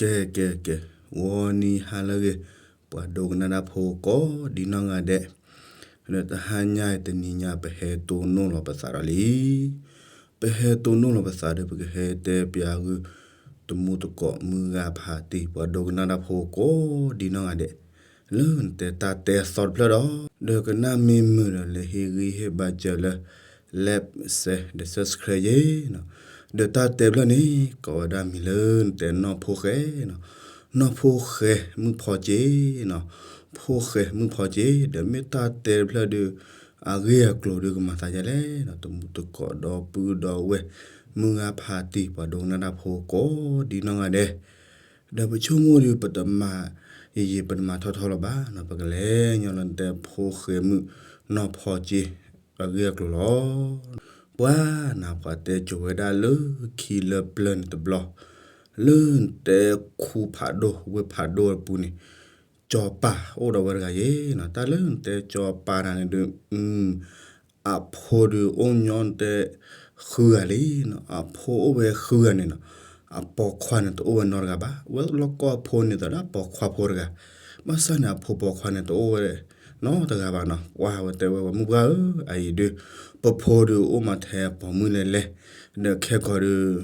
ကဲ ကဲ ကဲ, ဂီၤနံၤဟါလၢအဂ့ၤ, ပှၤဒိကနၣ်တၢ်ဖိကိးဒံနီၢ်ဂၤဒဲး, ဒီးတဟါညါအံၤတနံၤညါ ပဟဲတိၢ်နီၣ်လီၤပသးဒီးလံ. ပဟဲတိၢ်နီၣ်လီၤပသးဒီး ပကဟဲတဲပၠးဂုာ် တမူတကိးမုၢ်ဂၤဖးတံၢ် ပှၤဒိကနၣ်တၢ်ဖိကိးဒံနီၢ်ဂၤဒဲး, လၢနတဲတၢ်တဲအသီတဖျၢၣ်ဒီး, ဒီးကနၣ်မ့ၢ်မုာ်ဒီး လဲၤဟ့ၣ်ဂံၢ်ဟ့ၣ်ဘါစၢၤလၢ like share ဒီး subscribe ယ့ၤနီၤ. ဒီးတၢ်တဲဖျၢၣ်န့ၣ် ကိးဝဲဒၣ်မံၤလၢနတဲနီၢ်ဖိၣ်ဃဲနီၤ, နီၢ်ဖိၣ်ဃဲမုၣ်ဖီက့နီၤ, ဖိၣ်ဃဲမုၣ်ဖီက့, ဒီးမ့ၢ်တၢ်တဲတဖျၢၣ်ဒီး အဂ့ၢ်အကျိၤဒီးကမၤသးဒ်လဲၣ်နီၤ, တမူတကိးဒီပုၢ်ဒီဝဲၢ် မုၢ်ဂၤဖးတံၢ် ပှၤဒိကနၣ်တၢ်ဖိကိးဒံနီၢ်ဂၤဒဲး, ဒီးပဆိကမိၣ်ဒီး ပတမၤယံာ်ယံာ် ပတမၤထီထီလၢၤဘၣ်နီၤ, ပကလဲၤညီလၢနတဲဖိၣ်ဃဲမုၣ်နီၢ်ဖီက့ အဂ့ၢ်အကျိၤလီၤ. ပှၤနၤ ပှၤတဲကိၤဝဲဒၣ်လၢခံလၢပျၢၤန့ၣ်တဘျီ, လၢနတဲခူဖးဒိၣ် ဝ့ၢ်ဖးဒိၣ်အပူၤန့ၣ် ကၠီၤပၤအိၣ်ဒီးဝဲတဂၤယ့ၤနီၤ, တၢ်လၢနတဲကၠီၤပၤတဂၤန့ၣ်ဒီး အဖိဒီးအိၣ်ညီနတဲ ဃုဂၤလံနီၤ, အဖိအိၣ်ဝဲဃုဂၤန့ၣ်နီၤ, အပိာ်ခွါန့ၣ်တအိၣ်ဝဲနီတဂၤဘၣ်, ဝဲလီၢ်ကီၢ်အဖိန့ၣ်သးဒီးအပိာ်ခွါဖိတဂၤ, ဘၣ်ဆၣ်န့ၣ် အဖိပိာ်ခွါန့ၣ်တအိၣ်ဝဲနီတဂၤဘၣ်နီၤ, ပှၤဝဲတဲဝဲ ပှၤမုၢ်ပှၢ်ဧၢ, အအံၤဒုး ပဖိဒီးအိၣ်မးထဲပိာ်မုၣ်လဲၤလဲၤ, ဒီးခဲကီးဒီး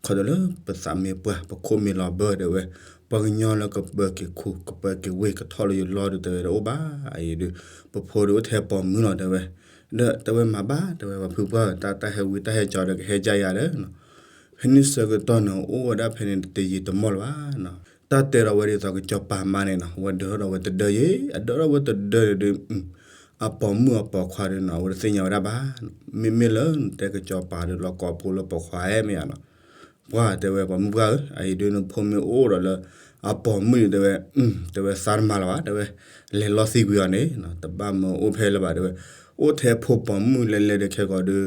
ခီဒီးလၢပသးမ့ၢ်ပှၢ် ပခိၣ်မ့ၢ်လီၤဘၢတဲဝဲ, ပှၤကညီလၢကပၢၤက့ၤခူ ကပၢၤက့ၤဝ့ၢ် ကထီၣ်လၢယလီၢ်ဒီးတဲဝဲတအိၣ်ဘၣ်, အအံၤဒုး ပဖိဒီးအိၣ်ထဲပိာ်မုၣ်လီၤတဲဝဲ, ဒီးတဲဝဲမၤဘၣ်တဲဝဲ ပှၤဖုပှၢ်ဧၢ, တၢ်ဟဲဝံတၢ်ဟဲကၠီဒီးကဟဲကယၤဒီးနီၤ, ဖဲန့ၣ်ဆၢကတီၢ်န့ၣ် အိၣ်ဝဲဒၣ်ဖဲန့ၣ်တယံာ်တမီၢ်လၢၤဘၣ်နီၤ, တၢ်တဲဒီးဝဲဒ်သိးကၠီၤပၤမါန့ၣ်နီၤ, ဝဲဒၢထီၣ်ဒီးဝဲတဒၢယ့ၤ, အဒၢထီၣ်ဝဲတဒၢန့ၣ်ဒီး အပိာ်မုၣ်အပိာ်ခွါဒီးနီၤ အဝဲတသ့ၣ်ညါဝဲဒၣ်ဘၣ်, မ့မ့ၢ်လၢနတဲကၠီၤပၤဒီးလီၢ်ကီၢ်ဖိလၢပိာ်ခွါဧါမ့ၢ်ဧါနီၤ, ပှၤတဲဝဲ ပှၤမုၢ်ပှၢ်ဧၢ, အအံၤဒုးနဖိမ့ၢ်အိၣ်ဒီးလၢ အပိာ်မုၣ်န့ၣ်တဲဝဲ, တဲဝဲသးတမၤလၢၤဘၣ်တဲဝဲ, လဲၤလီၤသံကွံာ်အီၤန့ၣ်နီၤ, တဘၣ်မၢအိၣ်ဖဲလၢၤဘၣ်တဲဝဲ, အိၣ်ထဲဖိပိာ်မုၣ်လဲၤလဲၤဒီးခဲကီးဒီး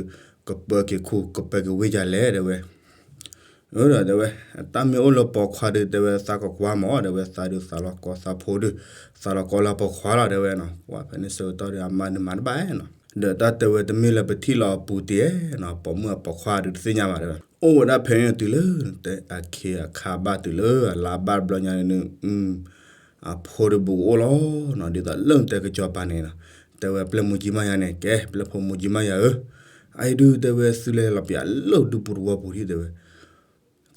ကပၢၤက့ၤခူ ကပၢၤက့ၤဝ့ၢ်ယၤလဲၣ်တဲဝဲ အၢဒီးတဲဝဲ, တၢ်မ့ၢ်အိၣ်လၢပိာ်ခွါဒီးတဲဝဲ သးကကွၢ်မးတဲဝဲ, သးဒုးသးလီၤကီသးဖိဒီး သးလီၤကီလၢပိာ်ခွါလီၤတဲဝဲနီၤ, ပှၤဖဲန့ၣ်ဆၢကတီၢ်ဒီး အမါဒုးမၤတဘၣ်နီၤ, ဒီးတၢ်တဲဝဲတမ့ၢ်လၢပထံၣ်လီၤအပူၤတ့ၢ်နီၤ, ပိာ်မုၣ်အပိာ်ခွါဒုးတသ့ၣ်ညါဘၣ်တဲဝဲ, အိၣ်ဝဲဒၣ်ဖဲန့ၣ်တုၤလၢ တဲအခ့အခါဘၣ်တုၤလၢအလါဘၣ်တဘျီညါန့ၣ် အဖိဒီးဘူးကအိၣ်လီၤနီၤ, ဒ်သိးလၢနတဲကၠီၤပၤန့ၣ်နီၤ, တဲဝဲပျဲၢ်မူကၠံမးယၤန့ၣ် ကဲ ပျဲၢ်ဖိမူကၠံမးယၤဧၢ, အအံၤဒုးတဲဝဲသုလဲၤလီၤပၠးလၢဒူပူၤတဝီပူၤဒံးတဲဝဲ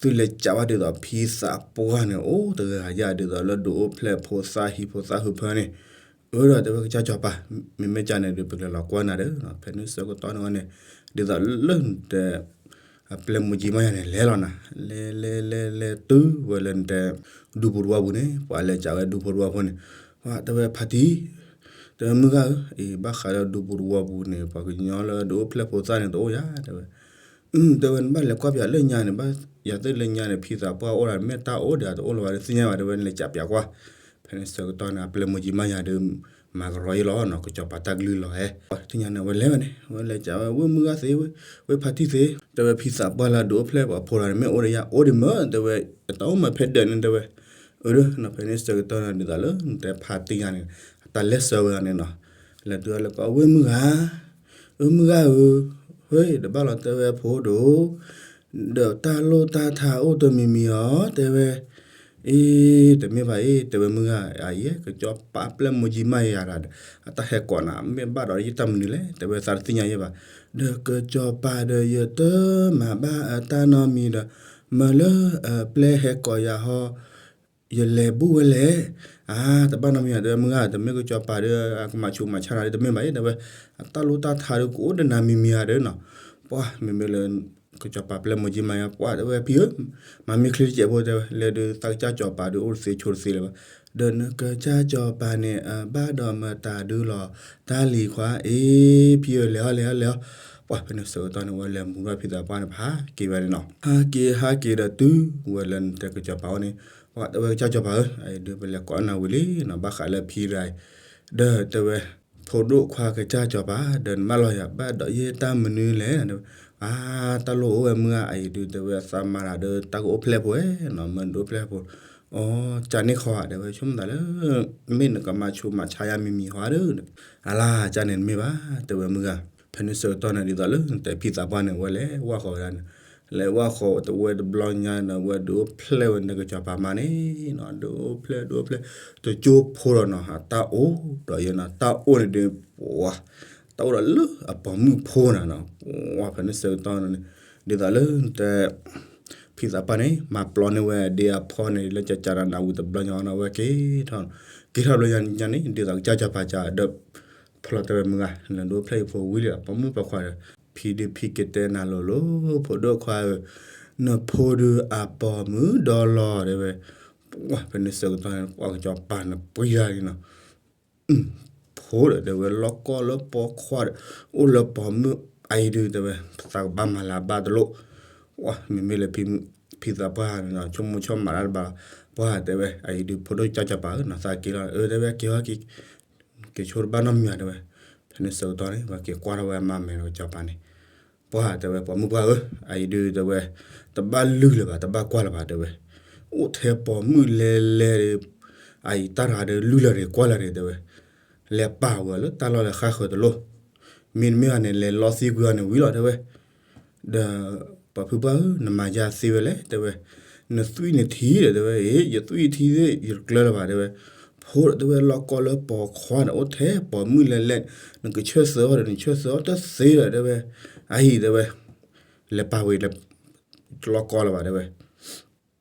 သုလဲၤကးဘၣ်ဒ်သိးဖံသးပှၢ်န့ၣ် အိၣ်တဂၤယၤဒ်သိးလၢဒုးအိၣ်ဖျဲၣ်ဖိသၣ်ဟံၣ်ဖိသၣ်ဟုဖၢန့ၣ်, အၢဒီးတဲဝဲကစၢ်ကၠီၤပၤ, မ့မ့ၢ်ကၢ်န့ၣ်ဒုး ပကလဲၤလီၤကွၢ်နၤဒီးနီၤ, ဖဲန့ၣ်ဆၢကတီၢ်န့ၣ်ဝဲန့ၣ်, ဒ်သိးလၢနတဲ အပျဲၢ်မူကၠံမးယၤန့ၣ် လဲၤလီၤနၤ, လဲၤလဲၤလဲၤလဲၤတုၤဝဲလၢနတဲ ဒူပူၤတဝီပူၤန့ၣ်, ပှၤလဲၤကးဝဲဒူပူၤတဝီပူၤန့ၣ်, ပှၤတဲဝဲဖါတံၢ်, တဲဝဲမုၢ်ဂၤဧၢ, အံၤဘၣ်ဃးလၢဒူပူၤတဝီပူၤန့ၣ် ပှၤကညီလၢဒုးအိၣ်ဖျဲၣ်ဖိသၣ်န့ၣ်တအိၣ်ယၤ တဲဝဲ အၢ တဲဝဲ နဘၣ်လဲၤကွၢ်ပၠးလၢညါန့ၣ် ဘၣ်ယၤသ့ၣ်လၢညါန့ၣ် ဖံသးပှၢ်အိၣ်ဒၣ် မ့ၢ်တၢ်အိၣ်ဒီးတအိၣ်လၢၤဘၣ်ဒီးသ့ၣ်ညါဘၣ် တဲဝဲ နလဲၤကးပၠးကွၢ်, ဖဲန့ၣ်ဆၢကတီၢ်န့ၣ် အပျဲၢ်မူကၠံမးယၤဒီး မၤကရီယ့လီၤနီၤ ကစီၤပၤတၢ်ကလုၢ်လီၤဧဲ, သ့ၣ်ညါန့ၣ် အဝဲလဲၤဝဲန့ၣ် အဝဲလဲၤကးဝဲ ဝ့ၢ်မုၢ်ဂၤသ့ ဝ့ၢ်ဖါတံၢ်သ့ တဲဝဲ ဖံသးပှၢ်လၢဒုးအိၣ်ဖျဲၣ်ပှၤဖိတဂၤန့ၣ် မ့ၢ်အိၣ်ဒီးယၤ အိၣ်ဒံးမ့ၢ် တဲဝဲ တၢ်အိၣ်မးဖဲဒၢးန့ၣ် တဲဝဲ, အၢ ဒီးနီၤ ဖဲန့ၣ်ဆၢကတီၢ်န့ၣ် ဒ်သိးလၢနတဲဖါတံၢ်ဂၤန့ၣ် အတၢ်လဲၤဆၢဝဲဂၤန့ၣ်နီၤ, လဲၤတုၤလၢကီး ဝ့ၢ်မုၢ်ဂၤ အၢ မုၢ်ဂၤဧၢ, ဟဲ တဘၣ်လီၤ တဲဝဲ ဖိဒိၣ် ဒီးတၢ်လိၣ်တၢ်ထါအိၣ်တမံၤမံၤဧါ တဲဝဲ, အ့ တမ့ၢ်ဘၣ်အ့ တဲဝဲ မုၢ်ဂၤ အယဲ ကစီၤပၤပျဲၢ်မူကၠံမးယၤဒီး အတၢ်ဟဲကိးနၤ မ့ၢ်ဘၣ်ဒီးယတၢ်မနုၤလဲၣ် တဲဝဲ သးတသ့ၣ်ညါယဲဘၣ်, ဒီးကစီၤပၤဒီး ယတမၤဘၣ်အတၢ်နီတမံၤဒီး မၢလၢအပျဲၢ်ဟဲကိးယၤဟီ ယလဲၤဘူၣ်ဝဲလဲၣ်, အါ တဘၣ်နီတမံၤဧါ တဲဝဲ မုၢ်ဂၤ တမ့ၢ်ကစီၤပၤဒီး အကမၤဆူးမၤဆါနၤဒီး တမ့ၢ်ဘၣ်အ့ တဲဝဲ, အတၢ်လိၣ်တၢ်ထါဒီး ကအိၣ်ဒီးနၤမံၤမံၤဧါဒီးနီၤ, ပှၤ မ့မ့ၢ်လၢ ကစီၤပၤပျဲၢ်မူကၠံမးယၤ ပှၤ တဲဝဲ ဖံဧၢ, မၤမ့ၢ်ချ့တစဲးဖိ တဲဝဲ လဲၤဒီးသးကစၢ်စီၤပၤဒီး အိၣ်တသ့ဆိတသ့လၢၤဘၣ်, ဒီးနကစၢ်စီၤပၤန့ၣ် အဘၣ်ဒီးမတၤဒုလီၤ တၢ်လံၤခွါ အ့ ဖံဧၢ လဲၤအီၤ လဲၤအီၤ လဲၤအီၤ, ပှၤ ဖဲန့ၣ်ဆၢကတီၢ်န့ၣ် ဝဲလဲၤမူထီၣ်ဖံသးပှၢ်န့ၣ် ပဟးက့ၤဝဲန့ၣ်နီၤ, ဟးက့ၤ ဟးက့ၤဒီးတုၤ ဝဲလၢနတဲကစီၤပၤအအိၣ်န့ၣ် ပှၤ တဲဝဲ ကစၢ်စီၤပၤဧၢ, အအံၤဒုး ပလဲၤကိးနၤဝံၤလံနီၤ, ဘၣ်ဃးလၢဖံတဂၤအံၤ, ဒီးတဲဝဲ ဖိဒိၣ်ခွါကစၢ်စီၤပၤ ဒီးနဘၣ်လီၤယၤ ဘၣ်ဒီးယဲတၢ်မနုၤလဲၣ်, အါ တၢ်လိၣ်အိၣ်ဝဲမုၢ်ဂၤ အအံၤဒုး တဲဝဲ သးမၤတၢ်ဒီး တၢ်ကအိၣ်ဖျဲၣ်ဖိဧါနီၤ, မၢနဒုးအိၣ်ဖျဲၣ်ဖိ, အိ ကန့ၣ်ခီဧါ တဲဝဲ ဆိကမိၣ်သးလၢ မ့ၢ်နကမၤဆူးမၤဆါယၤမံၤမံၤဟီဒီး, အလါ ကန့ၣ်တမ့ၢ်ဘၣ် တဲဝဲမုၢ်ဂၤ, ဖဲန့ၣ်ဆၢကတီၢ်န့ၣ် ဒ်သိးလၢနတဲဖံသးပှၢ်န့ၣ် ဝဲလဲၤဝၢ်ဃီၤဝဲဒၣ်န့ၣ်, လဲၤဝဲဃီၤတဝဲတဘျီညါနီၤ ဝဲဒုးအိၣ်ဖျဲၣ်ဝဲန့ၣ်ကစီၤပၤမါန့ၣ်နီၤ ဒုးအိၣ်ဖျဲၣ် ဒုးအိၣ်ဖျဲၣ် တကၠိဖိဒီးနီၤ တၢ်အိၣ်ဒီးယဲနီၤ တၢ်အိၣ်န့ၣ်ဒုး ပှၤ တၢ်အိၣ်ဒီးလၢအပိာ်မုၣ်ဖိနၤနီၤ ပှၤဖဲန့ၣ်ဆၢကတီၢ်န့ၣ် ဒ်သိးလၢတဲ ဖံသးပှၢ်န့ၣ် မၤပျီန့ၢ်ဝဲဒ့အဖီန့ၣ် လၢကကးနၤနးဝံၤတဘျီညါနီၤ ဝဲက့ၤထီၣ် က့ၤထီၣ်တဘျီညါန့ၣ် ဒ်သိးကစၢ်စီၤပၤကဒီး ဖီလီၤတဲဝဲမုၢ်ဂၤ နဒုးအိၣ်ဖျဲၣ်ယဖိဝံၤလံ ပိာ်မုၣ်ပိာ်ခွါဒီး ဖံဒုးဖံက့ၤတဲနၤလိၤလိၤ ဖိဒိၣ်ခွါဧၢ, နဖိဒုးအပိာ်မုၣ်ဒီလီၤတဲဝဲ, ပှၤဖဲန့ၣ်ဆၢကတီၢ်န့ၣ် ပှၤကစီၤပၤန့ၣ်ပှံၤတၢ်လံနီၤ, ဖိဒီးတဲဝဲ လီၢ်ကီၢ်လၢပိာ်ခွါဒီး အိၣ်လၢပိာ်မုၣ်အအံၤဒုးတဲဝဲ ပသးကဘၣ်မၤလၤဘၣ်တလိၣ်, ပှၤမ့မ့ၢ်လၢဖံသးပှၢ်န့ၣ်နီၤ ဆိကမိၣ်ဆိကမးတၢ်တဘၣ်လီၤ, ပှၤတဲဝဲ အအံၤဒုးဖိဒိၣ်ကစၢ်စီၤပၤဧၢနီၤ သးက့ၤလီၤ အၢတဲဝဲ က့ၤဟီက့ၤ က့ၤဆိတဘၣ်နီတမံၤဘၣ်တဲဝဲ, ဖဲန့ၣ်ဆၢကတီၢ်န့ၣ် ပှၤက့ၤကွၢ်ထီၣ်ဝဲအမါမဲာ်ဒီးကစီၤပၤန့ၣ်, ပှၤတဲဝဲ ပှၤမုၣ်ပှၢ်ဧၢ, အအံၤဒုးတဲဝဲ တဘၣ်လုၢ်လၢၤဘၣ် တဘၣ်ကွၢ်လၢၤဘၣ်တဲဝဲ, အိၣ်ထဲပိာ်မုၣ်လဲၤလဲၤဒီး အအံၤတၢ်တဂၤဒီးလုၢ်လၢ်တဂ့ၤကွၢ်လၢ်တဂ့ၤတဲဝဲ, လဲၤပာ်ဝဲလၢတၢ်လီၢ်လၢဃၣ်ဃၢၤတလိၣ်, မ့တမ့ၢ်ဘၣ်န့ၣ် လဲၤလီသံကွံာ်အီၤန့ၣ်ဝံၤလီၤတဲဝဲ ဒီးပှၤဖုပှၢ်ဧၢ နမၤယၤသ့ဝဲလဲၣ်တဲဝဲ, နသွံၣ်နထံဒီးတဲဝဲ အ့ ယသွံၣ်ထံသ့ၣ်ယတကျၢလၢၤဘၣ်တဲဝဲ, ဖိဒီးတဲဝဲ လီၢ်ကီၢ်လၢပိာ်ခွါန့ၣ် အိၣ်ထဲပိာ်မုၣ်လဲၤလဲၤ နကဆၢသၢအီၤဒီး နဆၢသၢအီၤတသ့ဒီးတဲဝဲ, အအံၤတဲဝဲ, လဲၤပာ်ဝဲလၢ လီၢ်ကီၢ်လၢၤဘၣ်တဲဝဲ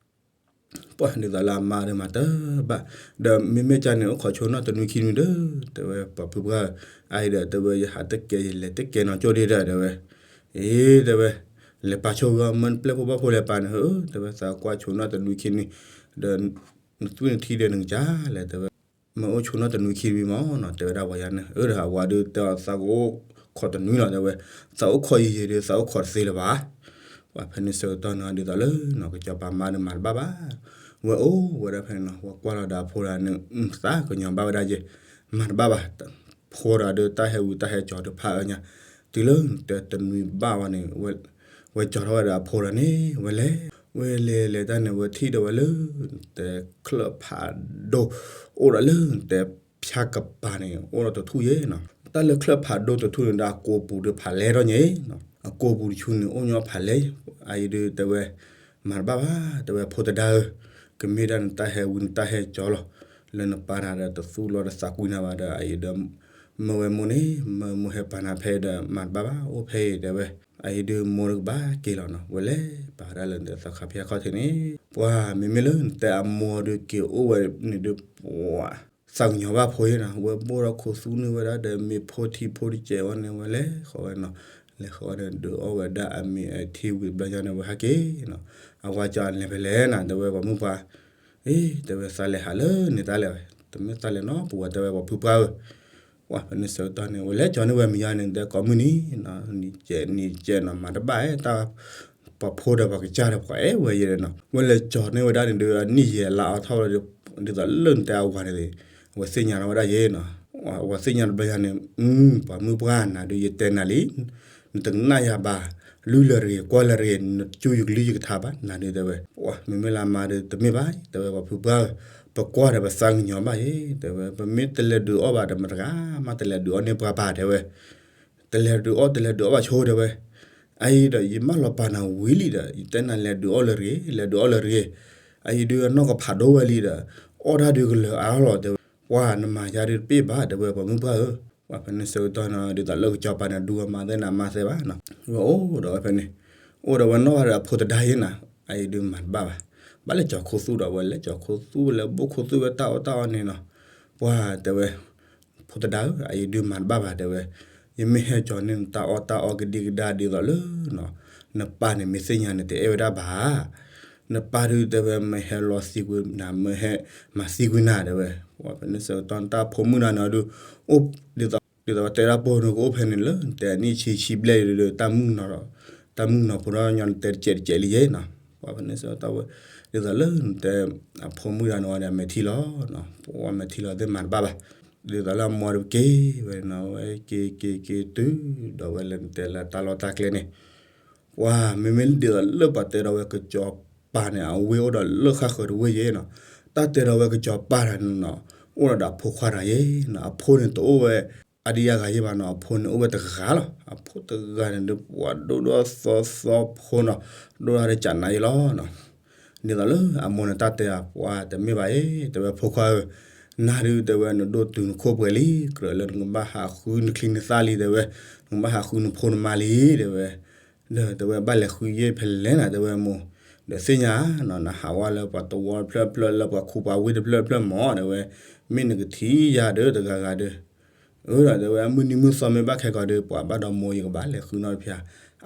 ပှၤဒ်သိးလၢအမါဒီးမၤတဘၣ်, ဒီးမ့မ့ၢ်ကၢ်န့ၣ် အိၣ်ခိးဆိနီၣ်တနွံခံနွံဒီး တဲဝဲပှၤဖုပှၢ်ဧၢ, အအံၤဒီးတဲဝဲ ယဟးတကဲယလဲၤတကဲနီၤကၠိဒ့ဒီးတဲဝဲ, အ့ တဲဝဲ, လဲၤပာ်ဆိဂီၢ် မၢနပျဲၢ်ဖိဘၣ်ဖိလဲၤပာ်န့ၣ်ဧၢ, တဲဝဲသးကွၢ်ဆိနီၣ်တနွံခံနွံ, ဒီးနသွံၣ်နထံဒီးနကစၢ်လဲၣ်တဲဝဲ မ့ၢ်အိၣ်ဆိနီၣ်တနွံခံနွံမးနီၤ တဲဝဲဒၣ်ပှၤယၤန့ၣ်, အၢ ဒီးအဝၤဒုးတဲအီၤသးကအိၣ်ခိးတနွံလီၤတဲဝဲ, သးအိၣ်ခိးယံာ်ယံာ်ဒီး သးအိၣ်ခိးတသ့လၢၤဘၣ်. ပှၤဖဲန့ၣ်ဆၢကတီၢ်န့ၣ် ဒ်သိးလၢနီၤ ကစီၤပၤမါဒီးမၤတဘၣ်ဘၣ်, ဝဲအိၣ်ဝဲဒၣ်ဖဲန့ၣ်နီၤ ဝဲကွၢ်လီၤဒီးအဖိဒၣ်န့ၣ် သးကညီၤဘၣ်ဝဲဒၣ်ယဲ, မၤတဘၣ်ဘၣ်, ဖိဒီးဒုးတၢ်ဟဲဝံၤတၢ်ဟဲကၠီၤဒုးဖးအၢညါ, တုၤလၢနတဲတနွံဘၣ်ဝဲန့ၣ် ဝဲကၠီၤထီၣ်ဝဲဒီးအဖိဒီးန့ၣ် ဝဲလဲၤ, ဝဲလဲၤလဲၤတၢ်န့ၣ် ဝဲထံၣ်ဒီးဝဲလၢ နတဲချၢၣ်ဖးဒိၣ်, အိၣ်ဒီးလၢနတဲဖၠါကပၤန့ၣ် အိၣ်ဒီးတထူၣ်ယဲနီၤ, တၢ်လၢချၢၣ်ဖးဒိၣ်တထူၣ်န့ၣ်ဒီးအကိာ်ပူၤဒီးဖးလဲထီၣ်ညါနီၤ, အကိာ်ပူၤတဆူန့ၣ် အိၣ်ညီဖးလဲ, အအံၤဒုးတဲဝဲ မၤတဘၣ်ဘၣ် တဲဝဲဖိသဒါဧၢ, ကမ့ၢ်ဒၣ်နတၢ်ဟဲဝံနတၢ်ဟဲကၠီၤလီၤ, လၢနပၢ်တၢ်ဒီးတသူၣ်လီၤတသးကွံနၤဘၣ်ဒီး အအံၤဒီး မၢဝဲမိၢ်န့ၣ် မၢမိၢ်ဟဲပာ်နၤဖဲအံၤဒီး မၤတဘၣ်ဘၣ် အိၣ်ဖဲအံၤတဲဝဲ, အအံၤဒုးမိၢ်တကဘၣ်က့ၤလီၤနီၤ, ဝဲလဲၤပာ်ဝဲဒၣ်လၢနတဲသီခါဖဲအခီၣ်ထံးန့ၣ်, ပှၤမ့မ့ၢ်လၢနတဲအမိၢ်ဒုးက့ၤအိၣ်ဝဲန့ၣ်ဒုး ပှၤ သးကညီၤဘၣ်ဖိယဲနီၤ, ဝဲဘိၣ်ထီၣ်ခိၣ်သူန့ၢ်ဝဲဒၣ်ဒီးမ့ၤဖိထံဖိတစဲးဝဲန့ၣ် ဝဲလဲၤဃီၤဝဲနီၤ, လဲၤဃီၤဝဲန့ၣ် ဒုးအီၣ်ဝဲဒၣ်အမ့ၤအထံဝံၤတဘျီညါန့ၣ် ဝဲဟဲက့ၤနီၤ, အဝၤကၠီၤလဲၤဖဲလဲၣ်နီၤ တဲဝဲပှၤမုၣ်ပှၢ်, အ့ တဲဝဲသးလဲၤဟးလၢန့ၣ်တၢ်လဲၣ်ဝဲ, တမ့ၢ်သးလဲၤနီတပူၤဝဲ တဲဝဲပှၤဖုပှၢ်ဧၢ, ပှၤဖဲန့ၣ်ဆၢကတီၢ်န့ၣ် ဝဲလဲၤကၠီၤန့ၢ်ဝဲမ့ၤယါန့ၣ် တဲကိးမုၢ်နံၤနီၤ, နံၤကဲးနံၤကဲးနီၤ မၤတဘၣ်အဲၣ်တၢ် ပှၤဖိဒီးပှၤကစၢ်ဒီးပှၤအဲၣ်ဝဲယဲနီၤ, ဝဲလဲၤကၠီၤန့ၢ်ဝဲဒၣ်န့ၣ်ဒီး အနံၣ်ယဲၢ်လါအီထီၣ်ဝဲဒီး ဒ်သိးလၢနတဲအဝၤန့ၣ် အဝဲသ့ၣ်ညါထီၣ်ဝဲဒၣ်ယဲနီၤ, အဝဲသ့ၣ်ညါတဘျီယါန့ၣ် ပှၤမုၣ်ပှၢ်နၤဒုးယတဲနၤလံ, နတကနၣ်ယၤဘၣ်, လုၢ်လၢာ်တဂ့ၤကွၢ်လၢာ်တဂ့ၤ နကၠူယကလုၢ်ယကထါဘၣ် နၤဒုးတဲဝဲ, ပှၤမ့မ့ၢ်လၢအမါဒုးတမ့ၢ်ဘၣ် တဲဝဲပှၤဖုပှၢ်ဧၢ, ပကွၢ်ဒီးပသးကညီၤဘၣ်ယဲ တဲဝဲ ပမ့ၢ်တလဲၤဒုးအီၣ်ဘၣ်ဒီး မတဂၤမးတလဲၤဒုးအီၣ်န့ၢ်ပှၤဘၣ်တဲဝဲ တလဲၤဒုးအီၣ်တလဲၤဒုးအီၣ်ဘၣ်ဆိတဲဝဲ, အအံၤဒီးယမၢလီၤပာ်နၤဝံၤလံဒီး ယတဲနၤလဲၤဒုးအီၣ်လၢတဂ့ၤ လဲၤဒုးအီၣ်လၢတဂ့ၤ, အအံၤဒုးအနီၢ်ကဖးဒိၣ်ဝဲလံဒီး အီၣ်တၢ်ဒုးကလၢၤအါလီၤတဲဝဲ, ပှၤနမၤယါဒုးတပ့ၢ်ဘၣ်တဲဝဲပှၤမုၣ်ပှၢ်ဧၢ, ပှၤဖဲန့ၣ်ဆၢကတီၢ်န့ၣ် ဒ်သိးလၢကစီၤပၤန့ၣ် ဒူဝဲမါသ့ၣ်န့ၣ် အမါသ့ၣ်ဘၣ်နီၤ, ဝဲအိၣ်ဒီးဝဲဖဲန့ၣ်, အိၣ်ဒီးဝဲနီၢ်ဘၣ်ဒီးအဖိသဒါယဲနီၤ, အအံၤဒုးမၤတဘၣ်ဘၣ်, ဘၣ်လဲၤကၠီၤခိၣ်သူဒီးဝဲလဲၤကၠီၤခိၣ်သူဝဲလဲၤဘိၣ်ခိၣ်သူဝဲတၢ်အီၣ်တၢ်အီန့ၣ်နီၤ, ပှၤတဲဝဲ ဖိသဒါဧၢ အအံၤဒုးမၤတဘၣ်ဘၣ်တဲဝဲ, ယမ့ၢ်ဟဲကၠီၤန့ၢ်နတၢ်အီၣ်တၢ်အီကဒံကဒါဒ်သိးလၢ နပၢ်န့ၣ်မ့ၢ်သ့ၣ်ညါန့ၣ် တအဲၣ်ဝဲဒၣ်ဘၣ်, နပၢ်ဒုးတဲဝဲမ့ၢ်ဟဲလီၤသံကွံာ်နၤ မ့ၢ်ဟဲမၤသံကွံာ်နၤတဲဝဲ, ပှၤဖဲန့ၣ်ဆၢကတီၢ်နတၢ်ဖိမုၣ်တဂၤန့ၣ်ဒုး အိၣ်ဒ်သိး ဒ်သိးပတဲဒၣ်ပိာ်နုာ်ကအိၣ်ဖဲန့ၣ်လၢ နတဲနံၣ်ဆံဆံဘျဲၣ်ဒုး တၢ်မုၣ်နီၤ တၢ်မုၣ်နီၤဖိဒီးညီနတဲတစဲးလံယဲနီၤ, ပှၤဖဲန့ၣ်ဆၢကတီၢ်ဝဲ ဒ်သိးလၢနတဲ အဖိမုၣ်တဂၤန့ၣ်ဝဲဒီးမဲာ်ထံလီၤ, ပှၤမဲာ်ထံလီၤသ့ၣ်မၤတဘၣ်ဘၣ်, ဒ်သိးလၢအမိၢ်ဒုးက့ၤဝဲနီၤ ဝဲက့ၤက့ၤက့ၤတုၤ ဒီးဝဲလၢနတဲလၢတၢ်လီၢ်တၢ်ကျဲန့ၣ် ပှၤမ့မ့ၢ်ဒ်သိးလၢပှၤတဲဒီးဝဲကစီၤပၤန့ၣ် အဝ့ၢ်အိၣ်ဒီးလၢဃၣ်ဃၢၤတဝ့ၢ်ယဲနီၤ, တၢ်တဲဒီးဝဲကစီၤပၤတဂၤန့ၣ်နီၤ အိၣ်ဒီးဒီးအဖိခွါတဂၤယဲနီၤ, အဖိန့ၣ်တအိၣ်ဝဲ အါဒံအါဂၤယဲၢ်ဘၣ်နီၤ အဖိန့ၣ်အိၣ်ဝဲတဂၤလီၤ. အဖိတဂၤန့ၣ်ဒီး ပှၤဒိၣ်ဒီးသီသီဖိနီၤ, ဒိၣ်ဒီးတကးနးယဲၢ်လီၤနီၤ. ဒ်သိးလၢအမိၢ်န့ၣ်တၢ်တဲအီၤ ပှၤတမ့ၢ်ဘၣ်အံၤ တဲဝဲ ဖိခွါဧၢ, နၤဒုး တဲဝဲ နဒိၣ်တုၤနခိၣ်ပှဲၤလံ, ကြၢးလၢနကဘၣ်ဟးဃုနချံနသၣ်လံ တဲဝဲ, နကဘၣ်ဟးဃုနဖိနမါလံ တဲဝဲ. ဒီးတဲဝဲ ဘၣ်လဲၤဃုယဲၢ်ဖဲလဲၣ်နၤ တဲဝဲမိၢ်, ဒီးသ့ၣ်ညါနီၤ နဟးဝဲလၢပှၤသဝီတဖျၢၣ်ဖျၢၣ် လၢပှၤခူပှၤဝ့ၢ်တဖျၢၣ်ဖျၢၣ်မး တဲဝဲ, မ့ၢ်နကထံၣ်ယၤဒီးတဂၤဂၤဒီး အၢဒီးတဲဝဲ အမုၢ်နံၤမုၢ်သီမ့ၢ်ဘၣ်ခဲကီးဒီး ပှၤဘၣ်ဒီးမိၢ်ယကဘၣ်လဲၤဃုနီတဖျါ,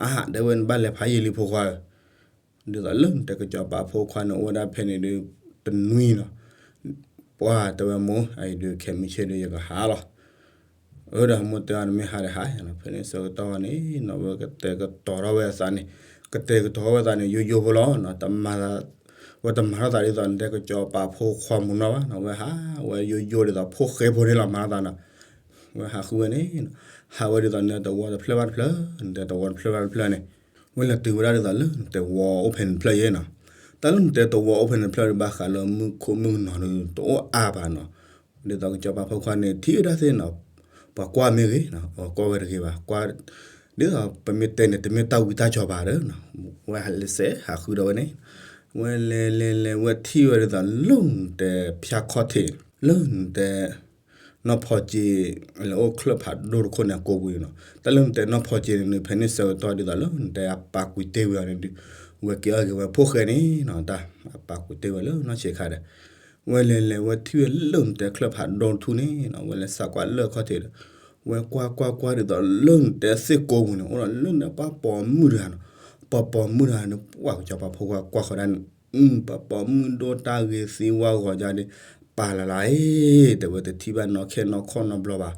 အါ တဲဝဲ နဘၣ်လဲၤဖးယံာ်လံဖိခွါဧၢ. ဒ်သိးလၢနတဲကစီၤပၤဖိခွါန့ၣ် အိၣ်ဝဲဒၣ်ဖဲန့ၣ်ဒီး တနွံနီၤ, ပှၤတဲဝဲမိၢ် အအံၤဒုးခဲမုၢ်ဆ့ၣ်ဒီးယကဟးလီၤ. အၢဒီးမိၢ်တဲအီၤ နမ့ၢ်ဟးဒီးဟး, ဖဲန့ၣ်ဆၢကတီၢ်န့ၣ်နီၤ ဝဲကတဲာ်ကတီၤထီၣ်ဝဲအသးန့ၣ်, ကတဲာ်ကတီၤဝဲအသးန့ၣ် ယိယိဖိလီၤနီၤ, ဝဲတမၤထီၣ်သးဒ်သိးနတဲကစီၤပၤဖိခွါမုၢ်နီၤဘၣ်နီၤ, ဝဲဟးဝဲယိယိဒ်သိးဖိဃဲဖိန့ၣ်လီၤ မၤထီၣ်သးနီၤ, ဝဲဟးဃုဝဲန့ၣ်, ဟးဝဲဒ်သိးနတဲသဝီတဖျၢၣ်ဘၣ်တဖျၢၣ်, နတဲသဝီတဖျၢၣ်ဘၣ်တဖျၢၣ်န့ၣ်, ဝဲလဲၤတုၤဝဲဒၣ်ဒ်သိးလၢနတဲသဝီအိၣ်ဖဲန့ၣ်တဖျၢၣ်ယဲၢ်နီၤ, တၢ်လၢနတဲသဝီအိၣ်ဖဲန့ၣ်တဖျၢၣ်ဒီး ဘၣ်ဃးလၢမုၢ်ခိၣ်မုၢ်ကနီၤဒီး တအိၣ်အါဘၣ်နီၤ, ဒ်သိးကစီၤပၤဖိခွါန့ၣ် ထံၣ်ဝဲဒၣ်သ့ၣ်နီၤ, ပှၤကွၢ်မ့ၢ်ဂ့ၤနီၤ, ကွၢ်ဝဲတဂ့ၤဘၣ်, ကွၢ်, ဒ်သိးပမ့ၢ်တဲန့ၣ် တမ့ၢ်တၢ်ဝံတၢ်ကၠီၤဘၣ်ဒီး, ဝဲဟးလဲၤစဲးဟးဃုဒီးဝဲန့ၣ်, ဝဲလဲၤလဲၤလဲၤ ဝဲထံၣ်ဝဲဒ်သိးလၢနတဲဖၠၣ်ခီၣ်ထံး, လၢနတဲ နီၢ်ဖီက့ လဲၤအိၣ်ချၢၣ်ဖးဒိၣ်တခိၣ်န့ၣ်အကိာ်ပူၤန့ၣ်နီၤ, တၢ်လၢနတဲနီၢ်ဖီက့န့ၣ် ဖဲန့ၣ်ဆၢကတီၢ်ဒ်သိးလၢနတဲအပာ်ကွံာ်တ့ၢ်ဝဲအီၤန့ၣ်ဒီး, ဝဲက့ၤအီၣ်က့ၤဝဲဖိဃဲန့ၣ်နီၤ, တၢ်အပာ်ကွံာ်တ့ၢ်ဝဲလၢနီၢ်ဆံးခါဒီး, ဝဲလဲၤလဲၤ ဝဲထံၣ်ဝဲလၢနတဲချၢၣ်ဖးဒိၣ်တထူၣ်န့ၣ်နီၤ, ဝဲလဲၤစးကွၢ်လၢအခီၣ်ထံးဒီး, ဝဲကွၢ်ကွၢ်ကွၢ်ဒ်သိးလၢနတဲသ့ၣ်ကိာ်ပူၤန့ၣ် အိၣ်ဒီးလၢနပှၤပိာ်မုၣ်တဂၤနီၤ, ပှၤပိာ်မုၣ်တဂၤန့ၣ် ပှၤကစီၤပၤဖိခွါကွၢ်ဃီဒၣ်န့ၣ် ပှၤပိာ်မုၣ်ဒိၣ်တၢ်ဂ့ၤသံဝါဂီၤဒၣ်ဒီး, ပာ်လၢ်လၢ်အံၤ တဲဝဲ တထံၣ်ဘၣ်နီၢ်ခဲနီၢ်ခီၣ်နီတဘျီဘၣ်,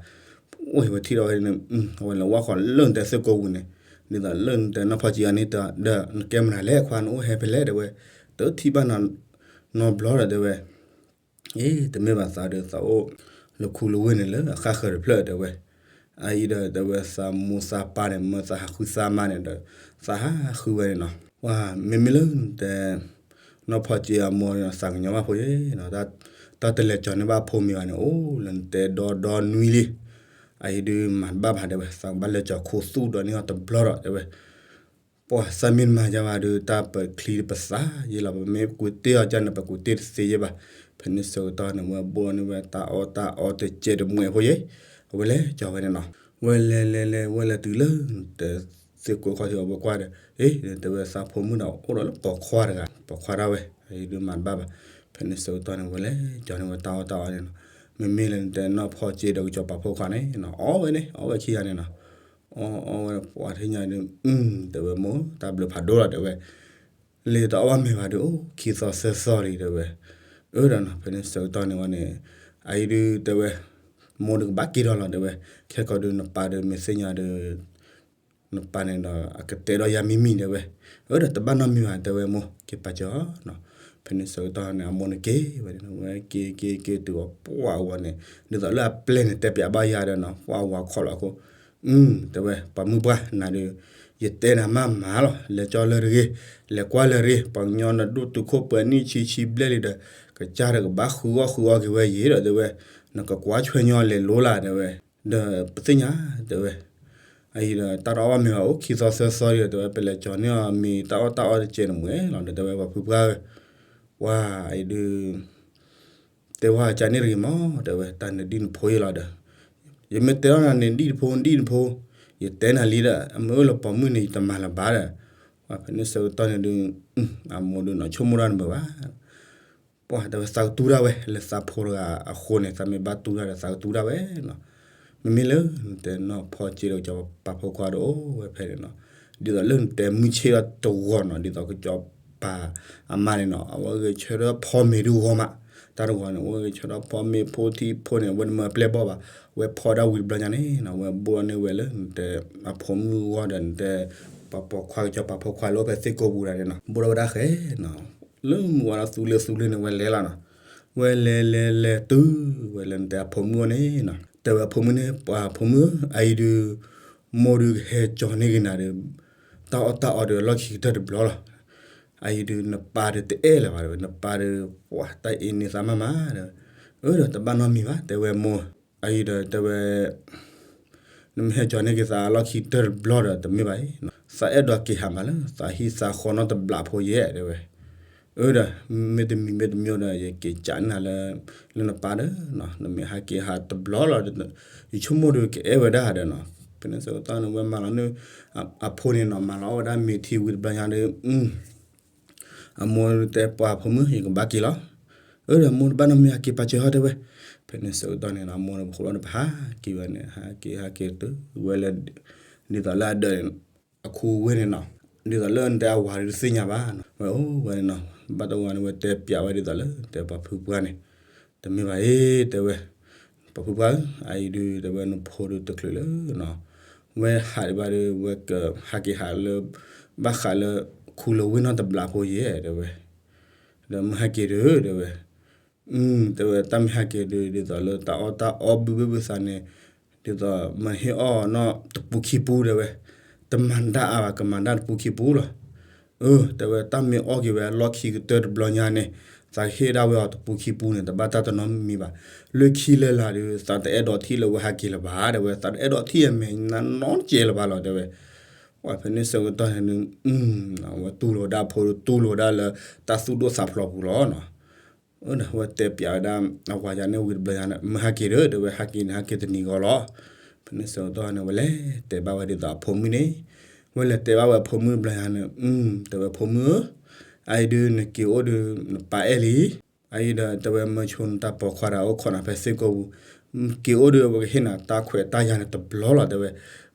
အိၣ်ဟဲဝဲထံၣ်ဒီးဝဲန့ၣ်, အဝဲလဲၤဝၢ်ဃီၤလၢနတဲသ့ၣ်ကိာ်ပူၤန့ၣ်, ဒ်သိးလၢနတဲနီၢ်ဖီက့အီၤန့ၣ် ဒီးနကဲမနုၤလဲၣ်ခွါ နအိၣ်ဟဲဖဲလဲၣ် တဲဝဲ, တထံၣ်ဘၣ်နီၢ် နီတဘျီဒီး တဲဝဲ, အ့ တမ့ၢ်ဘၣ်သးဒီးသးအိၣ်လၢခူလၢဝ့ၢ်န့ၣ်လၢအဃၣ်ဃၢၤတဖျၢၣ် တဲဝဲ, အအံၤဒီးတဲဝဲ သးမိၢ်သးပၢ်န့ၣ် မၢသးဟးဃုသးမါန့ၣ်ဒီး သးဟးဃုဝဲန့ၣ်နီၤ, ပှၤမ့မ့ၢ်လၢနတဲ နီၢ်ဖီက့အမိၢ်န့ၣ် သးကညီၤဘၣ်ဖိယဲၢ်နီၤ, တၢ်တလဲၤကၠီၤန့ၢ်ဘၣ်ဖိမ့ၤဘၣ်န့ၣ် အိၣ်လၢနတဲဒီဒီနွံလံ, အအံၤဒုးမၤတဘၣ်ဘၣ် တဲဝဲ သးကဘၣ်လဲၤကၠီၤခိသူၣ်ဒီးန့ၢ်အီၤတဘျီဒီး တဲဝဲ ပှၤသးမ့ၢ်တမၤယၤဘၣ်ဒီး တၢ်ပချံပသၣ်ယဲၢ်လီၤ, ပမ့ၢ်ကွံာ်တ့ၢ်အီၤကန့ၣ် ပကွံာ်တ့ၢ်တသ့ယဲၢ်ဘၣ်, ဖဲန့ၣ်ဆၢကတီၢ်န့ၣ် ဝဲဘိန့ၢ်ဝဲတၢ်အီၣ်တၢ်အီတကဲးတမှဲးဖိယဲၢ်, အဝဲလဲၤကၠီၤဝဲန့ၣ်နီၤ, ဝဲလဲၤလဲၤလဲၤ ဝဲလဲၤတုၤလၢ တဲသ့ၣ်ကိာ်ခီၣ်ထံးအဝဲကွၢ်ဒီး, အ့ တဲဝဲသးဖိမုၣ်ဒီးအိၣ်ဒီးလၢပိာ်ခွါတဂၤ ပိာ်ခွါဒၣ်ဝဲ, အအံၤဒုးမၤတဘၣ်ဘၣ်, ဖဲန့ၣ်ဆၢကတီၢ်န့ၣ် ဝဲလဲၤကၠီၤန့ၢ်ဝဲတၢ်အီၣ်တၢ်အီန့ၣ်နီၤ, မ့မ့ၢ်လၢနတဲနီၢ်ဖီက့ဒီးကစီၤပၤဖိခွါန့ၣ်နီၤ အီၣ်ဝဲန့ၣ် အီၣ်ဝဲခံဂၤန့ၣ်နီၤ, အီၣ်အီၣ်ဝဲပှၤထံၣ်ညါဒီး တဲဝဲမိၢ် တၢ်ဘျုးဖးဒိၣ်လီၤ တဲဝဲ လၢတအီၣ်ဘၣ်မ့ၤဘၣ်ဒီး အိၣ်ခံသီသၢသီလံ တဲဝဲ, အၢဒီးနီၤ ဖဲန့ၣ်ဆၢကတီၢ်န့ၣ်ဝဲန့ၣ်, အအံၤဒုး တဲဝဲ, မိၢ်ဒုးကဘၣ်က့ၤဒီးလီၤ တဲဝဲ, ခဲကီးဒုးနပၢ်ဒီးမ့ၢ်သ့ၣ်ညါဒီး နပၢ်န့ၣ်ဒီး အကတဲဒီးယၤမံၤမံၤ တဲဝဲ, အၢဒီးတဘၣ်နီတမံၤဘၣ် တဲဝဲမိၢ် က့ၤပာ်စၢၤအီၤနီၤ, ဖဲန့ၣ်ဆၢကတီၢ်န့ၣ် အမိၢ်န့ၣ်က့ၤဝဲန့ၣ် ဝဲက့ၤက့ၤက့ၤတုၤအီၤပှၢ်အဂီၢ်န့ၣ် ဒ်သိးလၢအပျဲၢ်န့ၣ် တဲပၠးဘၣ်ယၤဒီးနီၤ ပှၢ်အဂီၢ်ခီၣ်လီၤအဃိ အၢ တဲဝဲ ပှၤမုၢ်ပှၢ်နၤဒီး ယတဲနၤမးမးလီၤ လဲၤကၠီလၢတဂ့ၤ လဲၤကွၢ်လၢတဂ့ၤ ပှၤကညီနဒိၣ်တုာ်ခိၣ်ပှဲၤနံၣ်ဆံဆံဘျဲၣ်လံဒီး ကစၢ်ဒီးကဘၣ်ဃုအီၣ်ဃုအီက့ၤဝဲယံၤဒီး တဲဝဲ နကကွၢ်ဆွဲညီလဲၤလိလၢ် တဲဝဲ ဒီးပသ့ၣ်ညါ တဲဝဲ အအံၤဒီးတၢ်တအီၣ်ဘၣ်မ့ၤဘၣ် အိၣ်ခံသီသၢသီဒီး တဲဝဲ ပလဲၤကၠီန့ၢ်အီၤမ့ၤတၢ်အီၣ်တၢ်အီတကဲးတမှဲးလီၤဒီး တဲဝဲ ပှၤဖုပှၢ်ဧၢ ပှၤအံၤဒုး တဲဝဲကန့ၣ်တဂ့ၤမး တဲဝဲ တၢ်နဒံၣ်နဖိယဲၢ်လီၤဒီး ယမ့ၢ်တဲအီၤနဒံၣ်နဖိ နဒံၣ်နဖိ ယတဲနၤလံဒီး အမ့ၢ်အိၣ်လၢပိာ်မုၣ်န့ၣ် ယတမၤလၢၤဘၣ်ဒီး ပှၤဖဲန့ၣ်ဆၢကတီၢ်န့ၣ်ဒုး အမိၢ်ဒုးနီၢ်ဆိကမိၣ်တၢ်တမုာ်ဘၣ် ပှၤတဲဝဲသးကတူၢ်ဒၣ်ဝဲ လၢသးဖိတဂၤအဃိန့ၣ် သးမ့ၢ်ဘၣ်တူၢ်ဒၣ်ဒီးသးကတူၢ်ဒၣ်ဝဲနီၤ မ့မ့ၢ်လၢနတဲနီၢ်ဖီက့ဒီးကစီၤပၤဖိခွါဒီးအိၣ်ဝဲဖဲန့ၣ်နီၤ ဒ်သိးလၢနတဲမုၢ်ဆ့ၣ်ဒီးတဂီၤနီၤ ဒ်သိးကစီၤပၤအမါန့ၣ်နီၤ အဝဲဂဲၤဆၢထၢၣ်ဖီမ့ၤဒုးဂီၤမး တၢ်တဂီၤန့ၣ် အဝဲဂဲၤဆၢထၢၣ်ဖီမ့ၤဖိထံဖိန့ၣ် အဝဲတမၤပျဲၢ်ဘီၣ်ဘၣ် ဝဲဖီဒၣ်ဝံၤတဘျီညါန့ၣ်နီၤ ဝဲဘိၣ်န့ၢ်ဝဲလၢနတဲအဖိမုၣ်ဂီၢ်ဒီးနတဲ ပှၤပိာ်ခွါကစီၤပၤဖိခွါလၢအိၣ်ဖဲသ့ၣ်ကိာ်ပူၤဒၣ်န့ၣ်နီၤ ဘိၣ်ထီၣ်ဝဲဒၣ်ဃဲနီၤ လၢမုၢ်ဝါဒီးသူလ့ၤသူလ့ၤန့ၣ် ဝဲလဲၤလီၤနီၤ ဝဲလဲၤလဲၤလဲၤတုၤဝဲလၢနတဲအဖိမုၣ်အအိၣ်န့ၣ်နီၤ တဲဝဲအဖိမုၣ်န့ၣ် ပှၤဖိမုၣ် အအံၤဒုး မိၢ်ဒုးကဟဲကၠီန့ၢ်က့ၤနၤဒီး တၢ်အီၣ်တၢ်အီဒီးအလီၢ်ခံကတၢၢ်တဘျီလီၤ အအံၤဒုး နပၢ်ဒုးတအဲၣ်လၢၤဘၣ်တဲဝဲ နပၢ်ဒုး ပှၤတၢ်အ့န့သးမးမးတဲဝဲ အၢဒီးတဘၣ်နီတမံၤဘၣ် တဲဝဲမိၢ် အအံၤဒီးတဲဝဲ နမ့ၢ်ဟဲကၠီၤန့ၢ်က့ၤသးအလီၢ်ခံကတၢၢ်တဘျီဒီး တမ့ၢ်ဘၣ်အံၤ, သးအဲၣ်ဒိးက့ၤဟးမးလၢ သးဟံၣ်သးဃီနီတဘျီဖိယဲၢ် တဲဝဲ. အၢဒီး မ့တမံၤမ့တမံၤဒီး ယက့ၤကးန့ၢ်နၤလၢ လၢနပၢ်ဒီး နမ့ၢ်ဟဲက့ၤဟးတဘျီလီၤ, ယဆိကမိၣ်ဒီးကအဲၣ်ဝဲဒၣ်ဒီးနီၤ. ဖဲန့ၣ်ဆၢကတီၢ်န့ၣ် ဝဲမၤလီၤန့ၢ် အဖိန့ၣ်နီၤ, မၤလီၤအီၣ်ဝဲဒၣ်မ့ၤထံဝံၤတဘျီညါဒီး အမိၢ်တဲပှၤဖိမုၣ် ယကဘၣ်က့ၤလီၤ. အၢဒီးမိၢ်တဘၣ်နီတမံၤ ဟဲက့ၤပာ်စၢၤဟီတဲဝဲ. ဖဲန့ၣ်ဆၢကတီၢ်န့ၣ်နီၤ အမိၢ်န့ၣ်ပဃိလီၤန့ၣ် ပဟးက့ၤဝဲန့ၣ် ဟဲက့ၤဟဲက့ၤတုၤဝဲလၢ ဒ်သိးလၢအဒၢးန့ၣ် အခူအဝ့ၢ်န့ၣ်နီၤ, ဒ်သိးလၢနတဲအဝၤဒီးတသ့ၣ်ညါဘၣ်နီၤ, ဝဲအိၣ်ဝဲန့ၣ်နီၤ, ဘၣ်တဝီန့ၣ် ဝဲတဲပျးဝဲဒ်သိးလၢ တဲပှၤဖုပှၢ်န့ၣ်, တမ့ၢ်ဘၣ်အံၤ တဲဝဲ ပှၤဖုပှၢ်ဧၢ, အအံၤဒုး တဲဝဲ နဖိဒုးတချုးလၢနီၤ, ဝဲဟးဒံးဘၣ်ဒီး ဝဲကဟးက့ၤဟးလၢ ဘၣ်ဃးလၢ ခူလၢဝ့ၢ်နီတဘျီဖိယဲၢ် တဲဝဲ, ဒီးမ့ၢ်ဟဲက့ၤဒီး တဲဝဲ, တဲဝဲ တၢ်မ့ၢ်ဟဲက့ၤဒီး ဒ်သိးလၢတၢ်အီၣ်တၢ်အီဘုဘ့ၣ်ဘုသးန့ၣ်, ဒ်သိးမ့ၢ်ဟ့ၣ်အီၣ်နီၢ်တပူခံပူ တဲဝဲ, တမၤဒၣ်အါဘၣ် ကမၤဒၣ်တပူခံပူလီၤ. အၢ တဲဝဲ တၢ်မ့ၢ်အီၣ်က့ၤဝဲအလီၢ်ခံကတၢၢ်တဘျီညါန့ၣ် သးဟ့ၣ်ဒၣ်ဝဲအီၤတပူခံပူန့ၣ် တဘၣ်တၢ်တနီတမံၤဘၣ်. လၢခံလၢလာ်ဒီး သးတအဲၣ်ဒိးထံၣ်လၢဝဲဟဲက့ၤလၢၤဘၣ် တဲဝဲ, သးတအဲၣ်ဒိးထံၣ်အမဲာ်ညါနီတစဲးလၢၤဘၣ်လီၤ တဲဝဲ. ပှၤဖဲန့ၣ်ဆၢကတီၢ်န့ၣ် ဝဲတူၢ်လိာ်ဝဲဒၣ်ဖိ တူၢ်လိာ်ဝဲဒၣ်လၢ တၢ်သူၣ်ဒိၣ်သးဖျိးပူၤလီၤနီၤ. အၢ ဝဲတဲပျးဝဲဒၣ် အဝၤယၤန့ၣ်ဝံၤတဘျီညါန့ၣ် မ့ၢ်ဟဲက့ၤဒီး တဲဝဲ ဟဲက့ၤန့ၣ် ဟဲက့ၤတနံၤဂီၤလီၤ. ဖဲန့ၣ်ဆၢကတီၢ်န့ၣ် ဝဲလဲၤတဲဘၣ်ဝဲဒ်သိးအဖိမုၣ်န့ၣ်, ဝဲလဲၤတဲဘၣ်ဝဲအဖိမုၣ်တဘျီညါန့ၣ်, တဲဝဲဖိမုၣ်ဧၢ, အအံၤဒုးနက့ၤအိၣ်ဒီး နပၢ်အဲၣ်လံ အအံၤဒီး တဲဝဲမၢဆိနတၢ်ပိာ်ခွါဒီး အိၣ်ခိးနၤဖဲသ့ၣ်ကိာ်ပူၤ, က့ၤအိၣ်ဒီး ပကဟ့ၣ်နၤတၢ်ခွဲးတၢ်ယာ်န့ၣ်တဘျီလီၤ တဲဝဲ,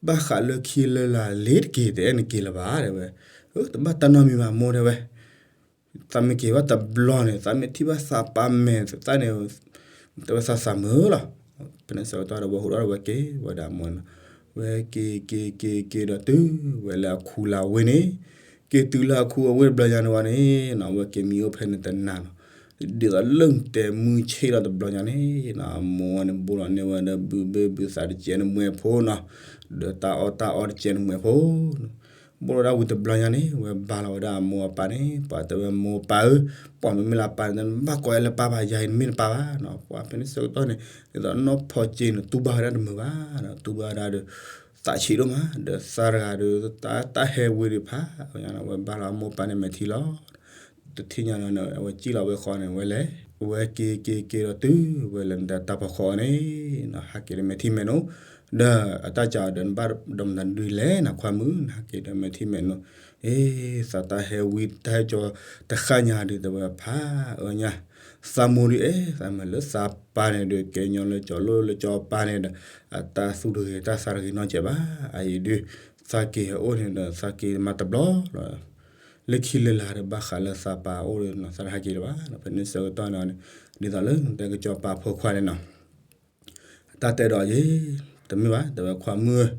ဘၣ်ဃးလၢခံလၢလာ်လ့ၤတက့ၤ တအဲၣ်နက့ၤလၢၤဘၣ် တဲဝဲ, တဘၣ်တၢ်နီတမံၤဘၣ်မိၢ် တဲဝဲ, သးမ့ၢ်က့ၤဘၣ်တဘျီန့ၣ် သးမ့ၢ်ထံၣ်ဘၣ်သးပၢ်မဲာ်သးန့ၣ် တဲဝဲသးသးမုာ်လီၤ. ဖဲန့ၣ်ဆၢကတီၢ်ဒီး ဝဲဟူးဒီးဝဲက့ၤ ဝဲဒၣ်အမိၢ်န့ၣ်, ဝဲက့ၤက့ၤက့ၤက့ၤဒီးတုၤဝဲလၢအခူလၢဝ့ၢ်န့ၣ်, က့ၤတုၤလၢအခူအဝ့ၢ်တဘျီညါန့ၣ်ဝဲန့ၣ်နီၤ, ဝဲက့ၤမံအိၣ်ဖဲန့ၣ်တနၤနီၤ, ဒ်သိးလၢနတဲမုၢ်ဆ့ၣ်လီၤတဘျီညါန့ၣ်နီၤ, အမိၢ်န့ၣ်ဘိလီၤန့ၢ်ဝဲဒီး ဘုဘ့ၣ်ဘုသးတကဲးန့ၣ်မှဲဖိနီၤ, ဒီးတၢ်အီၣ်တၢ်အီတကဲးန့ၣ်မှဲဖိ ဘိလီၤဒၣ်ဝံၤတဘျီညါန့ၣ် ဝဲဘါလီၤဝဲဒၣ်အမိၢ်အပၢ်န့ၣ်, ပှၤတဲဝဲမိၢ်ပၢ်ဧၢ, ပှၤမ့မ့ၢ်လၢအပၢ်န့ၣ် နဘၣ်ကိးဝဲလၢပၢ်ဘၣ်, ယၤအံၤနမ့ၢ်နပၢ်ဘၣ်နီၤ. ပှၤဖဲန့ၣ်ဆၢကတီၢ်န့ၣ် ဒ်သိးနီၢ်ဖီက့န့ၣ် တူၢ်ဘၣ်ဝဲဒၣ်တမုာ်ဘၣ်နီၤ, တူၢ်ဘၣ်ဝဲဒၣ်ဒီး သးဆံးဒိၣ်မး, ဒီးသးတဂၤဒီး တၢ်ဟဲဝံၤဒီးဖး ဝဲဘါလီၤအမိၢ်ပၢ်န့ၣ်မဲာ်ထံလီၤ. တထံၣ်ညါလီၤန့ၣ် အဝဲစံၣ်လီၤဝဲဃီန့ၣ် ဝဲလဲၤ ဝဲက့ၤက့ၤက့ၤဒီးတုၤဝဲလၢနတၢ်ဖီခိၣ်အီၤန့ၣ်နီၤ, ဟးက့ၤဒီးမဲာ်ထံမဲာ်နိ, ဒီးအတၢ်စးဒီးနဘၣ်ဒီးမတၤဒုးလဲၣ်နခွါမုၣ်, နဟးက့ၤဒီးမဲာ်ထံမဲာ်နိ, အ့ သးတၢ်ဟဲဝံတၢ်ဟဲကၠီတဃၣ်ညါဒုး တဲဝဲဖးအၢညါ, သးမိၢ်ဒုးအဲၣ်သးမးလၢသးပၢ်န့ၣ်ဒီး ကဲညီလၢကၠီၤလိၣ်လၢကၠီၤပၢ်န့ၣ်ဒီး အတၢ်သူၣ်တဂ့ၤတၢ်သးတဂ့ၤနီတစဲးဘၣ်. အအံၤဒုး သးက့ၤဟဲအိၣ်န့ၣ်ဒီး သးက့ၤမးတဘျီလီၤ. လၢခံလၢလာ်ဒီး ဘၣ်ဃးလၢသးပၢ်အအိၣ်ဒီး သးတဟဲက့ၤလၢၤဘၣ်. ဖဲန့ၣ်ဆၢကတီၢ်န့ၣ် ဒ်သိးလၢနတဲကစီၤပၤဖိခွါန့ၣ်နီၤ, တၢ်တဲဒီးယဲ, တမ့ၢ်ဘၣ် တဲဝဲခွါမုၣ်ဧၢ,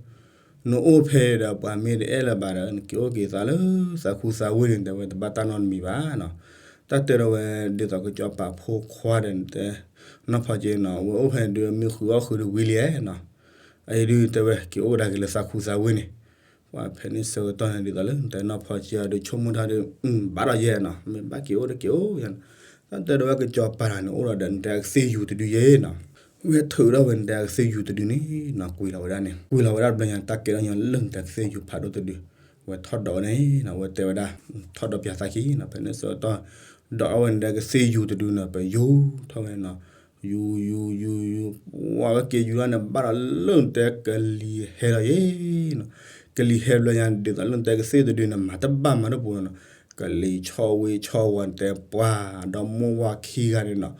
နအိၣ်ဖဲဒီး ပှၤမ့ၢ်တအဲၣ်လၢၤဘၣ်ဒီး နက့ၤအိၣ်က့ၤသးလၢသးခူသးဝ့ၢ်န့ၣ် တဲဝဲတဘၣ်တၢ်နီတမံၤဘၣ်နီၤ. တၢ်တဲဒီးဝဲ ဒ်သိးကစီၤပၤဖိခွါဒီး နတဲ နီၢ်ဖီက့နီၤ, ဝဲအိၣ်ဖဲန့ၣ်ဒုး မ့ၢ်ဃုာ်အီၣ်ဃုာ်ဒီးဝံၤလံနီၤ. အအံၤဒုးတဲဝဲ က့ၤအိၣ်ကဒါက့ၤလၢသးခူသးဝ့ၢ်န့ၣ်. ပှၤဖဲန့ၣ်ဆၢကတီၢ်န့ၣ် ဒ်သိးလၢနတဲနီၢ်ဖီက့အီၤဒီး ဆိကမိၣ်တၢ်ဒီး ဘၣ်ဒီးယဲနီၤ, မ့ၢ်ဘၣ်က့ၤအိၣ်ဒီးက့ၤအိၣ်ယဲနီၤ. တၢ်တဲဒီးဝဲကစီၤပၤန့ၣ် အိၣ်ဒီးဒီးနတဲကသ့ၣ်ယူၤတဒုယဲနီၤ. ဝဲထုးထီၣ်ဝဲနတဲကသ့ၣ်ယူၤတဒုန့ၣ်နီၤ, ကွံာ်လီၤဝဲဒၣ်န့ၣ်, ကွံာ်လီၤဝဲဒၣ်တဘျီညါ တၢ်ကဲထီၣ်ညီလၢနတဲကသ့ၣ်ယူၤဖးဒိၣ်တဒု, ဝဲထီၣ်ဒိးဝဲန့ၣ်နီၤ, ဝဲတဲဝဲဒၣ် ထီၣ်ဒိးပၠးသးခံနီၤ. ဖဲန့ၣ်ဆၢကတီၢ် ဒိးထီၣ်ဝဲနတဲကသ့ၣ်ယူၤတဒုန့ၣ် ပယူၤထီၣ်ဝဲနီၤ, ယူၤ ယူၤ ယူၤ ယူၤ, ပှၤဝဲက့ၤယူၤလီၤန့ၣ် ဘၣ်ဒီးလၢနတဲကလံၤဟဲလီၤယဲနီၤ. ကလံၤဟဲဘျီညါ ဒ်သိးလၢနတဲကသ့ၣ်တဒုန့ၣ် မၤတဘၣ်မၤတပူၤနီၤ, ကလံၤဆီဝ့ဆီဝီၤ နတဲပှၢ်ဒီမါဝၤခံဂၤန့ၣ်နီၤ,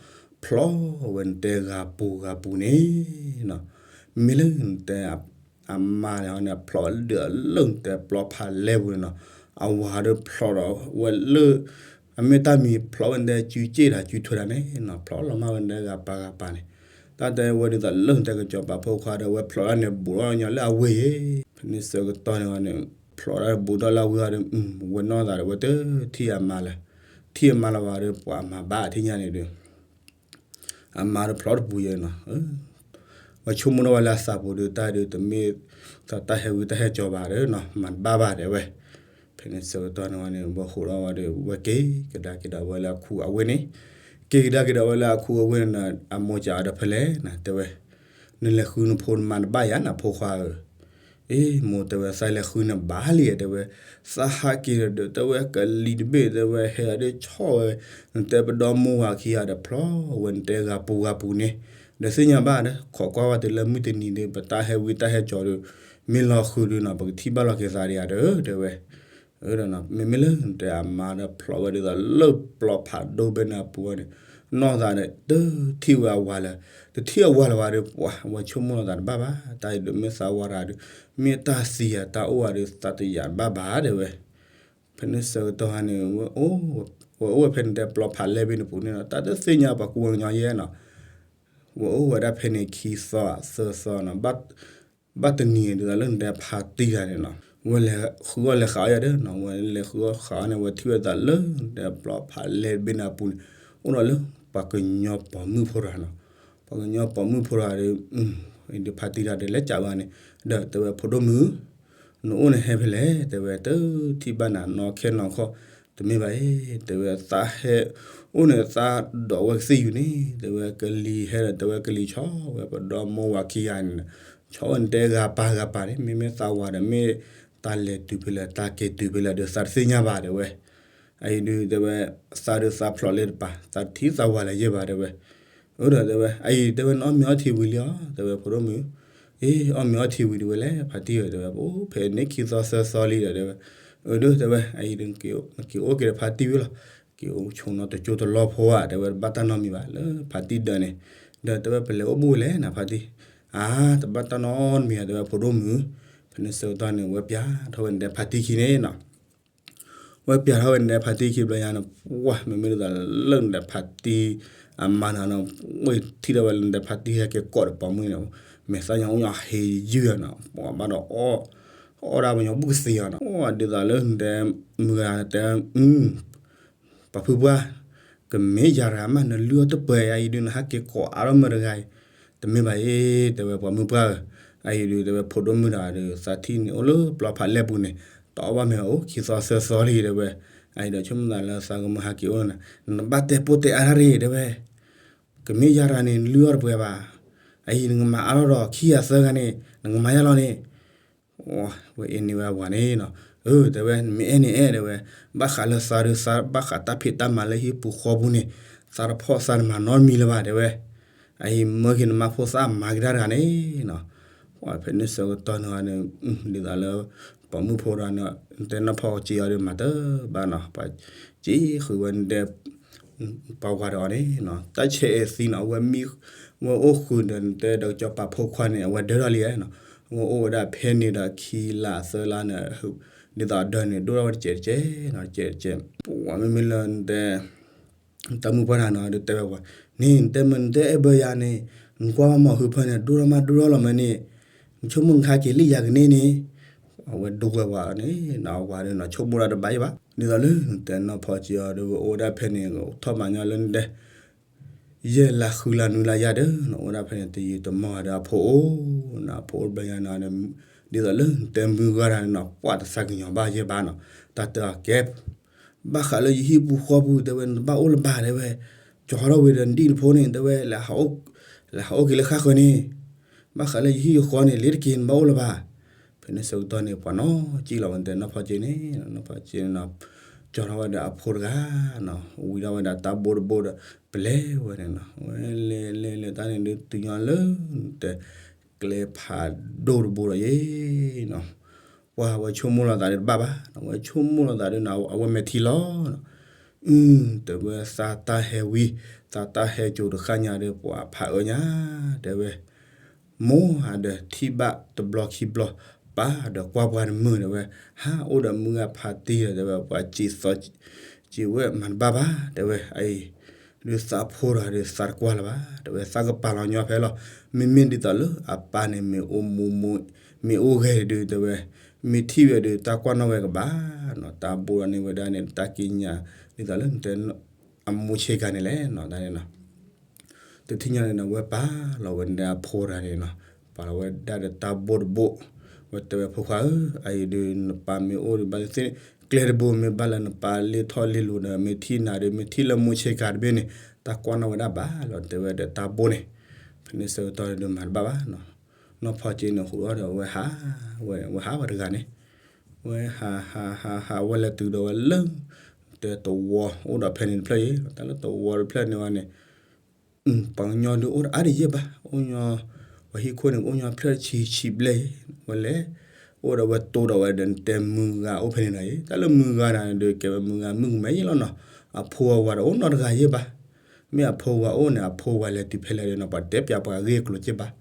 ဖျိးဝဲနတဲဂၤပူၤဂၤပူၤန့ၣ်နီၤ. မ့ၢ်လၢနတဲ အမါန့ၣ်န့ၣ် ဖျိးဒၢးလၢနတဲပျီဖးလဲပူၤန့ၣ်နီၤ, အဝၤဒီးဖျိးဒီးဝဲလၢ အမ့ၢ်တၢ်မံၤဖျိးဝဲနတဲစုစ့ၣ်တၢ်စုထွဲတၢ်န့ၣ်နီၤ, ဖျိးလီၤမၢ်ဝဲနတဲဂၤပၢ်ဂၤပၢ်န့ၣ်. တၢ်တဲဝဲဒ်သိးလၢနတဲကစီၤပၤဖိခွါဒီး ဝဲဖျိးဒၣ်န့ၣ် ဘူးထီၣ်ညီလၢအဝ့ၢ်ယဲ. ဖဲန့ၣ်ဆၢကတီၢ်န့ၣ်ဝဲန့ၣ် ဖျိးဒၣ်ဘူးထီၣ်လၢအဝ့ၢ်အီၤဒီး ဝဲနီၢ်သးဒီး ဝဲတထံၣ်အမါလၢၤ, ထံၣ်အမါလၢၤဝဲဒီး ပှၤမၤဘၣ်ထံၣ်ညါန့ၣ်ဒီး အမါဒီးဖျိးတပူၤယဲနီၤ. ဝဲဆိကမိၣ်ထီၣ်ဝဲလၢအသးပူၤဒီး တၢ်ဒုးတမ့ၢ် တၢ်ဟဲဝံတၢ်ဟဲကၠီၤဘၣ်ဒီးနီၤ, မၤတဘၣ်ဘၣ်တဲဝဲ. ဖဲန့ၣ်ဆၢကတီၢ်န့ၣ်ဝဲန့ၣ် ဝဲဟူးထီၣ်ဝဲဒီး ဝဲက့ၤကဒါက့ၤဒီးဝဲလၢအခူအဝ့ၢ်န့ၣ်, က့ၤကဒါက့ၤဒီးဝဲလၢအခူအဝ့ၢ်န့ၣ်ဒီး အမိၢ်စံးအီၤဒီးဖဲလဲၣ်နီၤ, တဲဝဲ နလဲၤဃုနဖိနမါတဘၣ်ယၤနၤဖိခွါဧၢ. အ့ မိၢ် တဲဝဲ သးလဲၤဃုန့ၣ်ဘၣ်လံ တဲဝဲ, သးဟးက့ၤဒီး တဲဝဲ ကလံၤတဘ့ၣ် တဲဝဲ ဟဲဒၣ်ဆီၣ်ဝဲ နတဲပဒီမိၢ်ဝၤခံဂၤဒီး ဖျီဝဲနတဲဂၤပူၤဂၤပူၤန့ၣ်, ဒီးသ့ၣ်ညါဘၣ်ဒီး ခိးကွၢ်ဝဲတုၤလၢမုၢ်တနံၤဒီး ပတၢ်ဟဲဝံတၢ်ဟဲကၠီၤဒီး မ့ၢ်လီၤဃုာ်ဒီးနီၤ ပကထံၣ်ဘၣ်လီၤက့ၤသးဒံးဧါဒီး တဲဝဲ မ့မ့ၢ်လၢနတဲအမါဒီး ဖျီဝဲဒ်သိးလၢပျီဖးဒိၣ်ဘဲန့ၣ်အပူၤန့ၣ်, နီၢ်သးဒီး တထံၣ်ဝဲအဝၤလၢၤ, တထံၣ်အဝၤလၢၤဘၣ်ဒီး ပှၤဝဲဆိကမိၣ်လီၤသးတဘၣ်ဘၣ်, တၢ်အံၤဒုးမ့ၢ်သးဝၤတဂၤဒီး မ့ၢ်တၢ်သံဧါ တၢ်အိၣ်ဧါဒီး သးတယာ်တဘၣ်ဘၣ် တဲဝဲ. ဖဲန့ၣ်ဆၢကတီၢ်ဟါန့ၣ် ဝဲအိၣ်ဝဲဖဲန့ၣ်တဲပျီဖးလဲၢ်ဘ့ၣ်န့ၣ်ပူၤန့ၣ်နီၤ, တၢ်တသ့ၣ်ညါပှၤကူဝဲကညီယဲနီၤ ဝဲအိၣ်ဝဲဒၣ်ဖဲန့ၣ်ခံသီသၢသီနီၤ, ဘၣ်တနံၤဒ်သိးလၢနတဲဖါတံၢ်တဂၤန့ၣ်နီၤ, ဝဲလဲၤဃုအီၣ်လဲၤဃးအီၣ်ယၤဒီးနီၤ, ဝဲလဲၤဃုအီၣ်ဃးအီၣ်န့ၣ် ဝဲထံၣ်ဝဲဒၣ်လၢနတဲပျီဖးလဲၢ်ဘ့ၣ်န့ၣ်အပူၤန့ၣ်, အိၣ်ဒီးလၢပှၤကညီပိာ်မုၣ်ဖိတဂၤနီၤ, ပှၤကညီပိာ်မုၣ်ဖိတဂၤဒီး ဒုးဖါတံၢ်တဂၤဒီး လဲၤကးဝဲန့ၣ်, ဒီးတဲဝဲဖိဒိၣ်မုၣ် နအိၣ်န့ၣ်ဟဲဖဲလဲၣ်, တဲဝဲ တထံၣ်ဘၣ်နၤနီၢ်ခဲနီၢ်ခီ, တမ့ၢ်ဘၣ်အံၤ တဲဝဲ သးဟဲအိၣ်န့ၣ် သးဒိးဝဲကသံၣ်ယူၤန့ၣ် တဲဝဲ ကလံၤဟဲဒီး တဲဝဲ ကလံၤဆီၣ်ဝဲပဒီမိၢ်ဝၤခံဂၤန့ၣ်, ဆီၣ်ဝဲနတဲဂၤပာ်ဂၤပာ်န့ၣ် မ့မ့ၢ်သးဝၤဒီး မ့ၢ်တၢ်လဲၤတုၤဖဲလဲၣ် တၢ်က့ၤတုၤဖဲလဲၣ်ဒီး သးတသ့ၣ်ညါဘၣ် တဲဝဲ. အအံၤဒုး တဲဝဲ သးဒုးသးဖျိးလၢတပၤ သးတထံၣ်သးဝၤလၢၤယဲၢ်ဘၣ် တဲဝဲ. အၢ ဒီးတဲဝဲ အအံၤ တဲဝဲ နအီၣ်မ့ၤအီထံဝံၤလံဧါ တဲဝဲ ဖိဒိၣ်မုၣ်, အ့ အီၣ်မ့ၤအီထံဝံၤဒုးဝဲလဲၣ် ဖါတံၢ်ဧၢ တဲဝဲ ပအိၣ်ဖဲန့ၣ်ခံသီသၢသီလံဒီး တဲဝဲ. အၢ ဒီးတဲဝဲ အအံၤဒုး နက့ၤအိၣ်က့ၤဒီးဖါတံၢ်ဝံၤလီၤ, က့ၤအိၣ်ဆိးနီတကၠိတလီၢ်ဖိဧါ တဲဝဲ တဘၣ်တၢ်နီတမံၤဘၣ် လၢဖါတံၢ်ဒၢးန့ၣ်, ဒီးတဲဝဲ ပလဲၤအိၣ်ဘူးဝဲလဲၣ်နဖါတံၢ်, အါ တဘၣ်တၢ်နီတမံၤဧါ တဲဝဲ ဖိဒိၣ်မုၣ်. ဖဲန့ၣ်ဆၢကတီၢ်န့ၣ် ဝဲပျးထီၣ်ဝဲနတဲဖါတံၢ်ခံန့ၣ်နီၤ ဝဲပျးထီၣ်ဝဲနတဲဖါတံၢ်ခံဘျီယါန့ၣ်, ပှၤ မ့မ့ၢ်ဒ်သိးလၢနတဲဖါတံၢ်အမါနီၤနီၤ, ဝဲထံၣ်ထီၣ်ဝဲလၢနတဲဖါတံၢ်ဟဲက့ၤကိးဒီးပိာ်မုၣ်န့ၣ်, မဲာ်သၣ်ညါအိၣ်ညါဟ့ယုၢ်နီၤ, ပှၤဘၣ်ဒီး အီၣ်ဒၣ်ပညီဘူးကသ့အီၤနီၤ, ဒ်သိးလၢနတဲ မုၢ်ဂၤတဲ ပှၤဖုပှၢ်, ကမ့ၢ်ယၤတဂၤမး နလုၢ်အီၣ်တပှဲၤယါအံၤဒုး နဟဲက့ၤကိးအါထီၣ်မုၢ်တဂၤအံၤ, တမ့ၢ်ဘၣ်အံၤ တဲဝဲ ပှၤမုၢ်ပှၢ်ဧၢ, အအံၤဒုး တဲဝဲ ဖိဒိၣ်မုၣ်တဂၤဒီး သးထံၣ်န့ၣ်အိၣ်လၢပျီဖးလဲၢ်ပူၤန့ၣ်, တအီၣ်ဘၣ်မ့ၤဘၣ်အိၣ်ခံသီသၢသီလံ တဲဝဲ. အအံၤဒီးဆိကမိၣ်သးလၢသးကမုၢ်ဟဲက့ၤအိၣ်နၤ, နဘၣ်တဲပိၢ်တဲအါတၢ်ရ့ၣ် တဲဝဲ, ကမ့ၢ်ယၤတဂၤန့ၣ် နလုၢ်အီၣ်တပှဲၤဘၣ်, အအံၤနကမၤအါထီၣ်ဒီးခံဂၤသၢဂၤန့ၣ် နကမၤယါလီၤန့ၣ် ဝဲအဲၣ်န့ၢ်ဝဲအဝၤန့ၣ်နီၤ, အၢ တဲဝဲ နမ့ၢ်အဲၣ်န့ၣ်အဲၣ် တဲဝဲ, ဘၣ်ဃးလၢသးဒီးသးဘၣ်ဃးတၢ်ဖံးတၢ်မၤလၢဟံၣ်ပူၤဃီပူၤန့ၣ်, သးတဖီၣ်သးတမၤနီတမံၤလၢၤဘၣ် တဲဝဲ. အအံၤမၢက့ၤနမါဖိသၣ်မၤက့ၤတၢ်တဂၤန့ၣ်နီၤ, ပှၤဖဲန့ၣ်ဆၢကတီၢ်န့ၣ်ဂၤန့ၣ်, ဒ်သိးလၢ ပိာ်မုၣ်ဖိတဂၤန့ၣ် တဲနီၢ်ဖီက့ၤအီၤဒီးမၤတဘၣ်နီၤ, ပှၤက့ၤဃုာ်ဝဲနတဲ ပှၤဝၤဒီးအီၤန့ၣ်နီၤ, တၢ်ဆဲးအဲၣ်သံနီၤ, အဝဲမံ, အဝဲအိၣ်ဃုာ်ဒီးနတဲဒီးကၠီၤပၤဖိခွါန့ၣ် အဝဲဒၢထီၣ်လံနီၤ, အဝဲအိၣ်ဝဲဒၣ်ဖဲန့ၣ်ဒီးခံလါသၢလါန့ၣ်, ဒ်သိးအဒၢန့ၣ် ဒိၣ်ထီၣ်ဝဲတစဲးတစဲးနီၤ, တစဲးတစဲး, ပှၤမ့မ့ၢ်လၢနတဲ တၢ်မုၢ်ပှၢ်တဂၤန့ၣ် ဒုးတဲဝဲပှၤ, န့ၣ် နတဲမ့ၢ် နတဲအဲၣ်ဘၢယၤန့ၣ်, နကွၢ်ဘၣ်မီၢ်ဟုဖၢန့ၣ် ဒိၣ်ထီၣ်မးဒိၣ်ထီၣ်လီၤမ့ၢ်န့ၣ်, နဆိကမိၣ်နကဟဲက့ၤလံယၤကန့ၢ်န့ၣ်, အဝဲဒိဝဲပှၤန့ၣ်နီၤ, အဝၤဒီးနီၤ ဆိကမိၣ်တၢ်တဘၣ်ယဲၢ်ဘၣ်, ဒ်သိးလၢနတဲနီၢ်ဖီက့ၤအီၤဒီး ဝဲအိၣ်ဝဲဒၣ်ဖဲန့ၣ် ထီၣ်မၤညီလၢနတဲ ယဲၢ်လါဃုလါနွံလါယါဒီး နအိၣ်ဝဲဒၣ်ဖဲန့ၣ် တယံာ်တမီၢ်ဒီးအဖိအိၣ်, နဖိအိၣ်ဘျီညါန့ၣ်, ဒ်သိးလၢနတဲမုၢ်ဂၤတဂၤန့ၣ်နီၤ ပှၤတသးကညီၤဘၣ်ယဲၢ်ဘၣ်နီၤ, တၢ်တဲအီၤကဲ ဘၣ်ဃးလၢယဟံၣ်ပူၤဃီပူၤ တဲဝဲ နတဘၣ်အိၣ်လၢၤဘၣ် တဲဝဲ, ကၠီထီၣ်ဝံၤဒီးနဒံၣ်နဖိန့ၣ် တဲဝဲ, လဲၤဟးအိၣ်က့ၤလၢဃါဃၢၤန့ၣ်, ဘၣ်ဃးလၢယဟံၣ်ယဃီန့ၣ် လ့ၤတက့ၤ နဘၣ်အိၣ်လၢၤဘၣ်. ဖဲန့ၣ်ဆၢကတီၢ်န့ၣ် ပှၤနီၢ်ကံၣ်လီၤဝဲတဲနီၢ်ဖီက့ၤန့ၣ်, နီၢ်ဖီက့ၤန့ၣ်နီၤ, ကၠီထီၣ်ဝဲဒီးအဖိတဂၤနီၤ, ဝံၤထီၣ်ဝဲဒၣ်တၢ်ဘိတဘိဒီး ပလဲၤဝဲန့ၣ်နီၤ, ဝဲလဲၤလဲၤလဲၤတၢ်န့ၣ်ဒုးတုၤညီလၢ တဲ ကျဲဖးဒိၣ်တဘိဒီးယဲၢ်နီၤ, ပှၤဝဲဆိကမိၣ်လီၤသးဒီးတဘၣ်ဘၣ်, ဝဲဆိကမိၣ်လီၤသးဒီးနီၤ အဝဲမဲာ်ထံလီၤနီၤ, အု တဲဝဲသးတၢ်ဟဲဝံၤ သးတၢ်ဟဲကၠိတဃၣ်ညါဒီး ပှၤဖးအၢညါ တဲဝဲ မိၢ်ဧါဒီးထံၣ်ဘၣ်တဘျီခံဘျီ ပၢ်ဒီးကွၢ်ပှၤတမုာ် တဲဝဲ, ဟးအိၣ်ဒီးမုၢ်ဂၤဖါတံၢ်ဒီး တဲဝဲ ပှၤစံးသီ စံးဝဲမၤတဘၣ်ဘၣ် တဲဝဲ, အအံၤ ဒုးသးဖိတဂၤဒီးသးတကွၢ်လၢၤဘၣ် တဲဝဲ, သးကပာ်လီၤညီဖဲလီၤ, မ့မ့ၢ်ဒ်သိးလၢအပၢ်န့ၣ် မ့ၢ်အိၣ်မူမူ မ့ၢ်အိၣ်ဂဲၤဒုး တဲဝဲ, မ့ၢ်ထံၣ်ဝဲဒီး တၢ်ကွၢ်နီၣ်ဝဲကဘၣ်နီၤ, တၢ်ဘိဒီးန့ၢ်ဝဲဒၣ်န့ၣ် တၢ်ကံးညာ် ဒ်သိးလၢနတဲ အမူဆ့ကၤန့ၣ်လဲၣ်နီၤ တၢ်န့ၣ်နီၤ တထံၣ်ညါန့ၣ်ဒီး ဝဲပာ်လီၤဝဲဒၣ်အဖိတဂၤန့ၣ်နီၤ, ပာ်လီၤဝဲဒၣ်ဒီးတၢ်ဘိတဘိ, ဝဲတဲဝဲဖိခွါဧၢ, အအံၤဒုးနပၢ်မ့ၢ်အိၣ်ဒီးဘၣ်သ့ၣ်သ့ၣ်, ကျဲတဘိမ့ၢ်ဘၣ်လၢ နပၢ်လ့ထီၣ်လ့လိၤဒီး မ့ၢ်ထံၣ်နၤဒီး မ့ၢ်ထံၣ်လၢမူဆ့ကၤတဘ့ၣ်န့ၣ် တၢ်ကွၢ်နီၣ်ဝဲဒၣ်ဘၣ်လီၤ တဲဝဲဒီးတၢ်ဘိန့ၣ်, ဖဲန့ၣ်ဆၢကတီၢ်န့ၣ်ဒုးမၤတဘၣ်ဘၣ်နီၤ, နီၢ်ဖီက့န့ၣ်ဟူးထီၣ်ဒီးဝဲဟး, ဝဲ ဝဲဟးဝဲတဂၤန့ၣ်, ဝဲဟးဟးဟးဟး ဝဲလဲၤတုၤဒီးဝဲလၢ တဲသဝီအိၣ်ဒီးဖဲန့ၣ်တဖျၢၣ်အံၤ, တၢ်လၢသဝီတဖျၢၣ်န့ၣ်ဝဲန့ၣ် ပှၤကညီဒုးအိၣ်တအါဒံးယဲၢ်ဘၣ်, အိၣ်ညီ ပှၤဟံၣ်ခိၣ်န့ၣ် အိၣ်ညီဖျၢၣ်ဆံဆံဘျဲၣ်အံၤ, ဝဲလဲၤ အိၣ်ဒီးဝဲတိၢ်ဒီးဝဲဒီး နတဲမုၢ်ဂၤအိၣ်ဖဲန့ၣ်ဒီးအံၤ, တၢ်လၢမုၢ်ဂၤန့ၣ်ဒီး ကဲဝဲမုၢ်ဂၤမုၣ်ကမဲယဲၢ်လီၤနီၤ, အဖိအဝၤဒီးအိၣ်နီတဂၤယဲၢ်ဘၣ်, မ့ၢ်အဖိဝၤအိၣ်န့ၣ် အဖိဝၤလဲၤတုၤဖဲလဲၣ်ဒီးနီၤ ပှၤတဲပၠးပှၤဂ့ၢ်ကျိၤက့ၢ်ဘၣ်,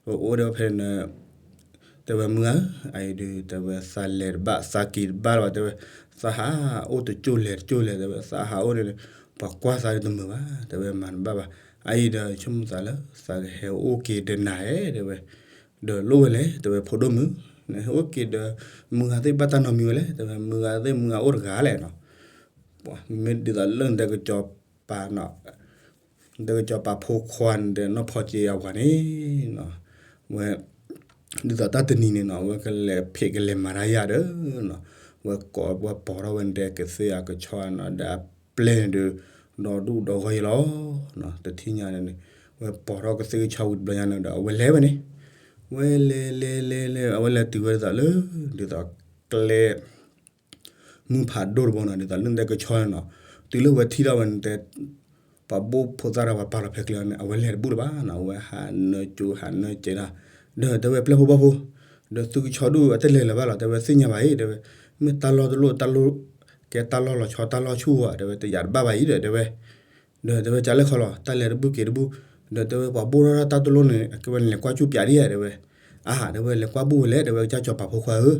အိၣ်ဒီးဖဲန့ၣ် တဲဝဲမုၢ်ဂၤဧၢ, အအံၤဒုး တဲဝဲသးလဲၤတဘၣ် သးက့ၤတဘၣ်လၢၤဘၣ် တဲဝဲ, သးဟးအိၣ်တကၠိၢ်လဲၤတကၠိၢ်လဲၤ တဲဝဲ သးဟးအိၣ်န့ၣ်ဒီး ပှၤကွၢ်သးဒုးတမုာ်ဘၣ် တဲဝဲ မၤတဘၣ်ဘၣ်, အအံၤဒီးဆိကမိၣ်သးလၢ သးကဟဲအိၣ်က့ၤဒီးနၤဧဲ တဲဝဲ, ဒီးလိၣ်ဝဲလဲၣ် တဲဝဲ ဖိဒိၣ်မုၣ်, နဟဲအိၣ်က့ၤဒီး မုၢ်ဂၤသ့ၣ်ဘၣ်တၢ်နီတမံၤဝဲလဲၣ် တဲဝဲ မုၢ်ဂၤသ့ၣ်မုၢ်ဂၤအိၣ်တဂၤလဲၣ်နီၤ, မ့မ့ၢ်ဒ်သိးလၢနတဲကစီၤပၤနီၤ နတဲကစီၤပၤဖိခွါန့ၣ်ဒီးနီၢ်ဖီက့အဝၤန့ၣ် ဝဲ ဒ်သိးတၢ်တနံၤန့ၣ်နီၤ ဝဲကလဲၤဖံးကလဲၤမၤတၢ်ယၤဒီးနီၤ, ဝဲကိးဝဲပိာ်ထီၣ်ဝဲန့ၣ်ဒီးကသ့ၣ်အကဆီနီၤ ဒီးအပျဲၢ်န့ၣ်ဒီး ဒီဒူၣ်ဒီဂီၢ်ယဲၢ်လီၤ, တထံၣ်ညါန့ၣ် ဝဲပိာ်ထီၣ်ကသ့ၣ်ကဆီဝံၤတဘျီညါန့ၣ်ဒီး အဝဲလဲၤဝဲန့ၣ်, ဝဲလဲၤလဲၤလဲၤလဲၤ အဝဲလဲၤတုၤဝဲဒ်သိးလၢ ဒ်သိးကျဲ မုၢ်ဖးဒိၣ်တဘိနီၤ ဒ်သိးလၢနတဲကဆီန့ၣ်နီၤ, တုၤလၢဝဲထံၣ်ထီၣ်ဝဲန့ၣ်တဲ ပှၤဘိၣ်ဖိသၣ်တၢ်ပှၤပာ်လီၤဖဲကျဲန့ၣ် အဝဲလဲၤတဘူၣ်လၢၤဘၣ်နီၤ, အဝဲဟးနၢကၠိဟးနၢကဲဒၣ်, ဒီးတဲဝဲပျဲၢ်ဖိဘီၣ်ဖိ, ဒီးသုကဆီဒူၣ်အတလဲၤလၢၤဘၣ်လီၤ တဲဝဲသ့ၣ်ညါဘၣ်အံၤ တဲဝဲ, မ့ၢ်တၢ်လီၢ်တလိၣ်တၢ်လီၢ်, ကဲတၢ်လီၢ်လီၤဆီတၢ်လီၢ်ဆူၣ်ဧါ တဲဝဲ တယာ်တဘၣ်ဘၣ်အံၤဒီး တဲဝဲ ဒီးတဲဝဲကလဲၣ်ခီလီၤ တၢ်လဲၤတဘူၣ်က့ၤတဘူၣ်, ဒီးတဲဝဲပှၤဘိၣ်ထီၣ်တၢ်တလိၣ်န့ၣ် အကဲဝဲလဲၤကွၢ်ကူၣ်ပၠးဒ်ဧါ တဲဝဲ, အါ တဲဝဲလဲၤကွၢ်ဘူၣ်ဝဲလဲၣ် တဲဝဲကစၢ်ကၠီၤပၤဖိခွါဧၢ,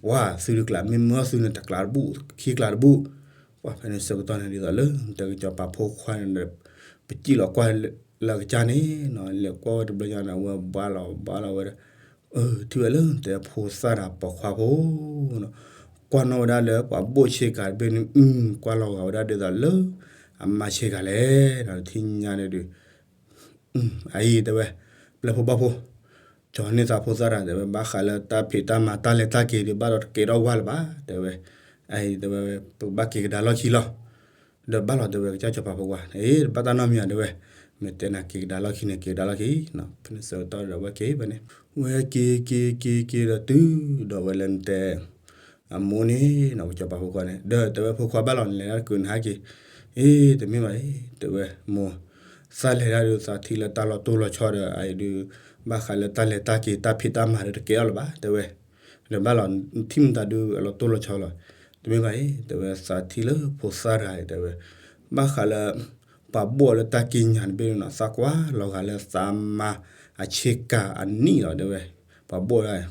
ပှၤသုတကျးမ့ၢ်မၢသုန့ၣ် တကျးတဘူၣ် ခံကျးတဘူၣ်, ပှၤဖဲန့ၣ်ဆၢကတီၢ်န့ၣ်ဒ်သိးလၢ တဲကစၢ်ကၠီၤပၤဖိခွါန့ၣ်ဒီး ပစံၣ်လီၤကွၢ်လၢအကစၢ်န့ၣ်နီၤ လဲၤကွၢ်ဝဲတဘျီညါန့ၣ် အဝဲဘၣ်လီၤဘၣ်လီၤဝဲဒီး ထံၣ်ဝဲလၢတဲဖိသၣ်တၢ်ပိာ်ခွါဖိနီၤ, ကွၢ်နီၣ်ဝဲဒၣ်လၢပှၤဘိၣ်ဆ့ကၤတဘ့ၣ်န့ၣ် ကွၢ်လီၤဂာ်ဝဲဒၣ်ဒ်သိးလၢ အမါဆ့ကၤလဲၣ်ဒီး ထံၣ်ညါန့ၣ်ဒီး အအံၤတဲဝဲ ပျဲၢ်ဖိဘီၣ်ဖိ, ကၠီၤန့ၢ်သးဖိသၣ်တၢ် တဲဝဲ ဘၣ်ဃးလၢတၢ်ဖံးတၢ်မၤတၢ်လဲၤတၢ်က့ၤဒီး ဘၣ်ဒီးတကဲထီၣ်ဝဲလၢၤဘၣ် တဲဝဲ, အအံၤတဲဝဲ ပကဘၣ်က့ၤကဒါလီၢ်ခံလီၤ, ဒီးဘၣ်လီၤတဲဝဲကစၢ်ကၠီၤပၤဖိခွါ အ့ တဘၣ်တၢ်နီတမံၤဧါ တဲဝဲ, မ့ၢ်တဲနၤက့ၤကဒါလီၢ်ခံန့ၣ် က့ၤကဒါလီၢ်ခံ, ဖဲန့ၣ်ဆၢကတီၢ်ဒီးဝဲက့ၤဖဲန့ၣ်, ဝဲက့ၤက့ၤက့ၤက့ၤဒီးတုၤဒီးဝဲလၢနတဲ အမိၢ်န့ၣ်နီၤ ကစၢ်ကၠီၤပၤဖိခွါန့ၣ် ဒီးတဲဝဲဖိခွါဘၣ်လီၤ နလဲၤတၢ်တကုာ်နဟဲက့ၤ, အ့ တမ့ၢ်ဘၣ်အံၤ တဲဝဲ မိၢ်, သးလဲၤတၢ်ဒုးသးထံၣ်လၢတၢ်လီၤတိၢ်လီၤဆီဒီး အအံၤဒုး ဘၣ်ဃးလၢတၢ်လဲၤတၢ်က့ၤတၢ်ဖံးတၢ်မၤဒီးတကဲထီၣ်လၢၤဘၣ် တဲဝဲ, ဒီးဘၣ်လီၤ နထံၣ်မတၤဒုးအလီၤတိၢ်လီၤဆီလီၤ, တမ့ၢ်ဘၣ်အံၤ တဲဝဲသးထံၣ်လၢဖိသၣ်တဂၤအံၤ တဲဝဲ, ဘၣ်ဃးလၢ ပှၤဘိၣ်အီၤလၢတၢ်က့ၤညါတဘ့ၣ်န့ၣ်နီၤ သးကွၢ်လီၤဂာ်လၢသးမါအဆ့ကၤအနံၣ်လီၤ တဲဝဲ, ပှၤဘိၣ်ဒၣ်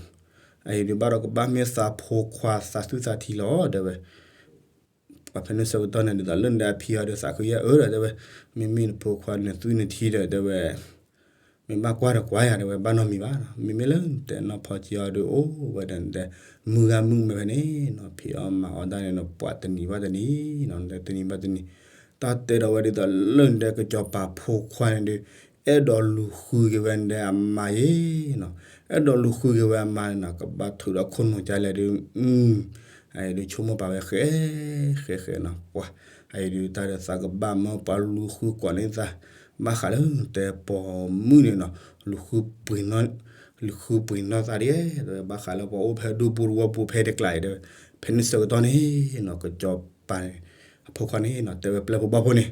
အအံၤဒုးဘၣ်ဒီးကဘၣ်မ့ၢ်သးဖိခွါသးသုသးထံလီၤ တဲဝဲ, ပှၤဖဲန့ၣ်ဆၢကတီၢ်န့ၣ် ဒ်သိးလၢနတဲအဖံအီၤဒီးသးခုယဲၢ်အၢဒီး တဲဝဲ, မ့မ့ၢ်နဖိခွါနသုနထံဒီး တဲဝဲ, မ့ၢ်ဘၣ်ကွၢ်ဒီးကွၢ်ယၤ တဲဝဲ ဘၣ်နီတမံၤဘၣ်နီၤ, မ့မ့ၢ်လၢနတဲနီၢ်ဖီက့အီၤဒီးအိၣ်ဝဲဒီးနတဲ မုၢ်ဂၤမုၢ်မဲဖဲန့ၣ်နီၤ ဖံးအီၣ်မၤအီၣ်တၢ်န့ၣ်နီၤ ပှၤတနံၤဘၣ်တနံၤနီၤ နတဲတနံၤဘၣ်တနံၤ, တၢ်တဲဒီးဝဲဒ်သိးလၢနတဲကစၢ်ကၠီၤပၤဖိခွါန့ၣ်ဒီး အဲၣ်ဒိးလူၤဃုက့ၤဝဲနတဲအမါယဲၢ်နီၤ, အဲၣ်ဒိးလူၤဃုက့ၤဝဲအမါန့ၣ်နီၤ ကဘၣ်ထုးဒီးခိၣ်နူာ်ကလဲၣ်ဒီး အံၤဒုးဆိကမိၣ်ပာ်ဝဲဃဲ ဃဲဃဲနီၤ ပှၤ အံၤဒုးတၢ်ဒီးသးကဘၣ်မၢပှၤလူၤဃုကိးန့ၢ်သး, ဘၣ်ဃးလၢတဲပိာ်မုၣ်န့ၣ်နီၤ လူၤဃုပှ့ၤနီၢ် လူၤဃုပှ့ၤနီၢ်သးဒ် တဲဝဲ ဘၣ်ဃးလၢပှၤအိၣ်ဖဲဒူဖိတဝီပူၤဖဲတကျးအံၤ တဲဝဲ, ဖဲန့ၣ်ဆၢကတီၢ်န့ၣ်နီၤ ကစၢ်ကၠီၤပၤန့ၣ် အဖိခွါန့ၣ်နီၤ တဲဝဲပျဲၢ်ဖိဘီၣ်ဖိန့ၣ်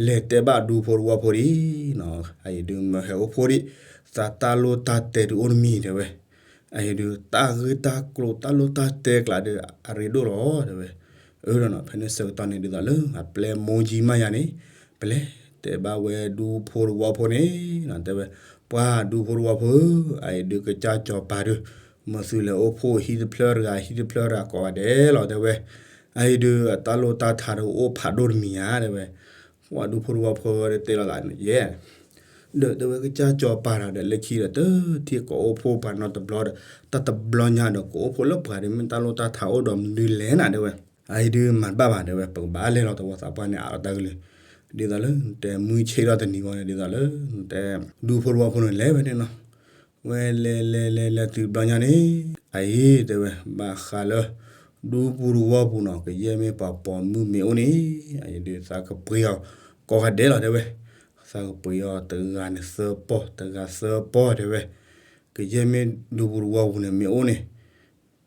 လဲၤတဲဘၣ်ဒူဖိတဝီဖိဒံးနီၤ အံၤဒုးမၢဟဲအိၣ်ဖှိၣ်ဒံး သးတၢ်လိၣ်တၢ်တဲဒုးအိၣ်တမံၤ တဲဝဲ, အံၤဒုးတၢ်ဂ့ၢ်တၢ်ကျိၤတၢ်လိၣ်တၢ်တဲကျးဒီးအရ့ဒိၣ်လီၤ တဲဝဲ, အၢဒီးနီၤ ဖဲန့ၣ်ဆၢကတီၢ်န့ၣ်ဒ်သိးလၢအပျဲၢ်မိၢ်ကၠံမးယၤန့ၣ် ပလဲၤတဲဘၣ်ဝဲဒူဖိတဝီဖိန့ၣ်နီၤ တဲဝဲ, ပှၤဒူဖိတဝီဖိဧၢ, အံၤဒုးကစၢ်ကၠီၤပၤဒီး မၢသုလဲၤအိၣ်ဖှိၣ်ဟံၣ်တဖျၢၣ်တဂၤဟံၣ်တဖျၢၣ်တဂၤကိးဂၤဒဲးလီၤ တဲဝဲ, အံၤဒုးအတၢ်လိၣ်တၢ်ထးဒီးအိၣ်ဖးဒိၣ်တမံၤဧါ တဲဝဲ, ပှၤဒူဖိတဝီဖိဒီးတဲလီၤသးယဲၢ် ဒီးတဲဝဲကစၢ်ကၠီၤပၤဒီး လၢခံဒီးတထံၣ်ကအိၣ်ဖှိၣ်ပှၤနီတဘျီဒီး တၢ်တဘျီညါဒီးကအိၣ်ဖှိၣ်လၢပှၤဒီး မ့ၢ်တၢ်လိၣ်တၢ်ထးအိၣ်ဒီးမနုၤလဲၣ်နၤ တဲဝဲ, အံၤဒုးမၤတဘၣ်ဘၣ် တဲဝဲ ပကဘၣ်လဲၤလီၤသဝီသးပှၢ်န့ၣ် အးလီၤတၢ်ကလုၢ်, ဒ်သိးလၢနတဲမုၢ်ဆ့ၣ်ထီၣ်တနံၤဘၣ်န့ၣ် ဒ်သိးလၢနတဲ ဒူဖိတဝီဖိန့ၣ်လဲၤဝဲန့ၣ်နီၤ ဝဲလဲၤလဲၤလဲၤလဲၤတုၤတဘျီညါန့ၣ် အံၤတဲဝဲ ဘၣ်ဃးလၢ ဒူပူၤတဝီပူၤနီၤ ကယဲၢ်မ့ၢ်ပှၤပိာ်မုၣ်မ့ၢ်အိၣ်န့ၣ် အံၤဒုးသးကပှ့ၤအီၤကိးဂၤဒဲးလီၤ တဲဝဲ, သးကပှ့ၤအီၤတဂၤန့ၣ်သၢပီၢ် တဂၤသၢပီၢ် တဲဝဲ, က ကယဲၢ်မ့ၢ်ဒူဖိတဝီပူၤန့ၣ်မ့ၢ်အိၣ်န့ၣ်,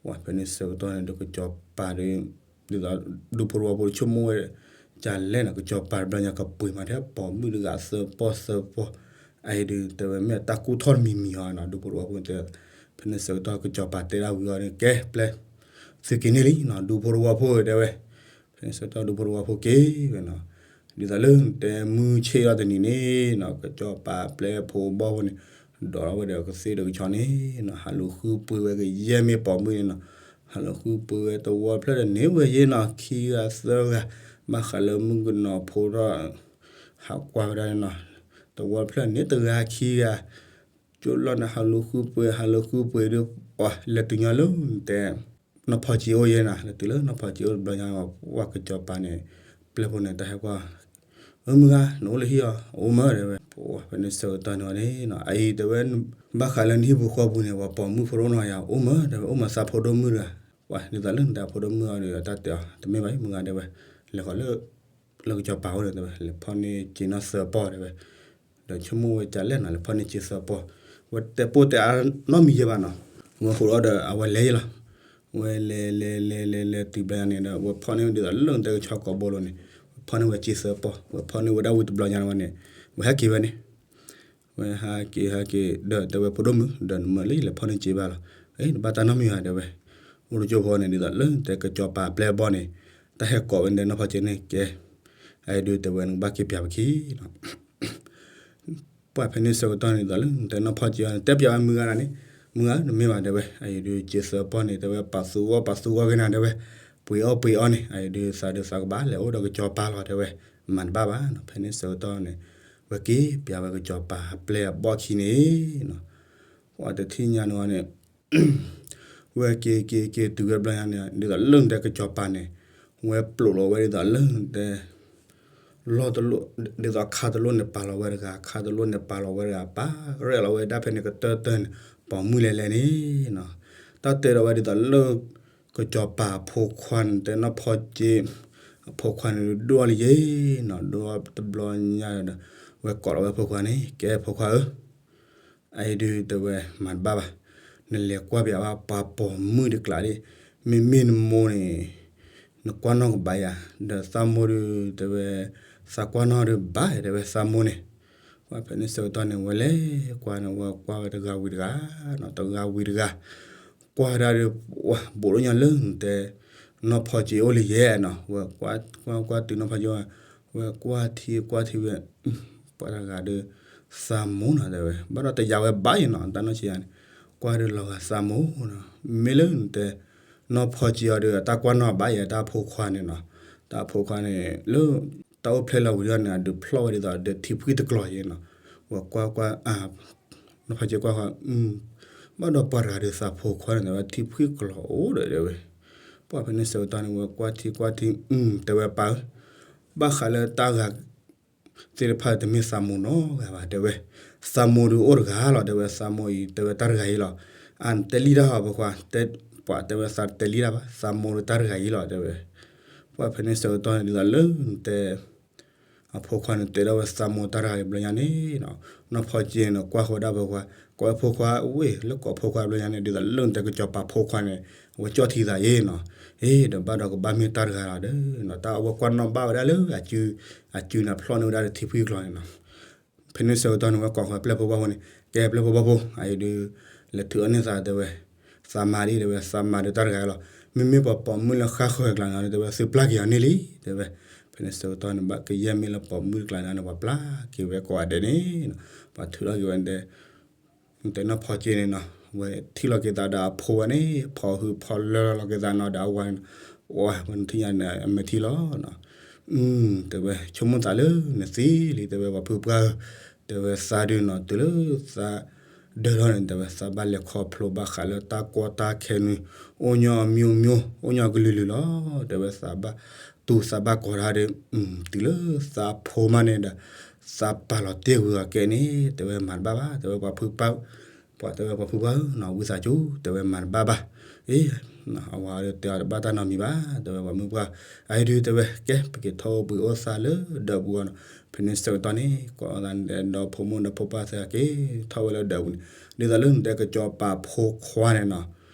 ဝဲဖဲန့ၣ်ဆၢကတီၢ်န့ၣ်ဒီးကစီၤပၤဒီး ဒ်သိးဒူဖိတဝီပူၤဆိကမိၣ်ဝဲ ကလဲၣ်နီၤကစီၤပၤတဘျီညါကပှ့ၤမးထဲပိာ်မုၣ်တဂၤသၢပီၢ်သၢပီၢ်, အအံၤဒုးတဲဝဲမ့ၢ်အတၢ်ကူၣ်ထီၣ်တမံၤမံၤအီၤနီၤ ဒူဖိတဝီပူၤတဲ, ဖဲန့ၣ်ဆၢကတီၢ်ကစီၤပၤတဲဒၣ်ဝံၤအီၤန့ၣ် ကဲပျဲ သုက့ၤန့ၢ်လံနီၤ ဒူဖိတဝီဖိတဲဝဲ, ဖဲန့ၣ်ဆၢကတီၢ်ဒူဖိတဝီဖိက့ၤဝဲနီၤ, ဒ်သိးလၢတဲမုၢ်ဆ့ၣ်ထီၣ်တနံၤန့ၣ်နီၤ ကစီၤပၤပျဲဖိဘီဖိန့ၣ် ဒိးထီၣ်ဝဲဒီးကသ့ၣ်ဒီးကဆီန့ၣ်နီၤ ဟးလူၤဃုပှ့ၤဝဲကယဲၢ်မ့ၢ်ပိာ်မုၣ်န့ၣ်နီၤ, ဟးလူၤဃုပှ့ၤဝဲတဝီဖျၢၣ်ဒီးန့ၢ်ဝဲယ့ၣ်နီၤ ခံဂၤသၢဂၤ, ဘၣ်ဃးလၢမုၣ်ကနီၤဖိထီၣ် ဟးကွၢ်ဝဲဒၣ်န့ၣ်နီၤ, တဝီဖျၢၣ်န့ၢ်တဂၤခံဂၤ, ကၠိလီၤန့ၣ် ဟးလူၤဃုပှ့ၤ ဟးလူၤဃုပှ့ၤဒီး ပှၤလဲၤတုၤညီလၢတဲ နီၢ်ဖီကၠ့အိၣ်ယဲနီၤ လဲၤတုၤလၢနီၢ်ဖီကၠ့အိၣ်တဘျီညါ ပှၤကစီၤပၤန့ၣ် ပျဲဖိန့ၣ် တၢ်ဟဲကွၢ်, အမုၢ်ဂၤ နအိၣ်လၢဟံၣ်အီၤ အိၣ်မးတဲဝဲ, ပှၤဖဲန့ၣ်ဆၢကတီၢ်န့ၣ်အီၤန့ၣ်နီၤ အအံၤတဲဝဲ ဘၣ်ဃးလၢနဟံၣ်ပူၤဃီပူၤန့ၣ် ပှၤပိာ်မုၣ်ဖိဒိၣ်နီၤယၤ အိၣ်မးတဲဝဲ အိၣ်မးသးဖိဒိၣ်မုၣ်တဂၤ, ပှၤဒ်သိးလၢနတၢ်ဖိဒိၣ်မုၣ်အီၤဒီး တၢ်တဲအီၤ တမ့ၢ်ဘၣ်အံၤ မုၢ်ဂၤတဲဝဲ, လဲၤဃီၤလၢ လၢကစီၤပၤအိၣ်န့ၣ်တဲဝဲ လဲၤဖီၣ်န့ၢ်ကၠ့နီၢ်သၢပီၢ်တဲဝဲ, ဒီးဆိကမိၣ်ဝဲကလဲၣ်နီၤ လဲၤဖီၣ်န့ၢ်ကၠ့သၢပီၢ်, ဝဲတဲပိၢ်တဲအါနီတမံၤယဲဘၣ်နီၤ, ဝဲဃိးဒီးအဝဲလဲၤယဲလီၤ, ဝဲလဲၤလဲၤလဲၤလဲၤလဲၤတုၤဘျီညါန့ၣ်ဒီး ဝဲဖီၣ်န့ၢ်ဝဲဒ်သိးလၢနတဲကဆီကိးဘိလိၤန့ၣ်, ဝဲဖီၣ်န့ၢ်ဝဲကၠ့သၢပီၢ်, ဝဲဖီၣ်န့ၢ်ဝဲဒၣ်ဝံၤတဘျီညါန့ၣ်ဝဲန့ၣ်, ဝဲဟဲက့ၤဝဲန့ၣ် ဝဲဟးက့ၤဟဲက့ၤ ဒီးတဲဝဲဖိဒိၣ်မုၣ် ဒီးနမၢလၢယလဲၤဖီၣ်န့ၢ်ကၠ့ဘၣ်လီၤ, အ့ နဘၣ်တၢ်နီတမံၤဧါတဲဝဲ, အိၣ်တကၠိဖိန့ၣ် ဒ်သိးလၢနတဲကစီၤပၤပျဲဘီန့ၣ်, တၢ်ဟဲကိးဝဲန့ၣ်နီၢ်ဖီကၠ့န့ၣ်ကဲ, အအံၤဒုးတဲဝဲ နကဘၣ်က့ၤပျးပခံနီၤ ပှၤဖဲန့ၣ်ဆၢကတီၢ်န့ၣ် ဒ်သိးလၢနတဲနီၢ်ဖီကၠ့အီၤန့ၣ် တဲပျးဝဲမုၢ်ဂၤဒၣ်န့ၣ်, မုၢ်ဂၤဧၢ နမ့ၢ်ဘၣ်တဲဝဲ, အအံၤဒုးကၠ့သၢပီၢ်န့ၣ် တဲဝဲ ပာ်သူအီၣ်ပာ်သူအီၣ်က့ၤနၤတဲဝဲ, ပှ့ၤအီၣ်ပှ့ၤအီၣ်န့ၣ် အအံၤဒုးသးဒုးသးကဘၣ်လဲၤအိၣ်ဒီးကစီၤပၤလီၤတဲဝဲ, မၤတဘၣ်ဘၣ်နီၤ, ဖဲန့ၣ်ဆၢကတီၢ်န့ၣ် ဝဲက့ၤပျးဝဲကစီၤပၤအပျဲၢ်အဘီၣ်ခံန့ၣ်နီၤ, ပှၤတထံၣ်ညါန့ၣ်ဝဲန့ၣ် ဝဲက့ၤက့ၤက့ၤတုၤဝဲဘျီညါန့ၣ် ဒ်သိးလၢနတဲကစီၤပၤန့ၣ်, ဝဲပျိာ်လီၤဝဲဒ်သိးလၢနတဲ လီၢ်တလိၣ်, ဒ်သိးခါတလိၣ်န့ၣ်ပာ်လီၤဝဲတဂၤ, ခါတလိၣ်န့ၣ်ပာ်လီၤဝဲတဂၤ, ပာ်ရဲၣ်လီၤဝဲဒၣ်ဖဲန့ၣ်ကတၢၢ်တၢၢ်န့ၣ်, ပိာ်မုၣ်လဲၤလဲၤန့ၣ်နီၤ, တၢ်တဲဒီးဝဲဒ်သိးလၢ ကစီၤပၤအဖိခွါန့ၣ် တဲနီၢ်ဖီကၠ့ အဖိခွါန့ၣ်ဒိၣ်အီၤလံယဲနီၤ, ဒိၣ်အီၤတဘျီညါဒီး ဝဲကိးလီၤဝဲဖိခွါန့ၣ် ကဲဖိခွါဧၢ အအံၤဒုးတဲဝဲ မၤတဘၣ်ဘၣ်, နလဲၤကွၢ်ပျးဘၣ်ပှၤပိာ်မုၣ်တကျးဒၣ်, မ့မ့ၢ်နမိၢ်န့ၣ် နကွၢ်နီၣ်ကဘၣ်ယၤ, ဒီးသးမိၢ်ဒုးတဲဝဲ သးကွၢ်နီၣ်ဒုးဘၣ်တဲဝဲသးမိၢ်န့ၣ်, ပှၤဖဲန့ၣ်ဆၢကတီၢ်န့ၣ် ဝဲလဲၤကွၢ်န့ၣ် ဝဲကွၢ်ဝဲတဂၤဝံၤတဂၤ, တဂၤဝံၤတဂၤ ကွၢ်ဒၣ်ဒီး ဝဲဘူးလီၤညါလၢနတဲ နီၢ်ဖီကၠ့အိၣ်လံယဲနီၤ, ဝဲကွၢ်ကွၢ်ကွၢ်တုၤနီၢ်ဖီကၠ့ ဝဲကွၢ်ထံကွၢ်ထံဝဲ ပှၤတဂၤဒီး သးမိၢ်နီၤတဲဝဲ ဘၣ်ဒီးတယာ်ဝဲဘၣ်ယဲနီၤ တၢ်နီၢ်ဆံးယၤန့ၣ် ကွၢ်ဒီးလီၤဂာ်သးမိၢ်နီၤ, မ့ၢ်လၢနတဲ နီၢ်ဖီကၠ့အီၤဒီး တၢ်ကွၢ်နီၣ်ဘၣ်ယဲ တၢ်ဖိခွါန့ၣ်နီၤ, တၢ်ဖိခွါန့ၣ် လၢ တၢ်အိၣ်ဖျဲၣ်လီၤဝံၤဒီးန့ၣ် အဒုးဖျီၣ်ဝဲဒ်သိးဒီးထံဖှံတကျိၤယဲနီၤ, ဝဲကွၢ်ကွၢ် နီၢ်ဖီကၠ့ကွၢ်ဃီ ဘၣ်ဒီးပှၤတဂၤဒီးသးဖိခွါန့ၣ်တဲဝဲ ထံဖှံကျိၤအိၣ်ဒီးတဲဝဲ, ပှၤဖဲန့ၣ်ဆၢကတီၢ်န့ၣ် ဝဲကွၢ်ထံကွၢ်ထံ တဲဝဲပၢ်ဧၢ, ဘၣ်ဃးလၢတၢ်ဂၤ သ့ၣ်တဖၣ်တမ့ၢ်သးမိၢ်နီတဂၤဘၣ်တဲဝဲ, သးမိၢ်ဒုးအိၣ်တဂၤလီၤတဲဝဲ, သးမိၢ်အံၤတဲဝဲတၢ်တဂၤအံၤလီၤ, အတဲလံတၢ်ဟီၣ်ဖိခွါ, ပှၤတဲဝဲသးတဲလံတၢ်ဘၣ်, သးမိၢ်ဒုးတၢ်တဂၤအံၤလီၤတဲဝဲ, ပှၤဖဲန့ၣ်ဆၢကတီၢ်န့ၣ်ဒ်သိးလၢနတဲ အဖိခွါန့ၣ်တဲထီၣ်ဝဲသးမိၢ်တၢ်တဂၤအံၤဘျီညါန့ၣ်နီၤ, နီၢ်ဖီကၠ့န့ၣ် ကွၢ်ဃီဒၣ်ဖိခွါ, ကွၢ်ဖိခွါဝ့ၢ်လၢကိးဖိခွါဘျီညါန့ၣ် ဒ်သိးလၢနတဲကစီၤပၤဖိခွါန့ၣ် အဝဲကၠီၣ်ထံသးယဲနီၤ, အ့ဒီးဘၣ်ဒီးကဘၣ်မ့ၢ်တၢ်တဂၤလီၤဒီးနီၤ, တၢ်အဝဲကွၢ်နီၣ်ဘၣ်ဝဲဒၣ်လၢအစု, အစုန့ၣ်ဖျီၣ်န့ၢ်ဝဲဒၣ်ဒီးထံဖှံကျိၤန့ၣ်နီၤ ဖဲန့ၣ်ဆၢကတီၢ်န့ၣ် ဝဲကိးဃီပျဲၢ်ဖိဘီၣ်ဖိန့ၣ် ကဲပျဲၢ်ဖိဘီၣ်ဖိ အအံၤဒုး လဲၤထုးအီၣ်န့ၢ်သးတဲဝဲ, သးမါဒ်တဲဝဲ, သးမါဒုးတၢ်တဂၤလီၤ, မ့မ့ၢ်ပှၤပိာ်မုၣ်လၢဃါဃၢၤကျါန့ၣ်တဲဝဲ သုပျၢ်က့ၤအီၤန့ၢ်လံ တဲဝဲ, ဖဲန့ၣ်ဆၢကတီၢ်န့ၣ် ဘၣ်ကယဲၢ်မ့ၢ်လၢပိာ်မုၣ်တကျါန့ၣ် ပှၤပျၢ်က့ၤဝဲကိးဂၤဒဲးန့ၣ်, ပှၤထုးထီၣ်က့ၤဝဲတဲ တဲနီၢ်ဖီကၠ့န့ၣ်နီၤ, ဝဲထံၣ်လီၤက့ၤသးဒီးအဖိဝဲန့ၣ် ဖီဟုဖီလၢလီၤက့ၤသးနီၤဒီးအဝၤန့ၣ်, ဝဲနထံၣ်ညါန့ၣ် အမဲာ်ထံလီၤနီၤ, တဲဝဲ ဆိကမိၣ်သးလၢနသံလံ တဲဝဲ ပှၤဖုပှၢ်ဧၢ, တဲဝဲသးဒုးနီၤ တုၤလၢသး ဒၢထီၣ်န့ၣ် တဲဝဲသးဘၣ်လဲၤခီဖျိဘၣ်ဃးလၢတၢ်ကီတၢ်ခဲနုာ်, အိၣ်ညီအမျိုးမျိုး အိၣ်ညီကလုာ်လုာ်လီၤ, တဲဝဲသးဘၣ်တူၢ်သးဘၣ်ကီၤတၢ်ဒီး, တုၤလၢသးဖိမးန့ၣ်ဒီး သးပာ်လီၤတ့ၢ်ကွံာ်အီၤကဲန့ၣ် တဲဝဲမၤတဘၣ်ဘၣ်, တဲဝဲပှၤဖုပှၢ်, ပှၤတဲဝဲပှၤဖုပှၢ်ဧၢနီၤ ဝံသးစူၤ တဲဝဲမၤတဘၣ်ဘၣ်, အ့ အဝၤဒီးတဲအီၤတဘၣ်တၢ်နီတမံၤဘၣ်, တဲဝဲပှၤမုၣ်ပှၢ်, အအံၤဒုးတဲဝဲ ကဲ ပက့ၤထီၣ်အိၣ်ဘှံးအိၣ်သါလၢဒၢးပူၤအီၤနီၤ, ဖဲန့ၣ်ဆၢကတီၢ်န့ၣ် ကိးသးဒီးဖိမုၣ်ဒီးဖိပၢ်သ့ၣ်က့ၤထီၣ်ဝဲလၢဒၢးပူၤန့ၣ်, ဒ်သိးလၢနတဲကစီၤပၤဖိခွါန့ၣ်နီၤ,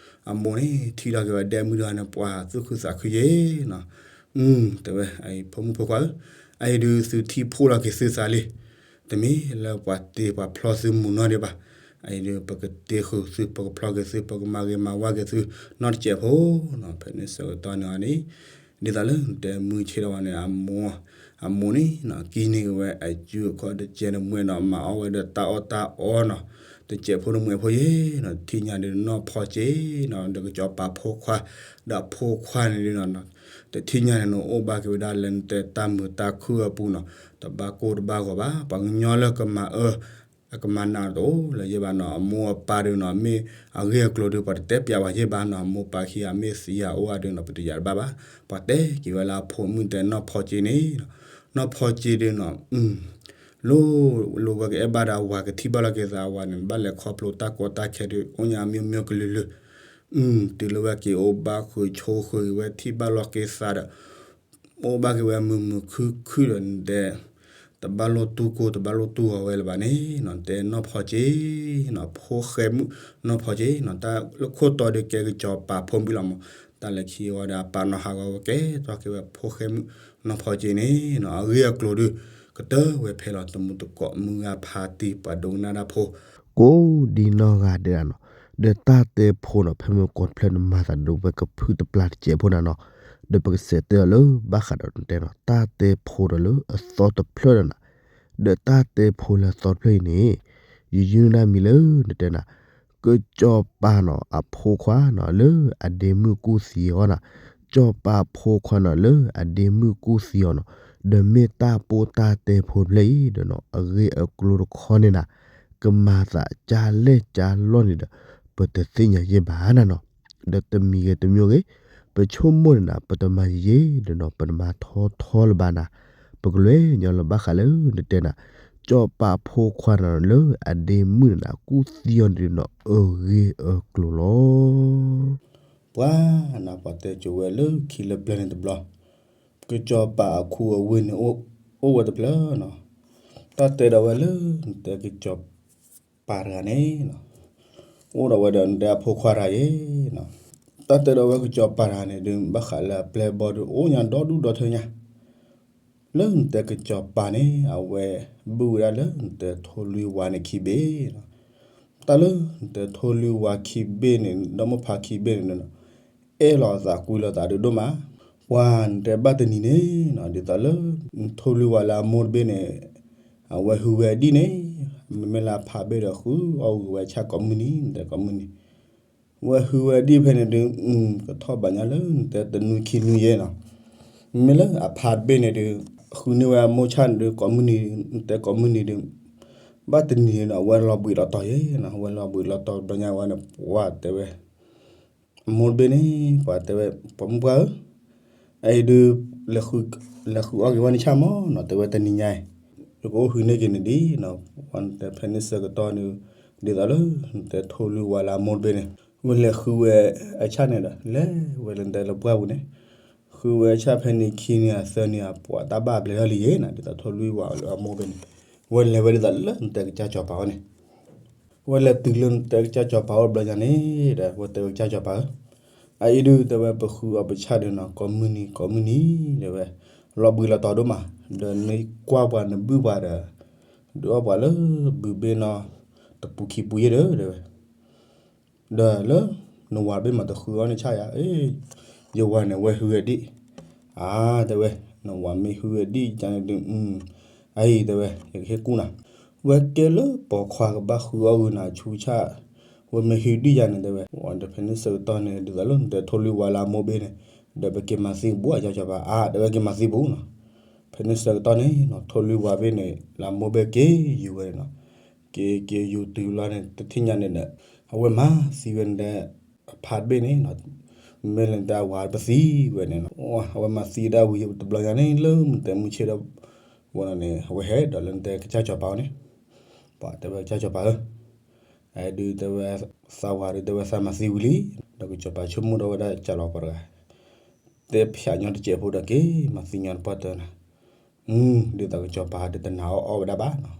အမိၢ်န့ၣ် ထံၣ်ထီၣ်က့ၤဝဲဒဲမုၣ်တဂၤန့ၣ် ပှၤသူၣ်ခုသးခုယဲနီၤ, တဲဝဲ ဖိမုၣ်ဖိခွါဧၢ, အအံၤဒုးသုထံၣ်ဖှိၣ်လီၤက့ၤသုသးလံ, တမ့ၢ်လၢပှၤတ့ပှၤဖျီသုမုၢ်နီၢ်ဒံးဘၣ်, အအံၤဒုးပကတ့ဃုာ်သု ပကဖျီက့ၤသု ပကမၤဂ့ၤမၤဝါက့ၤသု နီတစဲးဖိနီၤ, ဖဲန့ၣ်ဆၢကတီၢ်န့ၣ်န့ၣ် ဒ်သိးလၢနတဲမုၢ်ဆ့ၣ်ထီၣ်ဝဲန့ၣ် အမိၢ်, အမိၢ်န့ၣ်နီၤ ကံန့ၢ်က့ၤဝဲအစုအခီၣ်တစဲးတမှဲးနီၤ, မၤအီၣ်ဝဲဒီးတၢ်အီၣ်တၢ်အီနီၤ, တစဲးဖိတမှဲးဖိယဲနီၤ, တထံၣ်ညါဒုးနီၢ်ဖီက့နီၤ, ဒီးကစီၤပၤဖိခွါ, ဒီးအဖိခွါန့ၣ်ဒုးနီၤ, တထံၣ်ညါန့ၣ်နအိၣ်ဘၣ်က့ၤဝဲဒၣ်လၢနတဲတၢ်မုာ်တၢ်ခုၣ်အပူၤနီၤ, တဘၣ်ကိၢ်တဘၣ်ဂီၤဘၣ်, ပှၤကညီလၢကမၤအၢ အကမၤနးတအိၣ်လၢၤယဲဘၣ်နီၤ, အမိၢ်အပၢ်ဒုးနီၤ မ့ၢ်အဂ့ၢ်အကျိၤဒုး ပှၤတတဲပျးဝဲယဲဘၣ်နီၤ, အမိၢ်ပၢ်ခံဂၤမ့ၢ်သံယၤအိၣ်ဂၤဒုးနီၤ ပတယာ်တဘၣ်ဘၣ်, ပှၤတဲက့ၤဝဲလၢအဖိမုၣ်တဲနီၢ်ဖီက့န့ၣ်, နီၢ်ဖီက့ဒုးနီၤ လိၣ်လိၣ်ဝဲကအဲၣ်ဘၣ်ဒီးအဝၤ ကထံၣ်ဘၣ်လီၤက့ၤသးအဝၤန့ၣ် ဘၣ်လဲၤခီဖျိတၢ်ကီတၢ်ခဲဒုး အိၣ်ညါအမျိုးမျိုးကလုာ်လုာ်, တုၤလၢဝဲက့ၤအိၣ်ဘၣ်ဃုာ်ဆိးဃုာ်က့ၤဝဲ ထံၣ်ဘၣ်လီၤက့ၤသးဒီး အိၣ်ဘၣ်က့ၤဝဲမုာ်မုာ်ခုၣ်ခုၣ်ဒီးနတဲ, တဘၣ်လိၣ်တူၢ်ကိၢ် တဘၣ်လိၣ်တူၢ်ဂီၤဝဲလၢၤဘၣ်န့ၣ်နီၤ, တဲနီၢ်ဖီက့နီၤ ဖိဃဲမုၣ်နီၢ်ဖီက့နီၤ, တၢ်လၢခိၣ်တီဒုးကဲကစီၤပၤဖိမုၣ်လီၤမး, တၢ်လၢခံဝဲဒီးအပၢ်နီၢ်ဟးဂီၤဝဲကဲထီၣ်က့ၤဝဲဖိဃဲမုၣ်နီၢ်ဖီက့န့ၣ်နီၤ, အဂ့ၢ်အကျိၤဒုး ကတၢၢ်ဝဲဖဲလီၤ တမုၢ်တကိးမုၢ်ဂၤဖးတံၢ် ပှၤဒိကနၣ်တၢ်ဖိ ကိးဒံနီၢ်ဂၤဒဲးနီၤ, ဒီးတၢ်တဲဖိနီၤ ဖဲမ့ၢ်ကိးတဖျၢၣ်နမၤသးဒိးဝဲကဖုတပျၢ်တစဲးဖိနၤနီၤ, ဒီးပကစးတဲအီၤလၢဘၣ်ဃးဒီးနတဲနီၤ တၢ်တဲဖိဒီးလၢအသီတဖျၢၣ်ဒီးနၤ, ဒီးတၢ်တဲဖိလၢအသီတဖျၢၣ်အံၤန့ၣ် ယယုၢ်နၢ်မံၤလၢနတဲနၤ, ကစီၤပၤနီၤ အဖိခွါနီၤ လၢအဒ့မုၣ်ကူၣ်သံအီၤနၤ, စီၤပၤဖိခွါနီၤ လၢအဒ့မုၣ်ကူၣ်သံအီၤနီၤ, ဒီးမ့ၢ်တၢ်ပိၢ်တၢ်တဲဖိတဖျၢၣ်အံၤဒီးနီၤ အဂ့ၢ်အကျိၤတခီန့ၣ်နၤ, ကမၤသးကၢ်လဲၢ်ကၢ်လီၢ်န့ၣ်ဒီး ပတသ့ၣ်ညါယဲၢ်ဘၣ်နၤနီၤ, ဒီးတမံၤဂ့ၤတမံၤဂ့ၤ, ပဆိကမိၣ်န့ၣ်နၤ ပတမၤယဲၢ်ဒီးနီၤ ပတမၤထီထီလၢၤဘၣ်နၤ, ပကလဲၤညီလၢဘၣ်ဃးလၢနတဲနၤ, စီၤပၤဖိခွါနၤ လၢအဒ့မုၣ်န့ၣ်နၤ ကူၣ်သံအီၤန့ၣ်ဒီးနီၤ အဂ့ၢ်အကျိၤလီၤ. ပှၤနၤ ပှၤတဲစိာ်ဝဲလၢခံလၢပျၢၤန့ၣ်တဘျီ, ကစီၤပၤအခူအဝ့ၢ်န့ၣ် အိၣ်ဝဲတဖျၢၣ်နီၤ, တၢ်တဲဒီးဝဲလၢနတဲကစီၤပၤတဂၤန့ၣ်နီၤ, အိၣ်ဒီးဝဲဒီးနတဲအဖိခွါတဂၤယဲနီၤ, တၢ်တဲဒီးဝဲကစီၤပၤတဂၤန့ၣ်ဒုး ဘၣ်ဃးလၢအပျဲၢ်ဘီဒုး အိၣ်ညါဒီဒူၣ်ဒီထၢညါ လၢနတဲကစီၤပၤန့ၣ် အဝဲဘုၣ်ဝဲဒၣ်လၢနတဲထိၣ်လွံၢ်ဝါန့ၣ်ခံဘ့ၣ်နီၤ, တၢ်လၢနတဲထိၣ်လွံၢ်ဝါခံဘ့ၣ်န့ၣ် ဒီမိၢ်ဖးခံဘ့ၣ်န့ၣ်နီၤ, အဲၣ်လီၤသးကွံလီၤသးဒုးဒိၣ်မး, ပှၤနတဲဘၣ်တနံၤန့ၣ်နီၤ ဒ်သိးလၢနထိၣ်လွံၢ်ဝါလၢအမိၢ်တဘ့ၣ်န့ၣ် အဝဲဟုဝဲဒံၣ်န့ၣ်, မ့မ့ၢ်လၢအဖးဘ့ၣ်ဒီး ဃုအီၣ်ဂုာ်ဝဲဆၣ်ကိးမုၢ်နံၤ နတဲကိးမုၢ်နံၤ, ဝဲဟုဝဲဒံၣ်ဖဲန့ၣ်ဒုး ကထီၣ်ဘၣ်ညါလၢနတဲတနွံခံနွံယဲနီၤ, မ့မ့ၢ်လၢအဖးဘ့ၣ်န့ၣ်ဒုး ဃုန့ၢ်ဝဲအမိၢ်ဆၣ်န့ၣ်ဒုး ကိးမုၢ်နံၤ နတဲကိးမုၢ်နံၤဒုး, ဘၣ်တနံၤန့ၣ်နီၤ အဝဲလီၤဘှံးလီၤတီၤယဲနီၤ, အဝဲလီၤဘှံးလီၤတီၤဘျီညါဝဲန့ၣ် ပှၤတဲဝဲ အမိၢ်တဘ့ၣ်န့ၣ် ပှၤတဲဝဲ ပိာ်မုၣ်ပှၢ်ဧၢ, အအံၤဒုး လဲၤဃုအီၣ်က့ၤဝဲနဆၣ်မးနီၤ, တဲဝဲတနံၤညါအံၤ ယကအိၣ်ဟုန့ၢ်က့ၤနဒံးနီၤ, ပှၤနတဲဖဲန့ၣ်ဆၢကတီၢ်န့ၣ် ဒ်သိးလၢ နတဲထိၣ်လွံၢ်ဝါလၢအမိၢ်တဘ့ၣ်န့ၣ် ဝဲလဲၤဃုဝဲအဆၣ်န့ၣ်ဒီး လဲၤဝဲလၢနတဲလၢပှၢ်ပူၤန့ၣ်, ဃုဝဲအဆၣ်ဖဲန့ၣ်ခံနံၤအသၢနံၤအပှၤတၢ်ဘၣ်ဘျဲးထီၣ်လံယဲနီၤ, ဒ်သိးထိၣ်လွံၢ်ဝါလၢအမိၢ်တဘ့ၣ်န့ၣ်, ဝဲလဲၤဝဲဒ်သိးလၢနတဲကစၢ်စီၤပၤဝဲန့ၣ် ဝဲလဲၤတုၤလၢနတဲကစၢ်စီၤပၤအိၣ်ဘျီညါန့ၣ်ဒီး ဝဲတဲဝဲကစၢ်စီၤပၤဧၢ, အအံၤဒုးတဲဝဲပဃုအီၣ်ပဆၣ်ဒုးနီၤ ကိးမုၢ်နံၤကိးမုၢ်နံၤ တဲဝဲ, လီၤဘှံးလီၤတီၤဒိၣ်မး, ဒီးနကွၢ်ပှၤနဘုၣ်ပှၤဒီး ဒုးအီၣ်ပှၤလၢဘုးဘ့ၣ်နီၤ တပူၤခံပူၤယဲဒီး တဲဝဲ ဒီးလၢ နဝၤတဘ့ၣ်မးတဃုအီၣ်န့ၣ်ဆၣ်ယၤ, ယဝၤန့ၣ်ဝဲဟုဝဲဒံၣ်, အါ တဲဝဲ, နဝၤမ့ၢ်ဟုဝဲဒံၣ်ယၤန့ၣ်ဒုး အအံၤတဲဝဲ ယကဟ့ၣ်ကူၣ်နၤ, ဝဲကဲလၢပိာ်ခွါကဘၣ်ဃုအီၣ်ဂုာ်နၤဆူဆၣ်, ဝဲမ့ၢ်ဟုဒံၣ်ယၤန့ၣ်တဲဝဲ, ဒီးဖဲန့ၣ်ဆၢကတီၢ်န့ၣ် ဒ်သိးလၢနတဲထိၣ်လွံၢ်ဝါလၢအမိၢ်ဘ့ၣ်န့ၣ်, ဒီးပက့ၤမၤသံဘူးအကစၢ်စီၤပၤ, အါ တဲဝဲက့ၤမၤသံဘူးနီၤ, ဖဲန့ၣ်ဆၢကတီၢ်န့ၣ်နီၤ ထိၣ်လွံၢ်ဝါဘ့ၣ်န့ၣ် လၢအမိၢ်ဘ့ၣ်က့ၤယူၤဝဲန့ၣ်နီၤ, က့ၤက့ၤယူၤတုၤလီၤန့ၣ် တထံၣ်ညါန့ၣ်ဒီး အဝဲမၤသံဝဲန့ၣ်ဒီး အဖးတဘ့ၣ်န့ၣ်နီၤ, မ့ၢ်လၢနတဲအဝၤပသံဝဲန့ၣ်နီၤ, အဝဲမၤသံဒၣ်ဝံၤတဘျီညါန့ၣ် လၢနတဲမုၢ်ဆ့ၣ်ဒီး ဝဲန့ၣ် အဝဲဟဲဒီးလၢနတဲကစၢ်စီၤပၤဝဲန့ၣ်, ပှၤတဲဝဲကစၢ်စီၤပၤဧၢ, အဒုးတဲဝဲ သးဝၤဒုးတဲဝဲသးမၤသံဝံၤလံ, ဒီးကစၢ်စီၤပၤဆိကမိၣ်ဒီးဝဲဒၣ်ကလီၤပှၤတဂၤ တဲဖျါညီတစဲးဖိဒီးက့ၤမၤသံညီတပှၢ်တၢၢ်နၤ, ဒ်သိးကစီၤပၤဒုးတနာ်အီၣ်အီၣ်ဝဲဒၣ်ဘၣ်နီၤ.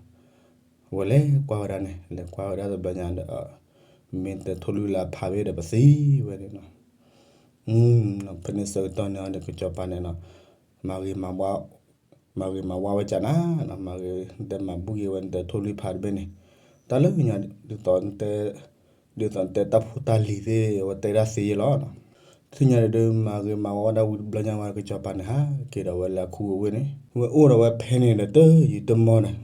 ဝဲလဲၤကွၢ်ဝဲဒၣ်န့ၣ် လဲၤကွၢ်ဝဲဒၣ်တဘျီညါဒီး မ့ၢ်တဲထိၣ်လွံၢ်လၢအဖးဘ့ၣ်ဒီးပသံဝဲန့ၣ်နီၤ. ဖဲန့ၣ်ဆၢကတီၢ်န့ၣ်ဒီးကစီၤပၤန့ၣ်နီၤ မၤဂ့ၤမၤဝါ မၤဂ့ၤမၤဝါဝဲကနၤနီၤ မၤဂ့ၤတဲမၤဘူၣ်က့ၤဝဲတဲထိၣ်လွံၢ်ဖးတဘ့ၣ်န့ၣ် တၢ်လၢညါ ဒ်သိးတဲတၢ်ဖိတၢ်လံၤသ့ၣ် အဝဲတဲဒၣ်သ့ယဲလီၤ. တထံၣ်ညါန့ၣ်ဒုး မၤဂ့ၤမၤဝါဝဲဒၣ်ဝံၤတဘျီညါဝဲ ကစီၤပၤန့ၣ် ဟးက့ၤဒီးဝဲလၢအခူအဝ့ၢ်န့ၣ် ဝဲအိၣ်ဒီးဝဲဖဲန့ၣ်ဒီးတယံာ်တမီၢ်န့ၣ်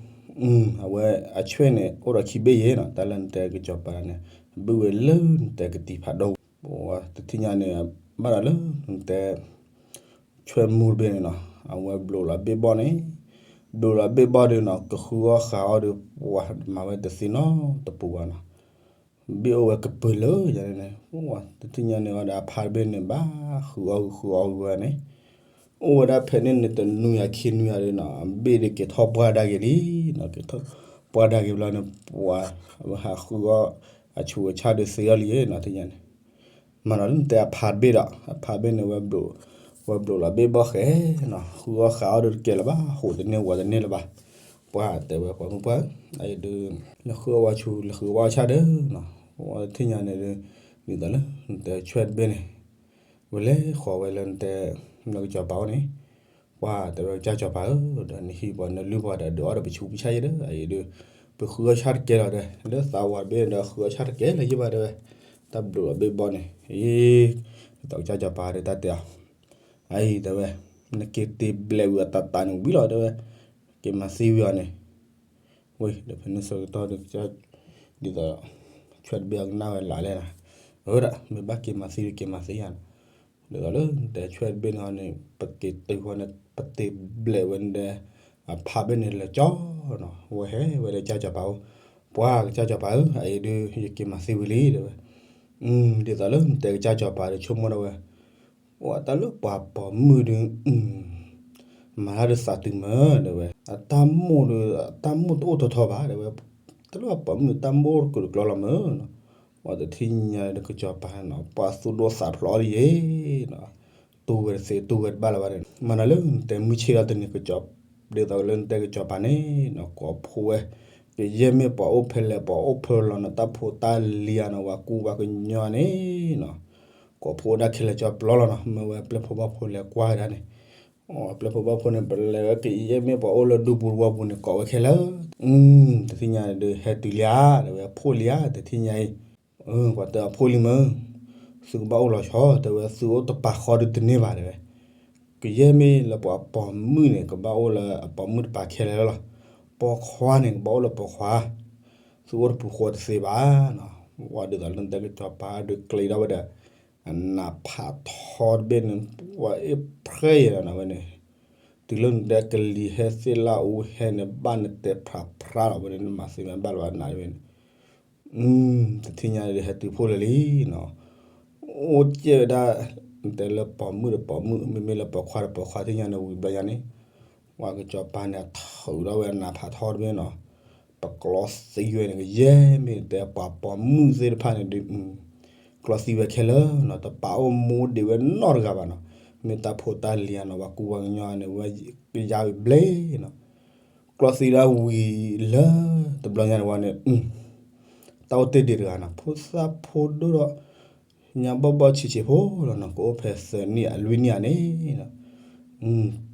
အဝဲအဆွဲၣ်န့ၣ် အိၣ်ဒီးခံဘ့ၣ်ယဲနီၤ တၢ်လၢနတဲကစီၤပၤန့ၣ် ဘုၣ်ဝဲလၢနတဲကတံၤဖးဒိၣ် တထံၣ်ညါန့ၣ် ဘၣ်ဒီးလၢနတဲ ဆွဲၣ်မူတဘ့ၣ်န့ၣ်နီၤ အဝဲဘျိးလီၤဘ့ၣ်ဘီၣ်န့ၣ် ဘျိးလီၤဘ့ၣ်ဘီၣ်ဒုးနီၤ ကဃုအီၣ်ဃာ်အီၣ်ဒီး ပှၤမၤဝဲတသ့နီတပူၤဘၣ်နီၤ ဘ့ၣ်အိၣ်ဝဲကပၢၤလၢယၤန့ၣ် တထံၣ်ညါန့ၣ်အီၤဒီးအဖးတဘ့ၣ်န့ၣ် ဘၣ်ဃုအီၣ်ဃုအီၣ်ဝဲန့ၣ် အိၣ်ဝဲဒၣ်ဖဲန့ၣ်န့ၣ် တနွံယၤခံနွံယၤဒုးနီၤ အဘ့ၣ်ဒုးက့ၤထီၣ်ပှၢ်ဒၣ်က့ၤလံနီၤ က့ၤထီၣ်ပှၢ်ဒၣ်က့ၤဘျီန့ၣ် ပှၤဟးဃုအီၣ်အဆူးအဆါဒုးသ့အီၤလံနီၤ တထံၣ်ညါန့ၣ် မၤဒီးလၢနတဲအဖးတဘ့ၣ်ဒီး အဖးတဘ့ၣ်န့ၣ် ဝဲဘျိးလီၤဘ့ၣ်ဘီၣ်ဃဲနီၤ ဃုအီၣ်ဃာ်အီၣ်ဒီးတကဲလၢၤဘၣ် ဟူးတန့ၢ်ဝးတန့ၢ်လၢၤဘၣ် ပှၤတဲဝဲပှၤမုၣ်ပှၢ် အအံၤဒုး လၢဃုအီၣ်ဝဲဆူ လၢဃုအီၣ်ဆၣ်ဒီးနီၤ ဝဲတထံၣ်ညါန့ၣ်ဒုး ဒ်သိးလၢနတဲဆွဲၣ်တဘ့ၣ်န့ၣ် ဝဲလဲၤဃီၤဝဲလၢနတဲ လၢကစီၤပၤအိၣ်န့ၣ် ပှၤတဲဝဲကစၢ်စီၤပၤဧၢ ဒီးနဟံးပှၤနလုၢ်ပှၤဒီးဒုးအီၣ်ဒီးပဆူးပဆါယဲဒီး အအံၤဒုး ပဃုအီၣ်ဆၣ်တကဲလီၤဒီး လၢသးဝးတဘ့ၣ်ဒီးဃုအီၣ်ဆၣ်တကဲလၢၤယဲဘၣ်တဲဝဲ တၢ်ဘျိးလီၤဘ့ၣ်ဘီၣ်န့ၣ် အံၤ ဒ်သိးကစၢ်စီၤပၤဒီးတၢ်တဲအီၤ အအံၤတဲဝဲ နက့ၤတ့ၢ်ဘျဲးဝံၤအတၢ်တၢ်န့ၣ်ဝံၤလီၤတဲဝဲ က့ၤမၤသံဝံၤအီၤန့ၣ် ဝ့ၢ်ဒီးဖဲန့ၣ်ဆၢကတီၢ်ဒီး ဒ်သိး ဆွဲၣ်တဘ့ၣ်အကနၣ်ဝဲလၢလဲၣ်နီၤ အဝဲဒၣ် မ့ၢ်ဘၣ်က့ၤမၤသံဒီးက့ၤမၤသံယါနီၤ ဒ်သိးလၢနတဲဆွဲၣ်တဘ့ၣ်န့ၣ်န့ၣ် ပက့ၤတုၤဃီန့ၣ် ပတ့ၢ်ဘျဲးဝဲန့ၣ်ဒီး အဖးဘ့ၣ်န့ၣ်လၢာ်ကၠီနီၤ ဝဲဟဲဝဲဒီးကစၢ်စီၤပၤအိၣ် ပှၤကစၢ်စီၤပၤဧၢ အအံၤဒုး ယက့ၤမၤသံဝံၤလံတဲဝဲ ဒ်သိးလၢနတဲကစၢ်စီၤပၤဒီး ဆိကမိၣ်ဒၣ်ဝဲ အိၣ်တၢ်လၢပှၤပိာ်မုၣ်ဒီး မၤတၢ်ဒီးသးတုၤမၢတဲဝဲ အတၢ်မိၣ်ဒီး အတၢ်မိၣ်တအိၣ်ထီထီဘၣ်တဲဝဲ တၢ်လၢပှၤပိာ်မုၣ်တၢ်မိၣ်တအိၣ်တကျိၤကျီလီၤမၢနီၤ ပှၤတထံၣ်ညါဒီးကစီၤပၤနီၤ ပှၤသူၣ်ဒိၣ်သးဖျိးဒ်ယဲနီၤ တူၢ်ဝဲတသ့ တူၢ်ဝဲတဘၣ်လၢၤဘၣ်ဒီး မၤနီၤလၢနတဲမုၢ်ဆ့ၣ်ဒီးတနံၤ ကစီၤ ဒ်သိးလၢနတဲကစီၤပၤန့ၣ်နီၤ ကိးဖှိၣ်ဝဲ ကယဲၢ်မ့ၢ်ပှၤအိၣ်ဖဲလဲၣ် ပှၤအိၣ်ဖဲလဲၣ်နီၤ တၢ်ဖိတၢ်လံၤဧါနီၤ ပှၤကူပှၤကညီန့ၣ်နီၤ ကိးဖှိၣ်ဝဲဒၣ်ခဲလၢာ်ကၠီပျီလီၤနီၤ မ့ၢ်ဝဲပျဲၢ်ဖိဘီၣ်ဖိလဲၤကွၢ်ဝဲဒၣ်န့ၣ် ပျဲၢ်ဖိဘီၣ်ဖိန့ၣ် ပလဲၤဝဲကယဲၢ်မ့ၢ်ပှၤအိၣ်လၢဒူပူၤတဝီပူၤန့ၣ် ကိးဝဲခဲလၢာ် တထံၣ်ညါန့ၣ်ဒုး ဟဲတုၤလံဧါ တဲဝဲ ဖှိၣ်လံဧါ တထံၣ်ညါအံၤ ပှၤတဲအဖှိၣ်လံမၢ သုကဘၣ်အိၣ်လီၤဆီ တဲဝဲ သုအိၣ်တပာ်ဃီဒုးတန့ၢ်ဘၣ်တဲဝဲ ကယဲၢ်မ့ၢ်လၢပှၤပိာ်မုၣ်န့ၣ် ကဘၣ်အိၣ်လၢအပိာ်မုၣ်တပၤခဲလၢာ်လီၤ ပိာ်ခွါန့ၣ် ကဘၣ်အိၣ်လၢပိာ်ခွါ သုအိၣ်တပူၤဃီတသ့ဘၣ်နီၤ ဝံၤဒ်သိးလၢနတဲကစီၤပၤဒုးကျဲၤထီၣ်ဝဲဒီး အနးဖးထီတဘ့ၣ်န့ၣ် ပှၤအ့ၣ်ဖျဲၣ်ယဲနီၤဝဲန့ၣ် တုၤလၢနတဲကလံၤဟဲသ့ၣ်လၢအူဟဲန့ၣ် ဘၣ်နတဲဖျါဖျါလီၤဝဲန့ၣ် နမၤသ့မ့ၢ်ဘၣ်လၢၤဘၣ်နးတဝဲန့ၣ် တထံၣ်ညါန့ၣ်ဒီးဟဲတုၤဖှိၣ်လၢာ်လံနီၤ အိၣ်ကဲဝဲဒၣ် နတဲလၢပိာ်မုၣ်ဒီးပိာ်မုၣ် မ့မ့ၢ်လၢပိာ်ခွါဒီးပိာ်ခွါ တထံၣ်ညါန့ၣ်ဝံၤဘျီညါန့ၣ် ပှၤကစီၤပၤန့ၣ် အထုးထီၣ်ဝဲအနးဖးထီတဘ့ၣ်နီၤ ပကျီသံဝဲန့ၣ် ကယဲၢ်မ့ၢ်တဲပှၤပိာ်မုၣ်သ့ၣ်တဖၣ်န့ၣ်ဒုး ကျီသံဝဲခဲလၢာ်နီၤ တပာ်အိၣ်မူဒံးဝဲနီတဂၤဘၣ်နီၤ မ့ၢ်တၢ်ဖိတၢ်လံၤဧါနီၤ ပှၤကူပှၤကညီန့ၣ် ဝဲကယါဝံၤဘျဲၣ်နီၤ ကျီသံဒၣ်ဝံၤလၢ တဘျီညါန့ၣ်ဝဲန့ၣ် တၢ်အိၣ်တ့ၢ်ဒံးတဂၤနီၤ ဖိသၣ်ဖိဒိၣ်ဒီး ညါဘီၣ်ဘီၣ်ဆံးဆံးဖိလီၤနီၤ ကအိၣ်ဖဲသၢနံၣ်အလွံၢ်နံၣ်ဧါန့ၣ်နီၤ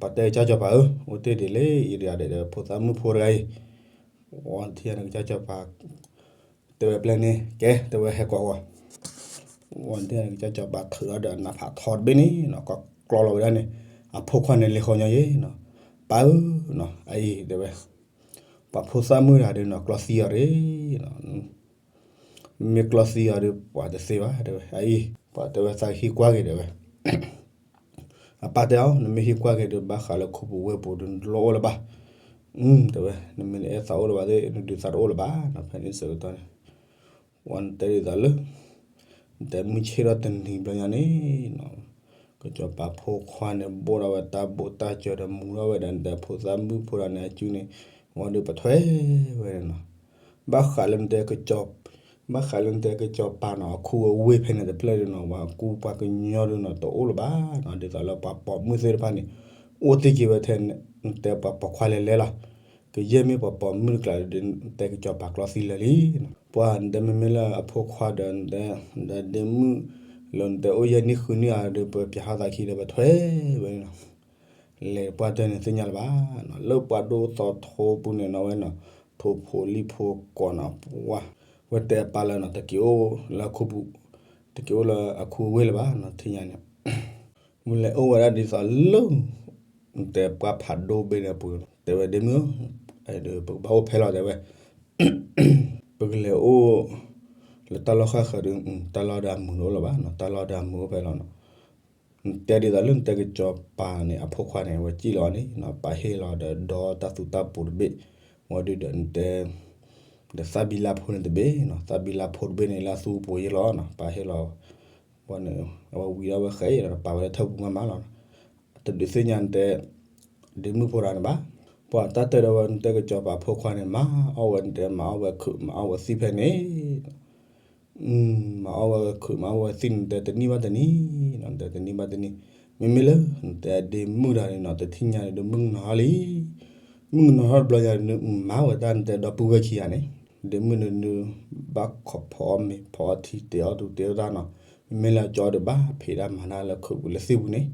ပှၤတဲကစၢ်စီၤပၤဧၢ အိၣ်တ့ၢ်ဒံးလၢအံၤတဂၤဒီး ဖိသၣ်မုၣ်ဖိတဂၤအံၤ ဝံၤတထံၣ်ညါန့ၣ်ကစၢ်စီၤပၤ တဲဝဲပျဲၢ်န့ၣ် ကဲ တဲဝဲဟဲကိးဂီၤ ဝံၤတထံၣ်ညါန့ၣ် ကစၢ်စီၤပၤထုးထီၣ်ဒီးအနးဖးထီတဘ့ၣ်န့ၣ်နီၤ ကကျီလီၤဝဲဒၣ်န့ၣ် အဖိခွါန့ၣ်လဲၤဃီညီယဲနီၤ ပၢ်ဧၢနီၤ အအံၤတဲဝဲ ပှၤဖိသၣ်မုၣ်တဂၤဒီးနီၤ ကျီသံအီၤတဂ့ၤနီၤ မ့ၢ်ကျီသံအီၤဒီး ပှၤတသ့ဘၣ်တဲဝဲ အအံၤ ပှၤတဲဝဲသးဟံးကွၢ်က့ၤတဲဝဲ အပၢ်တဲအီၤ နမ့ၢ်ဟံးကွၢ်က့ၤဒီး ဘၣ်ဃးလၢခိပူၤဝ့ၢ်ပူၤဒီး နတလိၣ်အိၣ်လၢၤဘၣ် တဲဝဲ နမ့ၢ်နအဲၣ်သးအိၣ်လၢၤဘၣ်သ့ၣ် နဒုးသးတအိၣ်လၢၤဘၣ်နီၤ ဖဲန့ၣ်ဆၢကတီၢ်န့ၣ် ဝံၤနတဲဒ်သိးလၢ နတဲမုၢ်ဆ့ၣ်ထီၣ်တနံၤဘျီညါန့ၣ်နီၤ ကစီၤပၤဖိခွါန့ၣ် ဘိၣ်ထီၣ်ဝဲတၢ်ဘိၣ်တၢ်စၢၤဒီးမူထီၣ်ဝဲဒီး နတဲဖိသၣ်မုၣ်ဖိတဂၤန့ၣ် အစုန့ၣ် ဝံၤဒီးပထွဲဝဲန့ၣ်နီၤ ဘၣ်ဃးလၢနတဲကစီၤ ဘၣ်ဃးလၢနတဲကစီၤပၤနီၤ အခူအဝ့ၢ်ဖဲန့ၣ်တဖျၢၣ်ဒီးနီၤ ပှၤကူပှၤကညီဒီးနီၤ တအိၣ်လၢၤဘၣ်နီၤ ဒ်သိးလၢပှၤပိာ်မုၣ်သ့ၣ်တဖၣ်န့ၣ် အိၣ်သ့ၣ်က့ၤဝဲထဲ နတဲပှၤပိာ်ခွါလဲၤလဲၤလီၤ. ကယဲၢ်မ့ၢ်ပှၤပိာ်မုၣ်တကျါဒီး နတဲကစီၤပၤကျီသံလၢာ်လံ. ပှၤနတဲမ့မ့ၢ်လၢအဖိခွါဒီး နတဲ ဒ့မုၣ်လၢနတဲအိၣ်ယဲၢ်နံၣ်ဃုနံၣ်ဧါဒီး ပပျဲဟီသးခံဒီး ပထွဲဝဲန့ၣ်လီၤ. လဲၤပှၢ်တၢၢ်န့ၣ်သ့ၣ်ညါလၢၤဘၣ်နီၤ, လၢပှၤဒိၣ်သီထိပူၤန့ၣ်နီၤဝဲနီၤ, ထိၣ်ဖိလံၣ်ဖိကိးနီၤ, ပှၢ်ဝဲတဲအပၢ်လၢနီၤ တက့ၤအိၣ်လၢအခူပူၤ, တက့ၤအိၣ်လၢအခူအဝ့ၢ်လၢၤဘၣ်နီၤ, ထံၣ်ညါန့ၣ် မ့ၢ်လဲၤအိၣ်ဝဲဒၣ်ဒ်သိးလၢ တဲပှၢ်ဖးဒိၣ်ဘ့ၣ်န့ၣ်အပူၤ, တဲဝဲဒ့မုၣ်ဧၢ, ပကဘၣ်အိၣ်ဖဲလီၤတဲဝဲ, ပကလဲၤအိၣ်လၢတၢ်လီၢ်ဃၣ်ဃၢၤဒီး တၢ်လီၢ်ဒီးအမုာ်တအိၣ်လၢၤဘၣ်နီၤ, တၢ်လီၢ်ဒီးအမုာ်အိၣ်ဖဲလီၤနီၤ. နတဲဒ်သိးလၢနတဲကစီၤပၤန့ၣ် အဖိခွါန့ၣ် အဝဲစံၣ်လီၤန့ၣ်နီၤ, ပာ်ဟ့ၣ်လီၤဒီးဒီတၢ်သူတၢ်ပူၤတဘ့ၣ်, ဝံၤဒုဒီးနတဲ ဒီးသၣ်ဘံလါဖိန့ၣ်တဘ့ၣ်နီၤ, သၣ်ဘံလါဖိတဘ့ၣ်န့ၣ် လၢအသူပူၤယ့ၢ်လီၤနီၤ, ပာ်ဟ့ၣ်လီၤ, ဘၣ်န့ၣ် အဝဲဝံၤဒၣ်ဝဲဃဲအံၤဒီး ပာ်ဝဲလၢထၢၣ်ပူၤမးမးလီၤ. တဒုးသ့ၣ်ညါနတဲ ဒ့မုၣ်ဖိတဂၤန့ၣ်ဘၣ်. ပှၤတၢ်တဲဒီးဝဲ နတဲကစီၤပၤဖိခွါန့ၣ် မၤအီၣ်ဝဲ နတဲမၤအီၣ်ဝဲခုး မၤအီၣ်ဝဲသံၣ်ဖဲန့ၣ် မၤအီၣ်ဝဲခုး မၤအီၣ်ဝဲသံၣ် နတဲတနံၣ်ဘၣ်တနံၣ်နီၤ, နတဲတနံၣ်ဘၣ်တနံၣ်, မ့မ့ၢ်လၢ နတဲဒ့မုၣ်တဂၤန့ၣ်နီၤ တထံၣ်ညါန့ၣ်ဒီး မုၣ်ကနီၤထီၣ်လံ, မုၣ်ကနီၤထီၣ်တဘျီညါန့ၣ် မၤဝဲတၢ်နတဲဒီပုၢ်ဝဲၢ်ခံဂၤန့ၣ်, ဒ့မုၣ်န့ၣ် ဘၣ်ခိးဖီအီၣ်မ့ၤ ဖီအီၣ်ထံ တဲအီၣ်သူၣ်တဲအီၣ်တၢ်နီၤ, မ့မ့ၢ်လၢအကၠီဒီး ဘၣ်ဖံးတၢ်မၤတၢ်လၢခုးပူၤလၢသံၣ်ပူၤန့ၣ်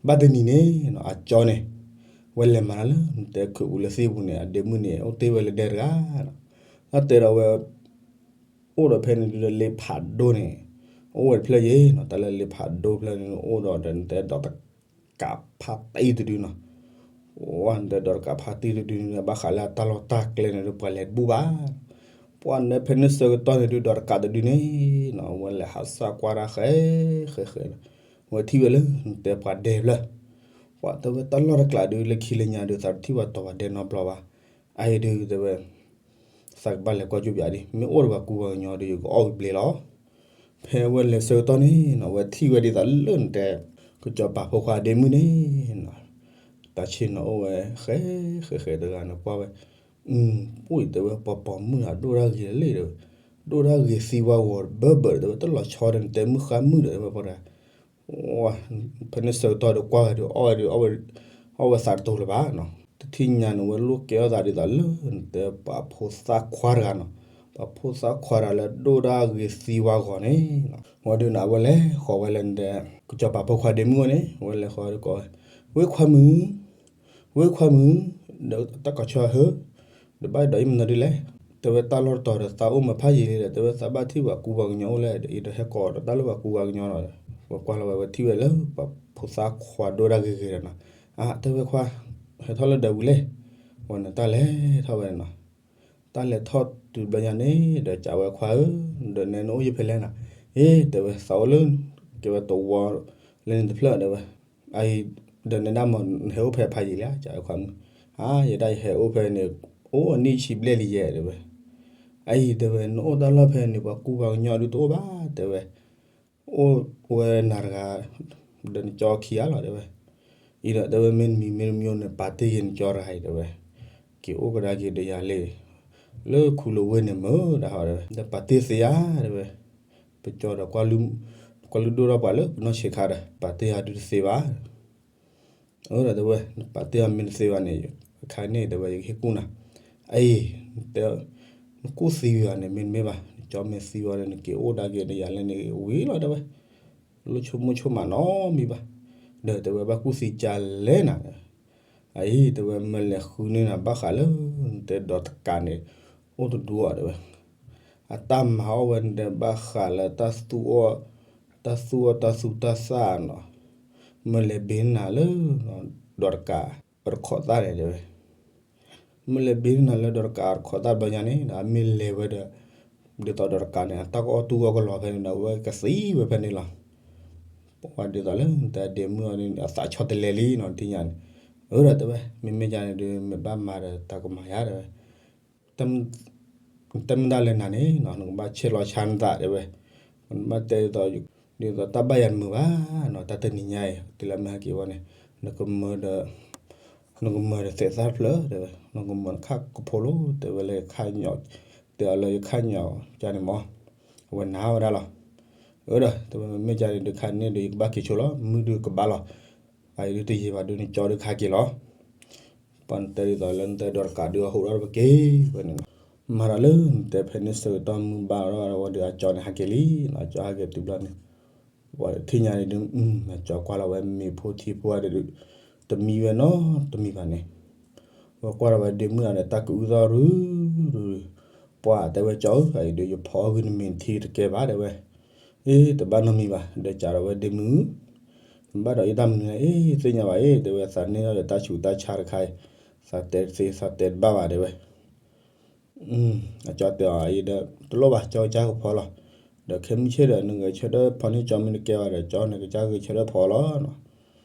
ဘၣ်တနံၤန့ၣ်နီၤ အကၠီန့ၣ် ဝဲလဲၤမၤတၢ်လၢ နတဲခုးပူၤလၢသံၣ်ပူၤန့ၣ် အဒ့မုၣ်န့ၣ် အိၣ်တ့ၢ်ဝဲလၢဒဲတဂၤနီၤ, တၢ်တဲဒီးဝဲ အိၣ်ဒီးဖဲန့ၣ်ဒုးဒီး လ့ဖးဒိၣ်န့ၣ် အိၣ်ဝဲတဖျၢၣ်ယ့ၣ်နီၤ, တၢ်လၢလ့ဖးဒိၣ်ဖျၢၣ်န့ၣ် အိၣ်ဒီးဒီး နတဲဒီးတကးဖါတံၢ်တဒုနီၤ, ဝဲ နတဲဒီးတကးဖါတံၢ်တဒုန့ၣ် ဘၣ်ဃးလၢအတၢ်လီၢ်တၢ်ကျဲန့ၣ်ဒီး ပှၤလဲၤတဘူၣ်ဘၣ်, ပှၤနဖဲန့ၣ်ဆၢကတီၢ်န့ၣ်ဒုး ဒီးတကးတဒုန့ၣ်နီၤ ဝဲလဲၤဟးစၢ်ကွၢ်တၢ်ဃဲဃဲဃဲနီၤ, ဝဲထံၣ်ဝဲလၢ နတဲပှၤဒဲဖျၢၣ်, ပှၤတဲဝဲတၢ်လီၢ်တကျးဒုး လၢခံလၢညါဒုး သးတထံၣ်ပှၤတီၤပှၤဒဲနီတဘျီဘၣ်, အအံၤဒုးတဲဝဲ သးကဘၣ်လဲၤကွၢ်ကၠိပၠးဒံး, မ့ၢ်အိၣ်ဒီးပှၤကူပှၤကညီဒီး ယကအီၣ်ဝံၤဘျ့လီၤ. ဖဲဝဲလဲၤဆၢကတီၢ်န့ၣ်နီၤ ဝဲထံၣ်ဝဲဒ်သိးလၢနတဲ ကစီၤပၤဖိခွါဒ့မုၣ်န့ၣ်နီၤ, တၢ်ဆ့ၣ်နီၤအိၣ်ဝဲ ဃဲဃဲဃဲတဂၤန့ၣ် ကွၢ်ဝဲ, အိၣ်အံၤတဲဝဲ ပှၤပိာ်မုၣ်တဂၤ ဒိၣ်တၢ်ဂ့ၤလံဒီး, ဒိၣ်တၢ်ဂ့ၤသံဝါဂီၤဘၢဘၢဒီး တဲဝဲ တလီၤဆီဒီး နတဲမုၢ်ဃါမုၣ်ဒီး တဲဝဲပှၤတဂၤ ဖဲန့ၣ်ဆၢကတီၢ်ဒီးကွၢ်ဝဲဒီး အီၣ်ဝဲဒီး အီၣ်ဝဲသးတတိၤလၢၤဘၣ်နီၤ, တထံၣ်ညါန့ၣ် ဝဲလိၣ်ကဲထီၣ်သးဒ်သိးလၢ နတဲပှၤဖိသၣ်ခွါတဂၤနီၤ, ပှၤဖိသၣ်ခွါတဂၤလၢဒိၣ်တၢ်ဂ့ၤသံဝါဂီၤန့ၣ်နီၤ, ဝဲဒုးန့ၣ် အဝဲလဲၤဃီၤဝဲလၢနတဲ ကစီၤပၤဖိခွါဒ့မုၣ်ဝဲန့ၣ် ဝဲလဲၤဃီၤဒီးကိးဝဲ, ဝ့ၢ်ခွါမုၣ် ဝ့ၢ်ခွါမုၣ်, ဒီးတၢ်ကီၤဆီဟၢ, ဒီးဘၣ်ဒီးအံၤမနုၤဒ်လဲၣ်, တဲဝဲတၢ်လီၢ်တတီၤဒီးသးအိၣ်မၤဖးယံာ်လံဒီး တဲဝဲသးဘၣ်ထံၣ်ပှၤကူပှၤကညီအိၣ်လဲၣ်ဒီး အံၤဒီးဟဲကိးဒီးတၢ်လၢပှၤကူပှၤကညီလီၤဒီး ဝဲကွၢ်လီၤဝဲ ဝဲထံၣ်ဝဲလၢ ပှၤဖိသၣ်ခွါဒိၣ်တၢ်ဂ့ၤဂ့ၤဒီးနီၤ, အါ တဲဝဲခွါ, ဟဲထီၣ်လၢဒၢးဝံၤလဲၣ်, ဝဲန့ၣ်တၢ်လဲၤထီၣ်ဝဲန့ၣ်နီၤ, တၢ်လဲၤထီၣ်တုၤဘျီညါန့ၣ်ဒီး ကးဝဲခွါဧၢ, ဒီးနဲနအိၣ်ယဖဲလဲၣ်နီၤ, အ့ တဲဝဲသးအိၣ်လၢ ကဲဝဲတဝီ လၢန့ၣ်တဖျၢၣ်တဲဝဲ အံၤ ဒီးနဲဒၣ်မ့ၢ်နဟဲအိၣ်ဖဲဖးယံာ်လံဧါ ကးဝဲခွါမုၣ်, အါ ယဒၣ်ယဟဲအိၣ်ဖဲန့ၣ် အိၣ်အနံၣ်ဆံဘျဲၣ်လံယဲၢ်တဲဝဲ, အံၤတဲဝဲ နအိၣ်တၢ်လီၢ်ဖဲန့ၣ် ပှၤကူပှၤကညီဒုးတအိၣ်ဘၣ်တဲဝဲ, အိၣ်ဝဲနၤတဂၤ ဒီးနကၠီခံဂၤလီၤတဲဝဲ, အံၤဒီးတဲဝဲမ့ၢ်နမံၤမ့ၢ်နမံၤန့ၣ် ပာ်တ့ၢ်ယဲနကၠီတဂၤအံၤတဲဝဲ, က့ၤအိၣ်ကဒါက့ၤဒီးယၤလံ, လၢခူလၢဝ့ၢ်န့ၣ်မ့ၢ်ဒၣ်ဟီတဲဝဲ ဒီးပာ်တ့ၢ်သ့ဧါတဲဝဲ, ပကၠီဒီး ကွၢ်လုၢ်ဒိၣ်ထီၣ်ပှၤလၢပနီၢ်ဆံးခါဒီး ပာ်တ့ၢ်ယၤဒုးတသ့ဘၣ် အၢ ဒီးတဲဝဲ နပာ်တ့ၢ်အီၤမ့ၢ်တသ့ဘၣ်န့ၣ် အခါန့ၣ်တဲဝဲ ယကဟ့ၣ်ကူၣ်နၤ, အံၤ နကူၣ်သံဝံၤအီၤန့ၣ် မ့တမ့ၢ်ဘၣ် နကၠီမ့ၢ်သံဝံၤန့ၣ် နက့ၤအိၣ်ဒၣ်က့ၤဒီးယၤလၢန့ၣ်ဝံၤလီၤတဲဝဲ, လိၣ်ဆိကမိၣ်ဆိကမးနီတမံၤဘၣ်, ဒီးတဲဝဲဘၣ်ကူၣ်သံကၢ်လဲၣ်နၤ, အံၤတဲဝဲ မ့ၢ်လဲၤဃုန့ၢ်နၤဘၣ်ဃးလၢ နတဲဒီးတကးန့ၣ် အိၣ်တဒူအီၤတဲဝဲ အတၢ်မၤအီၣ်ဝဲန့ၣ်ဒီး ဘၣ်ဃးလၢတၢ်သူအီၣ်, တၢ်သူအီၣ်တၢ်သူတၢ်သၣ်နီၤ, မ့ၢ်လဲၤဘ့န့ၢ်နၤလၢ ဒီးတကး အတခိးသၣ်န့ၣ်တဲဝဲ, မ့ၢ်လဲၤဘ့န့ၢ်နၤလၢဒီးတကးအတခိးသၣ်ဘျီညါန့ၣ်ဒီး အမ့ၢ်လဲၤဝဲဒီး ဒ်သိးဒီးတကးန့ၣ် အတၢ်ကအီၣ်တူၢ်အီၣ်ကလီၤဖဲန့ၣ်ဒီး အဝဲကသံဝဲဖဲန့ၣ်လီၤ. ပှၤဒ်သိးလၢနတဲဒ့မုၣ်အီၤန့ၣ် အသးဆီတလဲလံနီၤ ထံၣ်ညါန့ၣ်, အၢ ဒီးတဲဝဲ မ့မ့ၢ်ယၤန့ၣ်ဒီး မ့ၢ်ဘၣ်မၤဒီးတၢ်ကမၤယၤတဲဝဲ တမ့ၢ်ဒၣ်လဲၣ်နၤန့ၣ်နီၤ နကဘၣ်ဆဲးလီၤဆါနသးတဲဝဲ, နဘၣ်တဲဒ်သိး ဒ်သိးတၢ်ဘၣ်ယၤတမုာ်ဘၣ်နီၤ တၢ်တနံၤညါအံၤ တုၤလၢမ့ၢ်ဟဲက့ၤဝဲန့ၣ် နကမၢဒီး နကမၢဒီးသဲးသၣ်တဖျၢၣ်တဲဝဲ, နကမၢနခါကဖိလိၤတဲဝဲလၢယခါညီၣ်, တဲအီၤလၢယခါညီၣ်ကန့ၣ်မး, အဝဲနာ်ဝဲဒၣ်လီၤ. အၢ ဒီးတဲဝဲ မ့မ့ၢ်ကန့ၣ်ဒီး ခါန့ၣ်ဒီး ယကဘၣ်က့ၤဆိလီၤ မုၢ်ဒုးကဘၣ်လီၤ. အအံၤဒုးတယံာ်ဘၣ်ဒုးန့ၣ် ကၠီဒုးကဟဲက့ၤလီၤ. ပှၤနတဲဒ်သိးလၢနတဲဒီးတကးဒုးအဟိးထီၣ်တပက့ၢ်ဝဲန့ၣ်နီၤ. မၤတၢ်လၢနတဲဖဲန့ၣ်ဆၢကတီၢ်မုၢ်ဘၣ်ထီၣ်ဝဲဒီး အကၠီန့ၣ်ဟဲက့ၤလံနီၤ. အကၠီဟဲက့ၤတုၤဘျီန့ၣ် ပှၤထံၣ်ညါန့ၣ်ဒုး အကၠီကွၢ်လီၤဝဲမ့ၤဖိထံဖိဒီး တမံဝဲနီတမံၤဘၣ်န့ၣ် ဝဲကွၢ်လီၤဝဲဒ့မုၣ်ဒီးတၢ်ကအုၣ်သီၣ်ရုရု ပှၤတဲဝဲကၠီဧၢ အအံၤဒုးယဖီအီၣ်ဂံၢ်နမ့ၤနထံတကဲဘၣ်တဲဝဲ. အ့ တဘၣ်နီတမံၤဘၣ် ဒီးကးဒီးဝဲဒ့မုၣ် နဘၣ်ဒီးအ့ၣ်တၢ်မနုၤလဲၣ် အ့ သ့ၣ်ညါဘၣ်အ့ တဲဝဲ သးန့ၢ်ထီၣ်ဒီးတၢ်ဆူးတၢ်ဆါတခါအံၤ သးတဲတသ့ သးတဲတဘၣ်ဘၣ်တဲဝဲ. အကၠီတဲအီၤအံၤဒီး တလိၣ်ဘၣ် ကၠီကစၢ်ကဖီလီၤ. ဒီးခဲမုၢ်ဆ့ၣ်ဒီး နဂဲၤဆၢထၢၣ်ဖီန့ၢ်ကၠီမ့ၢ်တကဲဘၣ်ဒီး ကၠီန့ၣ်ကစၢ်ဂဲၤဆၢထၢၣ်ဖီလီၤနီၤ.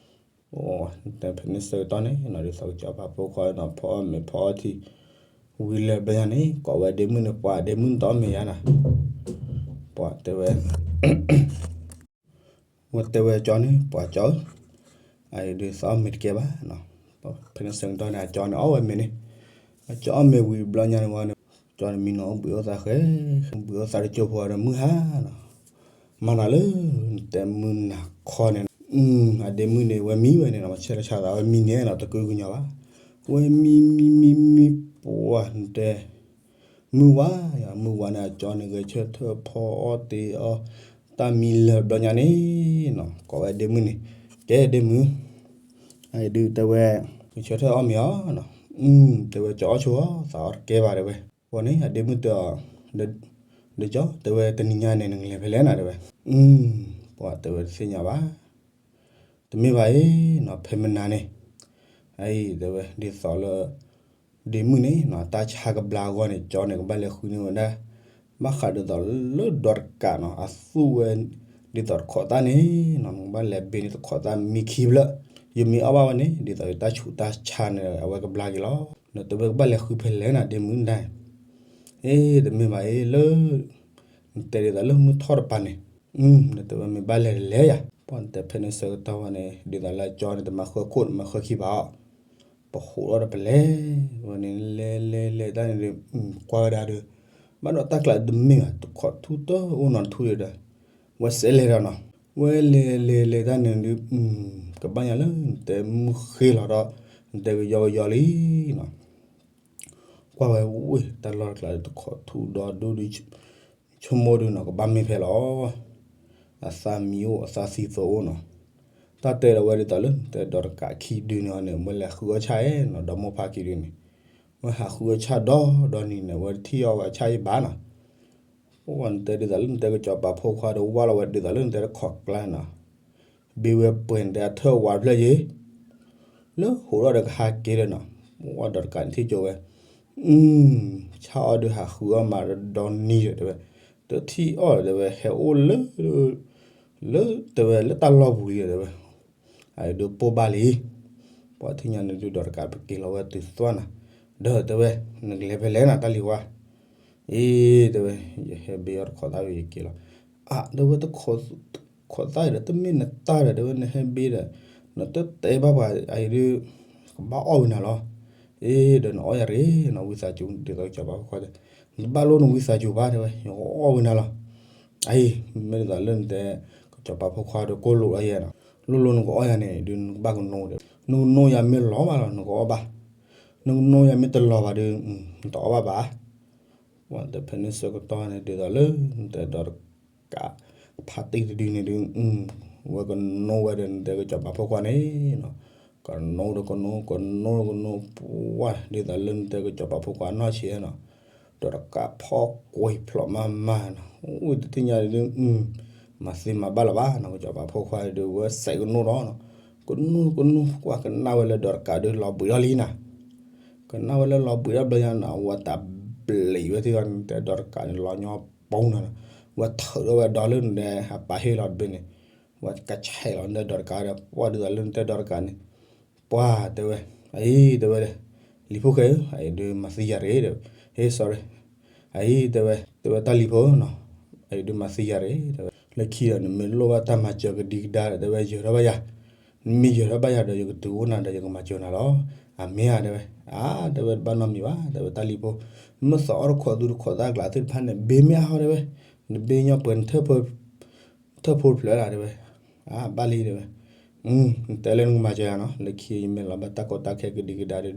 အိ တဲဖဲန့ၣ်ဆၢကတီၢ်န့ၣ်နီၤ ဒ်သိးကစီၤပၤဖိခွါနီၤ ဖီအီၣ်မ့ၤဖီအီၣ်ထံ ဝံၤလၢဘျီညါန့ၣ် ကိးဝဲဒ့မုၣ်န့ၣ် ပှၤဒ့မုၣ်နတအီၣ်မ့ၤယါနီၤ. ပှၤတဲဝဲ ဝဲတဲဝဲကၠီန့ၣ် ပှၤကၠီဧၢ အအံၤဒုးသးအီၣ်မ့ၤတကဲဘၣ်နီၤ. ဖဲန့ၣ်ဆၢကတီၢ်န့ၣ် အကၠီန့ၣ်အီၣ်ဝဲမ့ၤန့ၣ် အကၠီအီၣ်မ့ၤဝံၤဘျီညါန့ၣ်ဝဲန့ၣ် ကၠီန့ၣ်မံနီၤအိၣ်ဘှံးအိၣ်သါဃဲ ဘှံးအိၣ်သါတကၠိဖိဒီးမုၢ်ဟါနီၤ. မၤနၤလၢ နတဲမုၢ်နၤခီန့ၣ် အဒ့မုၣ်န့ၣ် ဝဲမံဝဲန့ၣ်နီၤ ဆဲးလီၤဆါသးဝဲမံန့ၣ်နီၤ တကုကညီဘၣ်. ဝဲမံမံမံမံ ပှၤနတဲ မုၢ်ဝါယၤ မုၢ်ဝါန့ၣ် အကၠီန့ၣ် ဂဲၤဆၢထၢၣ်ဖီအီၣ်တ့အီၣ် တၢ်မံလၢာ်ဘျီညါန့ၣ်နီၤ ကိးဝဲဒ့မုၣ်န့ၣ် ကဲဒ့မုၣ် အအံၤဒုးတဲဝဲ ဂဲၤဆၢထၢၣ်အီၣ်မ့ၤအီၤနီၤ. တဲဝဲကၠီအီၣ်ဆိအီၣ် သးအီၣ်တကဲဘၣ်တဲဝဲ. အဃိန့ၣ် အဒ့မုၣ်တဲအီၤ ဒီးကၠီ တဲဝဲတနံၤညါန့ၣ် နကလဲၤဖဲလဲၣ်နီၤတဲဝဲ. ပှၤတဲဝဲတသ့ၣ်ညါဘၣ် တမ့ၢ်ဘၣ်အံၤနီၤ ဖဲမနၤန့ၣ် အအံၤတဲဝဲ ဒ်သိးလၢ ဒ့မုၣ်န့ၣ်နီၤ တၢ်ဆါကဘျါအဂီၢ်န့ၣ် ကၠီန့ၣ် ကဘၣ်လဲၤဃုန့ၢ်ဝဲဒၣ် ဘၣ်ဃးဒ်သိးလၢဒီးတကးနီၤ အသူၣ်ဝဲ ဒ်သိးတခိးသၣ်န့ၣ်နီၤ နကဘၣ်လဲၤဘ့န့ၢ်တခိးသၣ်မံခံဖျၢၣ် ယမ့ၢ်အီၣ်ဘၣ်ဝဲန့ၣ် ဒ်သိးယတၢ်ဆူးတၢ်ဆါန့ၣ် အဝဲကဘျါက့ၤလီၤ. နတဲဝဲကဘၣ်လဲၤဃုဖဲလဲၣ်နီၤ ဒ့မုၣ်ဒၣ် အ့ တမ့ၢ်ဘၣ်အံၤလၢ နတဲဒ်သိးလၢမုၢ်ထီၣ်တပၤန့ၣ် နတဲဝဲမ့ၢ်ဘၣ်လဲၤတလဲၤယၤ ပှၤနတဲဖဲန့ၣ်ဆၢကတီၢ်ဝဲန့ၣ် ဒ်သိးလၢကၠီန့ၣ် တမၤဃၢခိၣ်တမၤဃၢခံဘၣ်အီၤ ပဟိးထီၣ်ဒီးပလဲၤ ဝဲန့ၣ် လဲၤလဲၤလဲၤတၢ်န့ၣ်ဒီး ကွၢ်ဝဲဒၣ်ဒီး ဘၣ်ဒီးတၢ်ကျးတမ့ၢ်ဘၣ် တခိးထူၣ်တအိၣ်နီတထူၣ်ဒီး ဝဲစဲးလဲၤဒီးနီၤ ဝဲလဲၤလဲၤလဲၤတၢ်န့ၣ်ဒီး ကဘၣ်ညါလၢနတဲမုၢ်ဃ့လီၤဒီး နတဲကယီကယီလံနီၤ ကွၢ်ဝဲဝ့ၢ် တၢ်လီၢ်တကျါဒီးတခိးထူၣ်ဒီဒူၣ်ဒီး ဆိကမိၣ်ဒုးနီၤ ကဘၣ်မ့ၢ်ဖဲလီၤ အသၣ်မံအိၣ် အသၣ်သံသိအိၣ်နီၤ တၢ်တဲဒီးဝဲဒ်သိးလၢနတဲဒီးတကးခံဒုန့ၣ်အီၤန့ၣ် ဝဲလဲၤဃုအီၣ်ဆၣ်အဲၣ်နီၤ ဒီမိၢ်ဖါခံဒုန့ၣ် ဝဲဟးဃုအီၣ်ဆၣ်ဒီဒီနံၤန့ၣ် ဝဲတထံၣ်အီၣ်ဝဲအဆၣ်အံၤဘၣ်နီၤ ပှၤနတဲဒ်သိးလၢနတဲကစီၤပၤဖိခွါဒီးဝၢ်လီၤဝဲဒ်သိးလၢနတဲတခိးကျါနီၤ ဘ့ဝဲပှဲၤနတဲအထၢၣ်ဝါတဖျၢၣ်ယ့ၣ် လၢဟိးထီၣ်ဒီးကဟးက့ၤဒီးနီၤ ပှၤဒီးတကးန့ၣ်ထံၣ်ကၠိဝဲ ဆၣ်အီၣ်ဒုးဟးဃုအီၣ်မးဒီနံၤဒီးတဲဝဲ တထံၣ်အီၣ်ဒီးတဲဝဲ ဟဲအိၣ်လၢ လၢတဲဝဲလၢတၢ်လီၢ်ပူၤလံဒီးတဲဝဲ အဒုးပိၢ်ဘၣ်လံ ပှၤထံၣ်ညါန့ၣ်ဒုးဒီးတကးပက့ၤလီၤဝဲတုၤသွၣ်နၤ ဒီးတဲဝဲ နကလဲၤဖဲလဲၣ်နၤတၢ်လံၤဝါ အ့ တဲဝဲ ယဟဲဘ့အီၣ်တခိးသၣ်ဝံၤယက့ၤလီၤ အါ တဲဝဲ တခိးသၣ်ဒီး တမ့ၢ်နတၢ်ဒီး တဲဝဲ နဟဲဘ့ဒီး နတတဲဘၣ်ပှၤအံၤဒုး ကဘၣ်အီၣ်ဝံၤနၤလီၤ အ့ ဒီးနအီၣ်ယၤရ့နီၤ ဝံသးစူၤ ဒ်သိးကစီၤပၤဖိခွါတဲ နတဘၣ်လိၣ်နဝံသးစူၤဘၣ် တဲဝဲ ယကအီၣ်ဝံၤနၤလီၤ အံၤ မ့ၢ်ဒ်သိးလၢနတဲ ကစီၤပၤဖိခွါဒီးကိၢ်လိာ်လီၤယဲနီၤ လိၣ်လိၣ်နကအီၣ်ယၤန့ၣ် ဒုးနကဘၣ်ကနိဒီး နကနိယၤမ့ၢ်လီၤဘၣ်လီၤ နကအီၣ်ဘၣ် နကနိယၤမ့ၢ်တလီၤဘၣ်ဒီး နတအီၣ်ဘၣ်ဘၣ် ပှၤတဲဖဲန့ၣ်ဆၢကတီၢ်န့ၣ် ဒ်သိးလၢနတဲဒီးတကး ဖါတံၢ်တဒုန့ၣ်ဒုး ဝဲကနိဝဲဒီးနတဲကစီၤပၤဖိခွါန့ၣ်နီၤ ကနိဒီးကနိ ကနိဒီးကနိ ပှၤဒ်သိးလၢနတဲကစီၤပၤဖိခွါနီၢ်ဆံးနီၤ ဒီးတကးဖီကွံာ်ဖျိးမးမးနီၤ အိၣ်တသ့ၣ်ညါဒုး မၤသ့မၤဘၣ်လၢၤဘၣ်နီၤ ကစီၤပၤဖိခွါဒုး ဝဲစဲးကနိဒီးနီၤ ကနိကနိ ကွၢ်ကနၣ်ဝဲလၢဒီးတကးဒုးလီၤဘှံးထီၣ်လံနီၤ ကနၣ်ဝဲလၢလီၤဘှံးထီၣ်ဘျီညါနီၤ ဝဲတၢ်ဘျံးဝဲသ့ၣ်ဒီး နတဲဒီးတကးန့ၣ် လီၤညီပူၤနီၤ ဝဲထုးထီၣ်ဝဲဒီးလၢနတဲဟးပာ်ဟ့ၣ်လီၤတဘ့ၣ်န့ၣ် ဝဲကဆဲးလီၤနတဲဒီးတကးဒီး ပှၤဒ်သိးလၢနတဲဒီးတကးန့ၣ် ပှၤတဲဝဲ အံၤတဲဝဲ လံၤဖိၣ်ဃဲဧၢ အအံၤဒုးမၤသံယၤရ့ဒီး ဟ့ sorry အံၤတဲဝဲ တဲဝဲတၢ်လံၤဖိနီၤ အအံၤဒုးမၤသံယၤရ့ တဲဝဲ လၢခံဒီးနမ့ၢ်လိၣ်ဘၣ်တၢ်မၤစၢၤကဒံကဒါဒီး တဲဝဲ ယၢၤထီၣ်ဘၣ်ယၤ နမ့ၢ်ယၢၤထီၣ်ဘၣ်ယၤဒီး ယကတုၤအိၣ်နၤဒီး ယကမၤစၢၤနၤလီၤ အမ့ၢ်ဧါ တဲဝဲ အါ တဲဝဲ တဘၣ်နီတမံၤဘၣ် တဲဝဲတၢ်လံၤဖိ မ့ၢ်သးအီၣ်တခိးသူတခိးသၣ်ကျးသ့ၣ်တဖၣ်န့ၣ် ဘ့မ့ၢ်အါဟီ တဲဝဲ နဘ့ညီပှဲၤနထၢၣ်ဖိ ထၢၣ်ဖိတဖျၢၣ်လၢ တဲဝဲ အါ ဘၣ်လံ တဲဝဲ နတဲလၢနကမၤစၢၤယၤနီၤ, လၢခံယမ့ၢ်လီၤဘၣ်တၢ်ကီတၢ်ခဲကဒံကဒါဒီး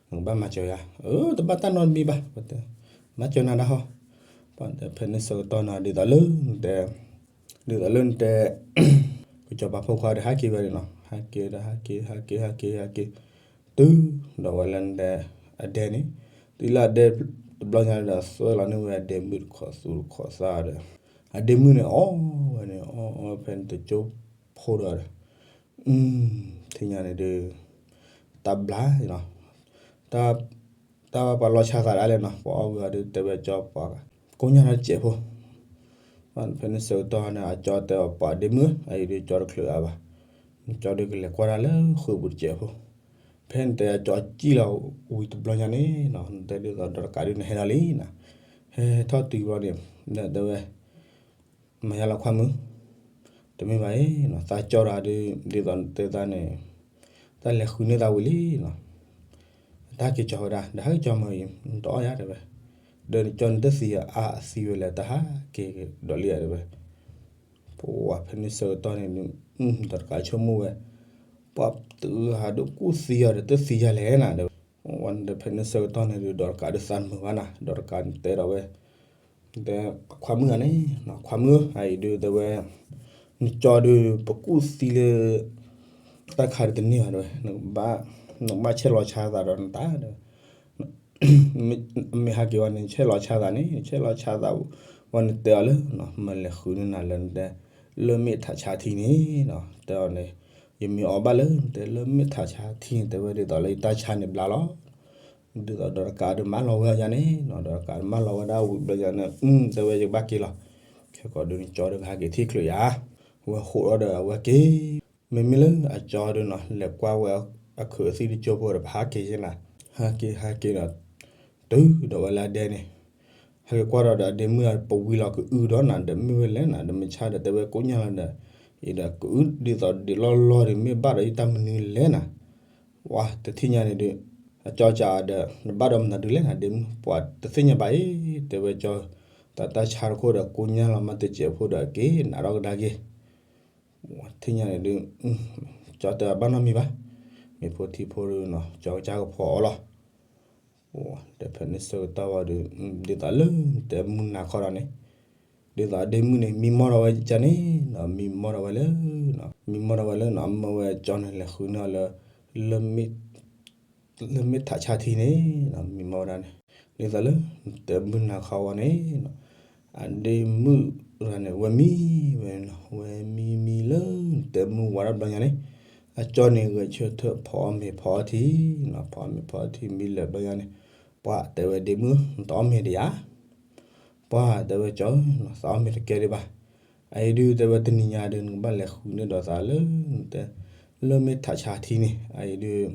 နကဘၣ်မၤစၢၤယၤ, အၢ တဘၣ်တၢ်နီတမံၤဘၣ်, မၤစၢၤနၤဒၣ်ဟီ, ပှၤဖဲန့ၣ်ဆၢကတီၢ်နီၤ ဒ်သိးလၢနတဲ ဒ်သိးလၢနတဲ ကစီၤပၤဖိခွါဒီးဟးက့ၤဝဲန့ၣ်နီၤ, ဟးက့ၤဒီးဟးက့ၤ ဟးက့ၤ ဟးက့ၤ ဟးက့ၤ တုၤဒီးဝဲလၢနတဲ အဒဲန့ၣ်, တုၤလၢအဒဲတဘျီညါဒီး သွဲၣ်လီၤန့ၢ်ဝဲအဒဲမုၣ်တခီသူၣ်တခီသၣ်ဒီး အဒဲမုၣ်န့ၣ်အီၣ်ဝဲန့ၣ် အီၣ်အီၣ်ဖဲန့ၣ်တကၠိဖိဒီး ထံၣ်ညါန့ၣ်ဒီး တၢ်ဘျါနီၤ, တၢ် တၢ်ပှၤလီၤဆါသးဒၣ်လဲာ်နီၤ, ပှၤအီၣ်ဝံၤအီၤဒီးတဲဝဲကၠီပှၤ ကိညၢ်လီၤတစဲးဖိ, ဖဲန့ၣ်ဆၢကတီၢ်န့ၣ် အကၠီတဲအီၤပှၤဒ့မုၣ် အအံၤဒီးကၠီတချုးအါဘၣ်, ကၠီဒီးကလဲၤကွၢ်တၢ်လၢဃုာ်ပူၤတစဲးဖိ, ဖဲနတဲအကၠီစံၣ်လီၤဝံၤတဘျီညါန့ၣ်နီၤ နတဲဒ်သိးဒီးတကးဒုးနဟဲလီၤလံနီၤ, ဟဲထီၣ်တုၤဘျီန့ၣ် နတဲဝဲ မၤယါလီၤခွါမုၣ်, တမ့ၢ်ဘၣ်အံၤနီၤ သးကၠီဒီးဒုး ဒ်သိးနတဲသးန့ၣ် တၢ်လဲၤဃုန့ၢ်သးဝံၤလံနီၤ, တၢ်ဟဲက့ၤကၠီဝဲဒၣ် ဒီးဟဲက့ၤကၠီမ့ၢ်အံၤ နတအီၣ်ယၤတဲဝဲ, ဒီးနကၠီနတသံယၤအါအသံဝဲလဲၣ် တၢ်ဟးက့ၤဒီးလံဧါတဲဝဲ, ပှၤဖဲန့ၣ်ဆၢကတီၢ်န့ၣ် ဒီးတကးဆိကမိၣ်ဝဲ ပှၤတဂၤဒုးကူၣ်သံယၤဒီးတသံယၤလဲၣ်နၤတဲဝဲ, ဝဲန့ၣ်ဒီးဖဲန့ၣ်ဆၢကတီၢ်န့ၣ်ဒုး ဒီးတကးဒုးသးမုာ်ဘၣ်နၤ ဒီးတကးတဲဒီးဝဲ တဲခွါမုၣ်ဧါန့ၣ်, ခွါမုၣ်ဧါ အံၤဒုးတဲဝဲ နကၠီဒုး ပကူၣ်သံလၢ တၢ်ခါဒုးတန့ၢ်ဘၣ်တဲဝဲ, နကဘၣ်ဆဲးလီၤဆါသးဒီးနတၢ်တဲဝဲ, မ့ၢ်ဟဲက့ၤဝဲန့ၣ် နဆဲးလီၤဆါသးန့ၣ် နဆဲးလီၤဆါသး ဝဲနတဲအီၤလၢ မ့ၢ်လဲၤဃုန့ၢ်နၤလၢနတဲ လၢမ့ၢ်ထးဆါထံန့ၣ် တဲအီၤန့ၣ် ယမ့ၢ်အီၣ်ဘၣ်လၢနတဲလၢမ့ၢ်ထးဆါထံန့ၣ် တဲဝဲဒ်သိးလၢယတၢ်ဆါန့ၣ်ဘျါလီၤ ဒ်သိးဒီးတကးဒုးမၢလီၤဝဲဒၣ်ယၤန့ၣ်နီၤ ဒီးတကးဒုးမၢလီၤဝဲဒၣ်ဝံၤဘျီယၤန့ၣ် တဲဝဲယကဘၣ်က့ၤလီၤ, ခဲကိးဒုးနကၠီဒီးကဟဲက့ၤထံၣ်ချုးယၤ, ဝဲဃိးဒီးအဝဲက့ၤ, မ့မ့ၢ်လၢအကၠီဒုးနီၤ လဲၤကွၢ်ဝဲအခုးအသံၣ်တကၠိဖိဒီးပဟးက့ၤယဲနၤ, ဟဲက့ၤဟဲက့ၤဒီး တုၤဒီးဝဲလၢအဒဲန့ၣ် ဟဲက့ၤကွၢ်ဒီးဒီးအဒဲမုၣ်ဒီး ပဝံၤလီၤကအုဒီးနၤဒီးမ့ၢ်ဝဲလဲၣ်နၤ ဒီးမ့ၢ်ဆါဒီးတဲဝဲကိညၢ်လီၤဒီး အံၤဒီးကအုဒ်သိးဒ်လီၢ်လီၢ်ဒီး မ့ၢ်ဘၣ်ဒီးယတၢ်မနုၤလဲၣ်နၤ, ဝဲတထံၣ်ညါန့ၣ်ဒီး အကၠီကးဒီး နဘၣ်ဒီးမနုၤဒုးလဲၣ်နၤ ဒဲမုၣ် ပှၤတသ့ၣ်ညါဘၣ်အံၤ တဲဝဲကၠီ, တၢ်တၢ်ဆါတခိၣ်ဒီးကိညၢ်လီၤမးတစဲးဖိဒီးက့ၤနးထီၣ်ကဒါက့ၤ ထံၣ်ညါန့ၣ်ဒုး ကၠီတဲအဘၣ်နီတမံၤဘၣ်, မ့ၢ်ဖိထံဖိဒုးနီၤ ကၠီကစၢ်ကဖီအီၤလီၤ, ဒီးဖဲန့ၣ်ဆၢကတီၢ်ဝဲဒီး ဒ်သိးလၢတဲမုၢ်နၤခီဒီးန့ၣ်, ဒ်သိးအဒ့မုၣ်န့ၣ် မံမီၢ်ဒီးဝဲကန့ၣ်နီၤ မံမီၢ်ဒီးဝဲလၢ, မံမီၢ်ဒီးဝဲလၢနီၤ အမၢဝဲကၠီန့ၣ် လဲၤဃုန့ၢ်အီၤလၢ လၢမ့ၢ်ထးဆါထံန့ၣ်နီၤ မံမီၢ်ဝဲဒၣ်န့ၣ်, ဒ်သိးလၢ တဲမုၢ်နၤခီဝဲန့ၣ်နီၤ, အဒ့မုၣ်န့ၣ် ဝဲမံဝဲနီၤ ဝဲမံမံလၢ တဲမုၢ်ဝါထီၣ်ဘျီညါန့ၣ်, အကၠီန့ၣ်ဂဲၤဆၢထၢၣ်ဖီအီၣ်မ့ၤဖီအီထံနီၤ ဖီအီၣ်မ့ၤဖီအီထံမံလၢာ်ဘျီညါန့ၣ်, ပှၤတဲဝဲဒ့မုၣ် နတအီၣ်မ့ၤဒံးဧါ ပှၤတဲဝဲကၠီ သးအီၣ်မ့ၤတကဲဒံးဘၣ်, အအံၤဒုးတဲဝဲတနံၤညါဒီး နကဘၣ်လဲၤဃုန့ၢ်ဒီးသးလၢ တဲ လၢမ့ၢ်ထးဆါထံန့ၣ် အအံၤဒုး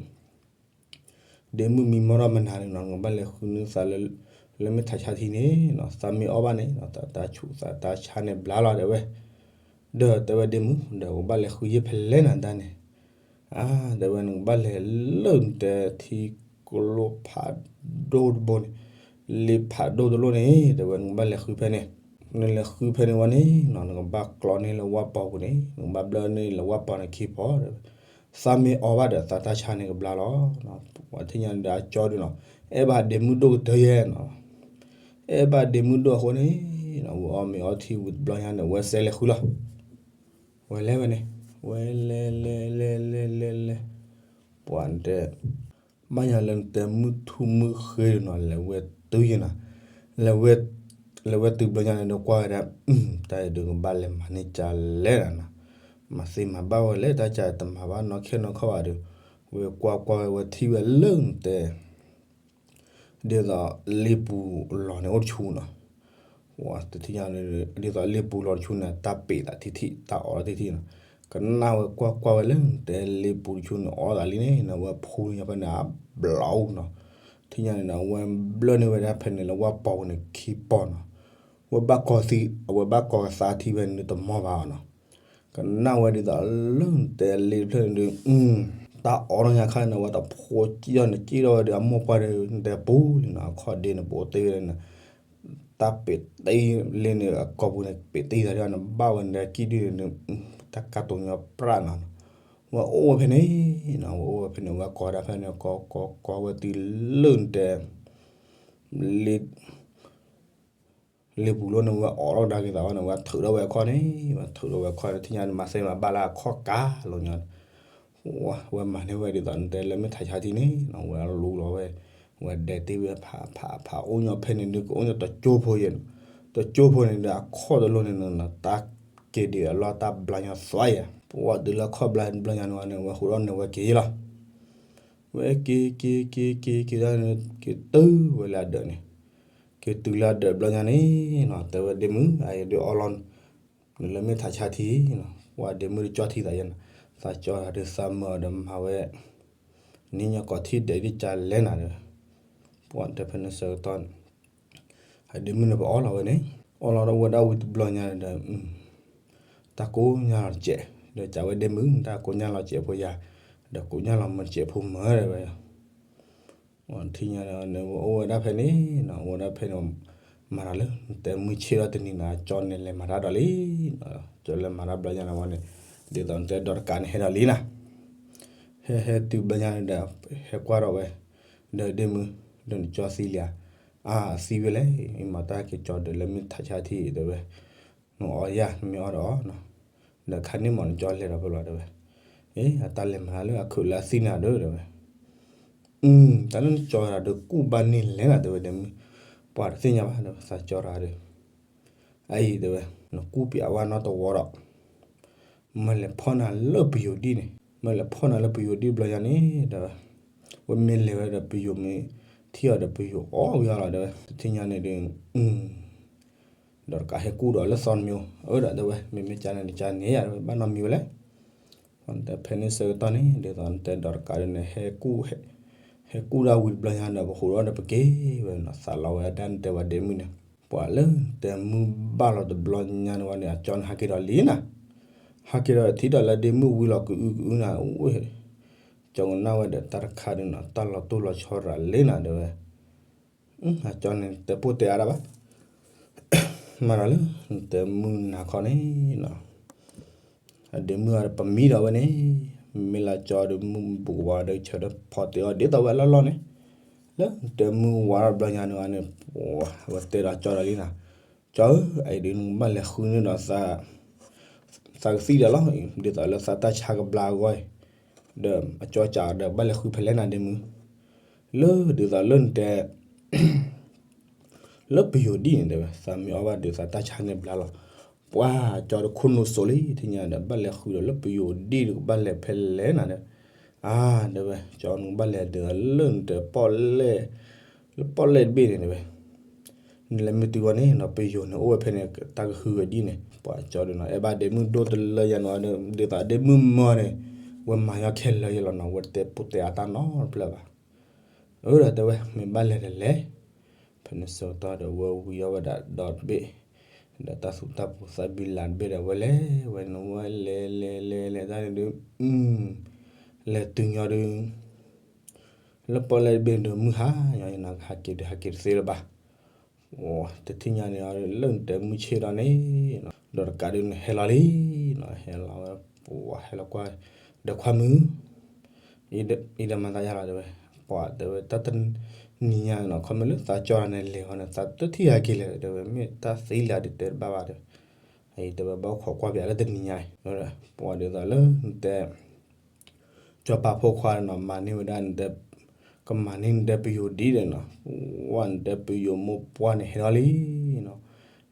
ဒ့မုၣ်မံမီၢ်ထီၣ်မနၤန့ၣ်နီၤ နကဘၣ်လဲၤဃုန့ၢ်သးလၢ လၢမ့ၢ်ထးဆါထံန့ၣ်နီၤ သးမ့ၢ်အီၣ်ဘၣ်န့ၣ်နီၤ သးတၢ်ဆူးသးတၢ်ဆါန့ၣ်ဘျါလီၤတဲဝဲ, ဒီးတဲဝဲဒ့မုၣ် ဒီးကဘၣ်လဲၤဃုယဲၢ်ဖဲလဲၣ်နၤတၢ်န့ၣ် အါ တဲဝဲနကဘၣ်လဲၤလၢနတဲထံကျိဖးဒိၣ်တဘိန့ၣ်, လ့ဖးဒိၣ်တလိၣ်န့ၣ် တဲဝဲနကဘၣ်လဲၤဃုဖဲန့ၣ်, နလဲၤဃုဖဲန့ၣ်ဝဲန့ၣ်နီၤ နကဘၣ်ကျီန့ၢ်လၢဝၣ်ပီၤပူၤန့ၣ် နကဘၣ်ဘျၢန့ၢ်လၢဝၣ်ပီၤန့ၣ်ခံပီၤ တဲဝဲ, သးမ့ၢ်အီၣ်ဘၣ်ဒီးသးတၢ်ဆါန့ၣ်ကဘျါလီၤ, ပှၤထံၣ်ညါန့ၣ်ဒီးအကၠီဒုးနီၤ အဲၣ်ဘၣ်ဒ့မုၣ်ဒိၣ်ကတၢၢ်ယဲနီၤ, အဲၣ်ဘၣ်ဒ့မုၣ်ဒိၣ်အဃိန့ၣ် ဝဲအီၣ်မ့ၤအီထံဝံၤတဘျီညါန့ၣ် ဝဲစဲးလဲၤဃုလီၤ ဝဲလဲၤဝဲန့ၣ်, ဝဲလဲၤလဲၤလဲၤလဲၤလဲၤလဲၤ, ပှၤတဲ, ဘၣ်ယၤလၢနတဲမုၢ်ထူၣ်မုၢ်ဃ့နီၤ လဲၤဝဲတုၤယဲနီၤ, လဲၤဝဲ, လဲၤဝဲတုၤဘျီညါန့ၣ်ဒီးကွၢ်ဝဲဒၣ်, တၢ်အံၤဒုးကဘၣ်လဲၤမၤန့ၢ်ကၢလဲၣ်နၤနီၤ, မၤသ့မၤဘၣ်ဝဲလဲၣ် တၢ်ကၢတမၤဘၣ်နီၢ်ခဲနီၢ်ခီဘၣ်ဒီး, ဝဲကွၢ်ကွၢ်ဝဲဝဲထံၣ်ဝဲလၢနတဲ ဒ်သိးလ့ပူၤလီၤန့ၣ်အိၣ်တဆူနီၤ, ဝဲတထံၣ်ညါန့ၣ် ဒ်သိးလ့ပူၤလီၤတဆူန့ၣ် တၢ်ပ့းသးထံထံၣ် တၢ်အီၣ်ထံထံၣ်နီၤ, ကနၣ်ဝဲကွၢ်ကွၢ်ဝဲလၢနတဲလ့ပူၤတဆူန့ၣ် အီၣ်သးလံန့ၣ်နီၤ ဝဲဖူညါဖဲန့ၣ် အဘျီအူနီၤ, ထံၣ်ညါန့ၣ်နီၤ ဝဲဘျၢန့ၢ်ဝဲဒၣ်ဖဲန့ၣ်လၢဝၣ်ပီၤပူၤန့ၣ်ခံပီၤနီၤ, ဝဲဘၣ်ကီၤသံ အဝဲဘၣ်ကီၤကသါထံဖဲန့ၣ်တမီၢ်ဘၣ်နီၤ ကနၣ်ဝဲဒ်သိးလၢနတဲလ့တဖျၢၣ်န့ၣ်ဒီး, တၢ်အီၣ်နီၢ်ညါခါန့ၣ် ဝဲတဖိကံၣ်အီၤန့ၣ် ကံၣ်ထီၣ်ဝဲဒီးအမိၢ်ပှၢ်ဒီးနတဲပူၤလံနီၤ အခီၣ်ဒ့န့ၣ် ပအိၣ်တ့ၢ်ဝဲန့ၣ်, တၢ်ပ့းတ့ၢ်လ့န့ၣ် အကိာ်ပူၤန့ၣ် ပ့းတ့ၢ်သးဒ်န့ၣ် ဘၣ်ဝဲန့ၣ်ဒီးကံၣ်ဒုန့ၣ်, တၢ်ကါတိၤညီပြၣ်နီၤ, ဝဲအိၣ်ဝဲဖဲန့ၣ်နီၤ, ဝဲအိၣ်ဝဲဖဲန့ၣ် ဝဲကိးဒၣ်ဖဲန့ၣ် ကိးကိးကိးဝဲတုၤလၢနတဲ လ့ လ့ပူၤလိန့ၣ် ဝဲအိးထီၣ်ကဒါက့ၤသးဝဲန့ၣ် ဝဲထုးထီၣ်ဝဲအခီၣ်န့ၣ်, ဝဲထုးထီၣ်ဝဲအခီၣ်န့ၣ် ထံၣ်ညါန့ၣ် မၤစဲမၤဘၣ်လၢအခီၣ်ကးလိာ်ညါ, ဝဲမၤန့ၢ်ဝဲဒ်သိးနတဲလၢမ့ၢ်ထးဆါထံန့ၣ်နီၤ, ဝဲလူလီၤဝဲ, ဝဲဒဲးတ့ၢ်ဝဲဖးဖးဖး အိၣ်ညီဖဲန့ၣ်ဒုး ကအိၣ်ညီတကၠိဖိယဲၢ်နီၤ, တကၠိဖိန့ၣ်ဒီး အခီၣ်တလိၣ်န့ၣ်နီၤ တၢ်က့ၤဒံးအလီၢ်တၢ်ဘျီညါသွါယဲၢ်, ပှၤတုၤလၢအခီၣ်ဘျီညါန့ၣ်ဝဲန့ၣ် ဝဲဟူးထီၣ်န့ၢ်ဝဲက့ၤလီၤ. ဝဲက့ၤက့ၤက့ၤက့ၤက့ၤတၢ်န့ၣ် က့ၤတုၤဝဲလၢအဒၢးန့ၣ်, က့ၤတုၤလၢအဒၢးဘျီညါန့ၣ်နီၤ တဲဝဲဒ့မုၣ် အအံၤဒုးအီလီၤ နလၢမ့ၢ်ထးဆါထံနီၤ, ပှၤဒ့မုၣ်ဒုးကၠီထံသးယဲၢ်နီၤ, သးကၠီတၢ်ဒုးသးမၢအီၤဒီးမၤဝဲ နံၣ်ညီကီးထံၣ်ဒဲးဒ်ကၢ်လဲၣ်နၤဒီး, ပှၤတဲဖဲန့ၣ်ဆၢကတီၢ်န့ၣ် အဒ့မုၣ်န့ၣ်ပအီလီၤဝဲန့ၣ်, အီလီၤဒီးဝဲဒၣ်ဝံၤတဘျီညါဒီး တၢ်ကိးညါလီၤတစဲး, ဒီးကးဝဲဒ့မုၣ် တၢ်ကိးညါလီၤတစဲးဖိယၤ, ဒီးကိးညါလီၤမၢတစဲးဖိမၢတဲဝဲ ထံၣ်ညါန့ၣ် အိၣ်ဝဲဒၣ်ဖဲန့ၣ်နီၤ, အိၣ်ဝဲဒၣ်ဖဲန့ၣ် မၤတၢ်လၢနတဲမုၢ်ဆ့ၣ်ထီၣ်တနံၤန့ၣ် ကၠီန့ၣ်လဲၤမၤတၢ်ဒီးလံနီၤ, ကၠီလဲၤမၤတၢ်ဘျီညါန့ၣ်ဝဲန့ၣ်, ဒ်သိးနတဲဒီးတကးန့ၣ်ဟဲဒီးလံနၤ, ဟဲဟဲတုၤဘျီညါန့ၣ်ဒီး ဟဲကွၢ်ထီၣ်ဝဲ, ဒီးဒ့မုၣ် ဒီးနကၠီသံလံဧါ, အါ သံဝဲလဲၣ်, အံၤမၤတၢ်က့ၤကၠီဒီးလၢမ့ၢ်ထးဆါထံတဲဝဲ နအီယၤ နမ့ၢ်အီဒီးအီနီၤ, ဒီးခါန့ၣ်မ့ၢ်နကၠီလဲၤဒီးဖဲလီၤတဲဝဲ, အ့ အတၢ်လဲၤမၤတၢ်လၢအခုးလၢအသံနၤဒီးတဲဝဲ, တၢ်လၢနကၠီတၢ်ဒီးကူၣ်ဘၣ်န့ၢ်လဲၣ်နၤတဲဝဲဒ့မုၣ်, ပှၤတသ့ၣ်ညါဘၣ်ဒီးသးကၠီတၢ်ဒီး, အအံၤတဲဝဲ နကူၣ်ပၠးဝဲနီတဝီဒီး မ့ၢ်လဲၤဖီၣ်နၤလၢပယိၤဒံၣ်န့ၣ်, မ့ၢ်လဲၤဖီၣ်နၤလၢပယိၤဒံၣ်ဘျီညါန့ၣ်ဒီး, ဝဲမ့ၢ်လဲၤဝဲဒီးပယိၤမ့ၢ်ထံၣ်အီၤဒီးပယိၤအီၣ်ဝံၤအီၤလီၤတဲဝဲ, တထံၣ်ညါန့ၣ်ဒီး, ဒီးတကးဟဲကူၣ်ဒီးလၢသီတမံၤ, အၢဒီးတဲဝဲ မ့မ့ၢ်ကၠီန့ၣ် နကၠီန့ၣ်ယၤတဲဝဲ ဘၣ်နီတမံၤဝဲလဲၣ်, တဲဖဲန့ၣ်ဆၢကတီၢ်န့ၣ် ဒ်သိးနတဲဒီးတကးဒ်န့ၣ် ဟဲကူၣ်ဒၣ်ဝံၤတဘျီညါဒီး ပဟူးဒီးပက့ၤဝဲနီၤ, သးလီၤဝဲဒၣ်နတဲဝဲဒ့မုၣ်န့ၣ်, ပှၤလၢနတဲမုၢ်ဘၣ်လီၤတဘျီညါန့ၣ်ဝဲန့ၣ် အကၠီန့ၣ်ဟးက့ၤဒီးလံနၤ, ဟးက့ၤဒီးထံၣ်ဒီးလၢဒ့မုၣ်ဝံၤလီၤကအုကအုနၤ, အိၣ် ကၠီကနၣ်ဝဲဒီးတၢ်တခါဒီးနီၤ တၢ်လီၤတိၢ်လီၤဆီရၤလံနၤတဲဝဲ, အကၠီန့ၣ် တဲပိၢ်တဲအါဒၣ်ဘၣ်, မၤဒီးလၢ နတဲမုၢ်နၤခီန့ၣ်နီၤ အဒ့မုၣ်အပမံဒီးဝဲန့ၣ်, မ့ၢ်လၢကၠီဒီးမုၢ်ဘူးကဝါဒီးဆၢထၢၣ်ဖီတ့ၢ်အီၤဒ်သိးဝဲအလီၢ်လီၢ်န့ၣ်, လၢနတဲမုၢ်ဝါထီၣ်ဘျီညါန့ၣ်ဝဲန့ၣ်, ဝဲတဲဒီးကၠီဒီးလံနၤ, ကၠီဧၢ, အအံၤဒုးနကဘၣ်လဲၤဃုန့ၢ်ဒီး သးကသံၣ်ဒီးလီၤ, ဒ်သိးလၢသးတၢ်ဆါကဘျါအဂီၢ်အံၤ, ဒီးအကၠီကးဒီးဘၣ်လဲၤဃုဖဲလဲၣ်နၤဒ့မုၢ်, လၢဒ်သိးလၢနတဲ လၢပယိၤဒံၣ်န့ၣ်တဲဝဲ သးမ့ၢ်အီၣ်ဘၣ်ဒုးသးတၢ်ဆါန့ၣ်ဘျါလီၤ, ပှၤကၠီတခိၣ်နူာ်စိးလံ ထံၣ်ညါဒီး ဘၣ်လဲၤဃုဒီးလၢပယိၤဒံၣ်ဒီး ကဘၣ်လဲၤဖဲလဲၣ်နၤဒီး, အါ တဲဝဲ ကၠီနကဘၣ်လဲၤဒ်သိးလၢနတဲပီၣ်လဲၣ်, လၢပီၣ်လဲၣ်တဘ့ၣ်န့ၣ်တဲဝဲ နလဲၤမ့ၢ်တုၤဝဲန့ၣ်နီၤ ပယိၤန့ၣ်အိၣ်ဝဲဖဲန့ၣ် တၢ်ကဟုဝဲဒ်န့ၣ် ပှၤကၠီဒီးနီၤ အဲၣ်ဘၣ်ဒ့မုၢ်ဒိၣ်တလၢယၤနီၤ ဒ်သိးဒ့မုၢ်မၢန့ၣ် ဝဲမၤညီခဲလၢာ်ယဲလီၤနီၤ ဝဲတဲပိၢ်တဲအါတၢ်နီတဖျၢၣ်ဘၣ်. အၢ ဒီးတဲဝဲ မ့ၢ်ဘၣ်လဲၤဒီးလဲၤ. ဖဲန့ၣ်ဆၢကတီၢ်ဒီးဝဲဝံၤဒီးဝဲဒၣ်ဒီတဘ့ၣ်, ဒီးတၢ်သူၣ်တၢ်ပူၤသးဘံလးတဘ့ၣ်ဒီးဝဲလဲၤဝဲန့ၣ် ဝဲလဲၤလဲၤလဲၤလဲၤတၢ်န့ၣ်ဒုး လဲၤတုၤညီဒုး လၢပီၣ်လဲၣ်တဘ့ၣ်န့ၣ်ဒုး မုၢ်ဟါညီနၤ ဟးက့ၤဒုးဟးက့ၤတသ့လၢၤဘၣ်. တထံၣ်ညါန့ၣ် လၢနတဲမုၢ်ဆ့ၣ်ထီၣ်န့ၣ် ဒီးတကးဒုးန့ၣ်ဟဲလီၤလံနီၤ ဟဲလီၤဝဲ ပှၤဟဲလီၤကွၢ် ဒီးခွါမုၣ် အံၤဒီးမၤသးယါလီၤတဲဝဲ ပှၤတဲဝဲ တၢ်တနံၤညါနီၤ ခီမ့ၢ်လၢသးကၠီတၢ်န့ၣ်လဲၤဃီန့ၣ် သးတထံၣ်ဟဲက့ၤလဲၣ်တဲဝဲ မ့ၢ်တၢ်သ့လၢဒုးတဲတဘၣ်ဘၣ်တဲဝဲ အံၤတဲဝဲ ဘၣ်အိၣ်ခိးကွၢ်ပၠးလၢတနံၤညါအံၤ ပှၤဒ်သိးလၢနတဲ ကၠီပာ်ဖိခွါနီၤ မၤန့ၢ်ဝဲဒၣ်နတဲ ကမၤန့ၢ်နတဲပယိၤဒ်ဒီးနီၤ ဝဲနတဲပယိၤမိၢ်ပှၢ်န့ၣ်ဟဲလီၤလံနီၤ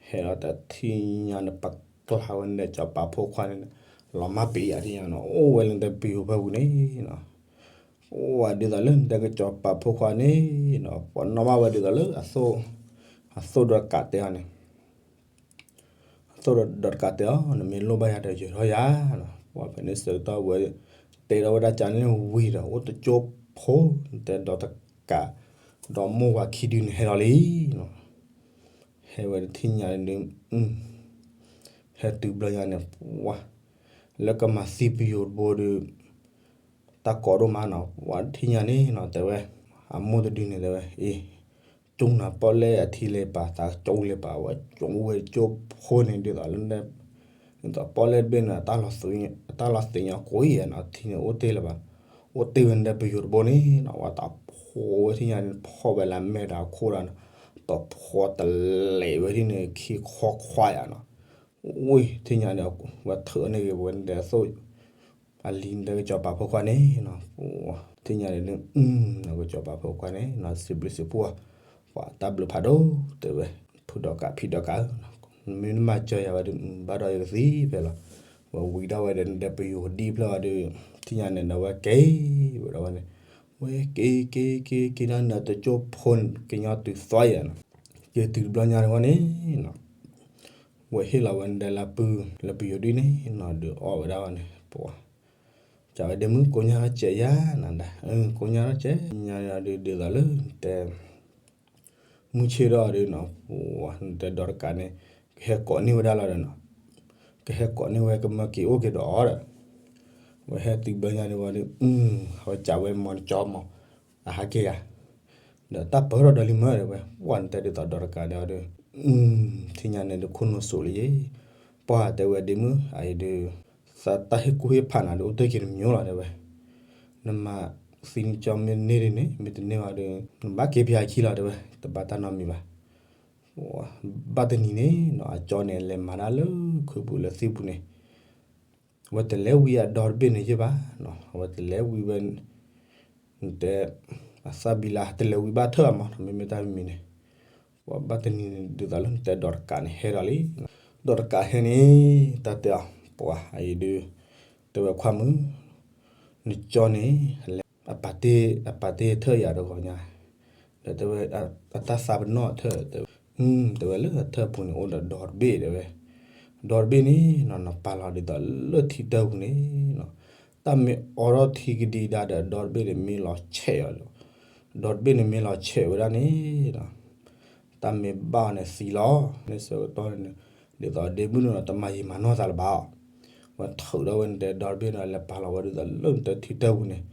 ဟဲလီၤတထံၣ်ညါန့ၣ် ပကျါဝဲနတဲကၠီပာ်ဖိခွါန့ၣ် လီၤမၢ်ပ့ၤယၤထံၣ်ညါနီၤ အိၣ်ဝဲလၢနတဲပယိၤဖၢပူၤန့ၣ်နီၤ ဝဲဒ်သိးလၢနတဲကၠီပာ်ဖိခွါန့ၣ်နီၤ ပှၤနီၣ်ဘၣ်ဝဲဒ်သိးလၢ အသိၣ်ဒီးတကးတဲအီၤန့ၣ် အသိၣ်ဒီးတကးတဲအီၤ နမ့ၢ်လိၣ်ဘၣ်ယၤဒီးယၢၤထီၣ်ယၤနီၤ ပှၤဖဲန့ၣ်ဆၢကတီၢ်ဝဲ တဲဒီးဝဲဒၣ်ကန့ၣ်ဝံၤဒီး အိၣ်တကၠိဖိ နတဲဒီးတကး ဒီးမိၢ်ဝၤခံဒုန့ၣ်ဟဲလီၤလံနီၤ ဟဲဝဲတထံၣ်ညါန့ၣ်ဒုး ဟဲတုၤဘျီညါန့ၣ် ပှၤ လၢကမၤသံပယိၤတဘိဒုး တၢ်ကိးဒိၣ်မးနီၤ ပှၤတထံၣ်ညါန့ၣ်နီၤ တဲဝဲ အမိၢ်တဒုန့ၣ်တဲဝဲ အ့ ကၠိနၤပီၣ်လဲၣ်အထံလဲၤပာ် သးကၠိလဲၤပာ်ဝဲ ကၠိဝဲကၠိဖိန့ၣ်ဒ်သိးလၢ ဒ်သိးပီၣ်လဲၣ်တဘ့ၣ်န့ၣ် အတၢ်လီၤသ့ၣ်ညါကိးအံၤနီၤ ထံန့ၣ်အိၣ်တ့ၢ်လၢၤဘၣ်, အိၣ်တ့ၢ်ဝဲဒၣ်ပယိၤတဘိန့ၣ်နီၤ ဝဲတၢ်ဖီၣ်ဝဲထံၣ်ညါန့ၣ် ဖီၣ်ဝဲလၢမဲာ်တၢ်အခိၣ်ဒီးနီၤ, တၢ်ဖီၣ်တလဲၤဝဲဒ်န့ၣ် ခံခွါခွါယၤနီၤ, ဝံၤထံၣ်ညါန့ၣ် ဝဲထုးန့ၢ်ဂ့ၤဝဲဒၣ်အသိး အလံၤနတဲကစီၤပၤဖိခွါန့ၣ်နီၤ, ထံၣ်ညါန့ၣ်ဒုး ကစီၤပၤဖိခွါန့ၣ်နီၤ စံးဘျုးစံးဖှိၣ်, ပှၤတၢ်ဘျုးဖးဒိၣ်တဲဝဲ, ဖုဒီးကးဖံးဒီးကးဧၢ, မ့ၢ်နမၤစၢၤယၤဝဲဒုး ဘၣ်ဒီးယကသံဖဲလီၤ, ဝဲဝံၤဒၣ်ဝဲဒီးနတဲပယိၤဒံဖျၢၣ်အီၤဒုး ထံၣ်ညါန့ၣ်ဒီးဝဲက့ၤဝဲဒၣ်ဝဲန့ၣ်, ဝဲက့ၤက့ၤက့ၤက့ၤဒၣ်န့ၣ် တကၠိဖိန့ၣ်ကညီတုၤသွါယၤနီၤ, က့ၤတုၤတဘျီညါတဝီန့ၣ်နီၤ ဝဲဟ့ၣ်လီၤဝဲဒၣ်လၢပုၢ်လၢပယိၤဒံန့ၣ်နီၤ ဒုးအီၣ်ဝဲဒၣ်ဝဲန့ၣ် ပှၤ ကးဝဲဒ့မုၣ်ကိးညါထီၣ်စဲးယၤနၤဒၣ်, ကိးညါထီၣ်စဲး ညါဒုးဒ်သိးလၢနတဲ မုၢ်ဆ့ၣ်ထီၣ်ဒုးနီၤ နတဲဒီးတကးန့ၣ် ကဟဲကိးန့ၢ်ဝဲဒၣ်လီၤဒီးနီၤ, ကဟဲကိးန့ၢ်ဝဲကမၢက့ၤအိၣ်က့ၤဒီးအီၤဒီး ဝဲဟဲတုၤဘျီညါဒုးဝဲဒုး အဝဲကးဝဲမီၤနကၠီမီၤ အဟးက့ၤယၤ ဒီးတၢ်ပၢၢ်ထီၣ်ဒီးလံမၢဒီးဝဲ ပှၢ်နတဲဒ်သိးဒီးတကးန့ၣ်အီၤဒီး ထံၣ်ညါန့ၣ်ဒုးခိၣ်နူာ်စိးလံယ့ၣ်, ပှၢ်တဲဝဲဒ့မုၣ်အအံၤဒုး တၢ်ဟ့ၣ်ကူၣ်ဟ့ၣ်ဖးနၤဒုးအိၣ်တ့ၢ်က့ၤတမံၤလီၤတဲဝဲ, နမၤသံနကၠီမ့ၢ်န့ၢ်ဒ်န့ၣ် မ့ၢ်တန့ၢ်ဘၣ်ဒီး နဘၣ်က့ၤပၠးခံလီၤတဲဝဲ တဘၣ်တၢ်နီတမံၤဘၣ် ဘၣ်တနံၤန့ၣ်နီၤ အကၠီန့ၣ်လဲၤမၤတၢ်လၢခုးပူၤလၢသံၣ်ပူၤန့ၣ် အဝဲတလဲၤဝံၤအဒီတဘ့ၣ်န့ၣ်ယ့ၣ်ဘၣ်, အဝဲတလဲၤဝံၤဝဲ နတဲ အသၣ်ဘံလါတလဲၤဝံၤဘၣ်ထၢၣ်မး မ့မ့ၢ်တၢ်မံၤန့ၣ် ပှၤဘၣ်တနံၤန့ၣ် ဒ်သိးလၢနတဲဒီးတကးန့ၣ်ဟဲဒီးလံ, ဒီးတကးဟဲန့ၣ် တၢ်တဲအီၤ ပှၤအအံၤဒုး တဲဝဲခွါမုၣ် နကၠီန့ၣ် အပာ်တ့ၢ်ထၢၣ်ယၤတဂီၤညါ, ဒီးတဲဝဲ အတၢ်သးပနီၣ်ထၢၣ်တဲဝဲ, တဲဝဲလၢအထၢၣ်ပူၤန့ၣ် အိၣ်ဒီးဒီတဘ့ၣ်တဲဝဲ, ဒီတဘ့ၣ်န့ၣ်နီၤ နပာ်လီၤဒ်သိးလၢထံတၢၢ်ပူၤန့ၣ်နီၤ, တၢ်မ့ၢ်အိးထီၣ်ထံကဒံကဒါဒီး ဒီတဘ့ၣ်န့ၣ်မ့ၢ်လီၤဆဲးအီၤလီၤ, ဒီတဘ့ၣ်န့ၣ်မ့ၢ်လီၤဆဲးဝဲဒၣ်န့ၣ်နီၤ တၢ်မ့ၢ်ဘၣ်အီၤန့ၣ်သံလီၤ, န့ၣ်ဆၢကတီၢ်န့ၣ် ဒ်သိးဒ့မုၣ်န့ၣ်နီၤ တမၤယံာ်မၤနီၢ်သးလၢၤဘၣ်အီၤ, ဝဲထုးဒီးဝဲနတဲဒီတဘ့ၣ်ဒီး လဲၤပာ်လီၤဝဲဒ်သိးလၢနတဲထံတၢၢ်ပူၤန့ၣ်,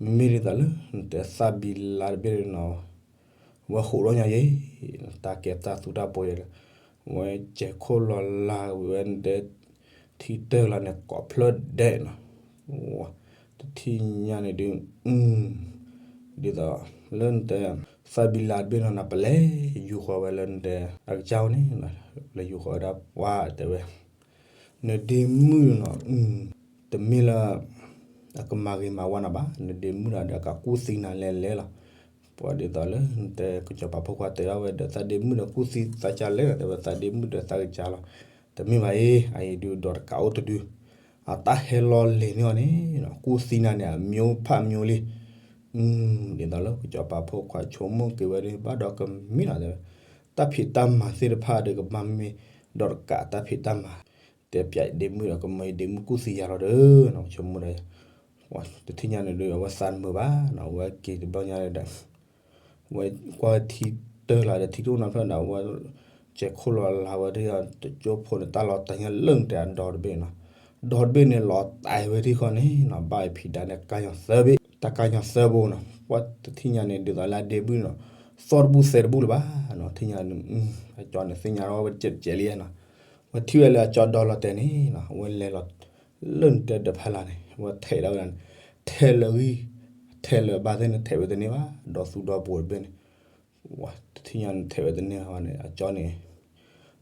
မ့မ့ၢ်ဒ်သိးလၢနတဲသၣ်ဘံလါတဘ့ၣ်န့ၣ်နီၤ ဝဲဟူးထီၣ်ညါယ့ၣ်, တၢ်ကဲတၢ်သူတၢ်ပီၤယဲၢ်လၢ ဝဲစဲးခိၣ်လီၤလၤဝဲနတဲ ထံတၢၢ်လီၤန့ၣ် ကိးဖျၢၣ်ဒဲးနီၤ, တထံၣ်ညါန့ၣ်ဒုး ဒ်သိး လၢနတဲ သၣ်ဘံလါတဘ့ၣ်နီၤ နပလဲၤယူၤဃီၤဝဲလၢနတဲ အကစၢ်အိၣ်န့ၣ် လဲၤယူၤဃီၤဝဲဒၣ်ပှၤတဲဝဲ နဒ့မုၣ်နီၤ တမ့ၢ်လၢ အကမၤဂ့ၤမၤဝါနၤဘၣ်, နဒ့မုၣ်ဒီးအကကူၣ်သံနၤလဲၤလဲၤလီၤ. ပှၤဒ်သိးလၢနတဲကစီၤပၤဖိခွါတဲဒၣ်ဝဲဒီး သးဒ့မုၣ်ဒီးကူၣ်သံသးကါလဲၤလီၤ တဲဝဲ သးဒ့မုၣ်ဒီးသးကစၢ်လီၤ. တမ့ၢ်ဘၣ်အံၤ အအံၤဒုးဒီးတကးအိၣ်တဒု အတၢ်ဟဲလီၤလဲၤန့ၢ်အီၤန့ၣ် ကူၣ်သံနၤန့ၣ် အမျိုးဖးမျိုးလံ. ဒ်သိးလၢကစီၤပၤဖိခွါဆိကမိၣ်က့ၤဝဲဒၣ် ဘၣ်ဒီးကမံနီၤတဲဝဲ တၢ်ဖံးတၢ်မၤသ့ၣ်တဖၣ်ဒီးကဘၣ်မ့ၢ်ဒီးတကးတၢ်ဖံးတၢ်မၤ တဲပၠးဒ့မုၣ်ဒီးကမၢအံၤဒ့မုၣ်ကူၣ်သံယၤလီၤဒီး ဆိကမိၣ်ဒီး တထံၣ်ညါန့ၣ်ဒုး အဝဲသးတမုာ်ဘၣ်နီၤ အဝဲက့ၤတဘျီညါဒီး ဝဲကွၢ်ဝဲထံတၢၢ်လီၤဒီးထံတအိၣ်နီတဖျၢၣ်ဒီး အဝဲစဲးခိၣ်လီၤလၤဝဲဒၣ် တကၠိဖိန့ၣ် တၢ်လီၤတဲာ်ညါလၢနတဲအဒီတဘ့ၣ်နီၤ. ဒီတဘ့ၣ်န့ၣ်လီၤတဲာ်ဝဲထံဃီန့ၣ်နီၤ ဘၣ်အဖံးဒါန့ၣ် ကါညီသၢဘ့ၣ် တၢ်ကါညီသၢဘိနီၤ. ပှၤတထံၣ်ညါန့ၣ် ဒ်သိးလၢအဒ့မုၣ်နီၤ သီၣ်တဘူၣ်သဲတဘူၣ်လၢၤဘၣ်နီၤ. ထံၣ်ညါန့ၣ် အကၠီန့ၣ်သ့ၣ်ညါထီၣ်ဝဲတစဲးတစဲးလံနီၤ. ဝဲထံၣ်ဝဲလၢအကၠီဒီလီၤတဲာ်န့ၣ်နီၤ အဝဲလဲၤလီၤ လၢနတဲဒီးဖးလၢ်န့ၣ် အဝဲထဲးဒၣ်ဝဲဒၣ်န့ၣ် ထဲးလၢာ်ဂံၢ် ထဲးလၢာ်ဘၣ်သ့ၣ်န့ၣ် ထဲးဝဲတန့ၢ်ဘၣ် ဒီသူဒီပှိၤတဘ့ၣ်န့ၣ် တထံၣ်ညါန့ၣ် ထဲးဝဲတန့ၢ်ဘၣ်န့ၣ် အကၠီန့ၣ်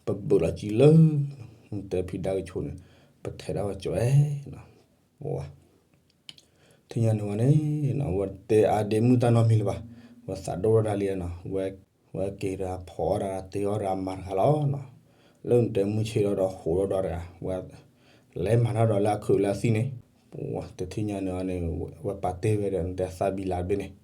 ပဘုးလီၤကံလၢ နတဲဖံးဒါကဆိးန့ၣ် ပထဲးဒၣ်ဝဲကၠီနီၤ ထံၣ်ညါန့ၣ်ဝဲန့ၣ် ဝဲတဲအါဒ့မုၣ်တၢ်နီတမံၤလၢၤဘၣ်. ဝဲသးဒိၣ်ထီၣ်ဒၣ်လံနီၤ ဝဲက့ၤဒီးဖီအီၣ်တဂၤ တ့အီၣ်တဂၤမၤတဂၤလီၤနီၤ. လၢနတဲမုၢ်ဆ့ၣ်ထီၣ်ဒီးဟူးထီၣ်ဒီးတဂၤ ဝဲလဲၤမၤတၢ်ဒီးလၢအခုးလၢအသံၣ်န့ၣ် တထံၣ်ညါန့ၣ်န့ၣ် ဝဲပာ်တ့ၢ်ဝဲဒီးနတဲသၣ်ဘံလါတဘ့ၣ်န့ၣ် ဝဲပာ်တ့ၢ်ဝဲသၣ်ဘံလါတဘ့ၣ်န့ၣ်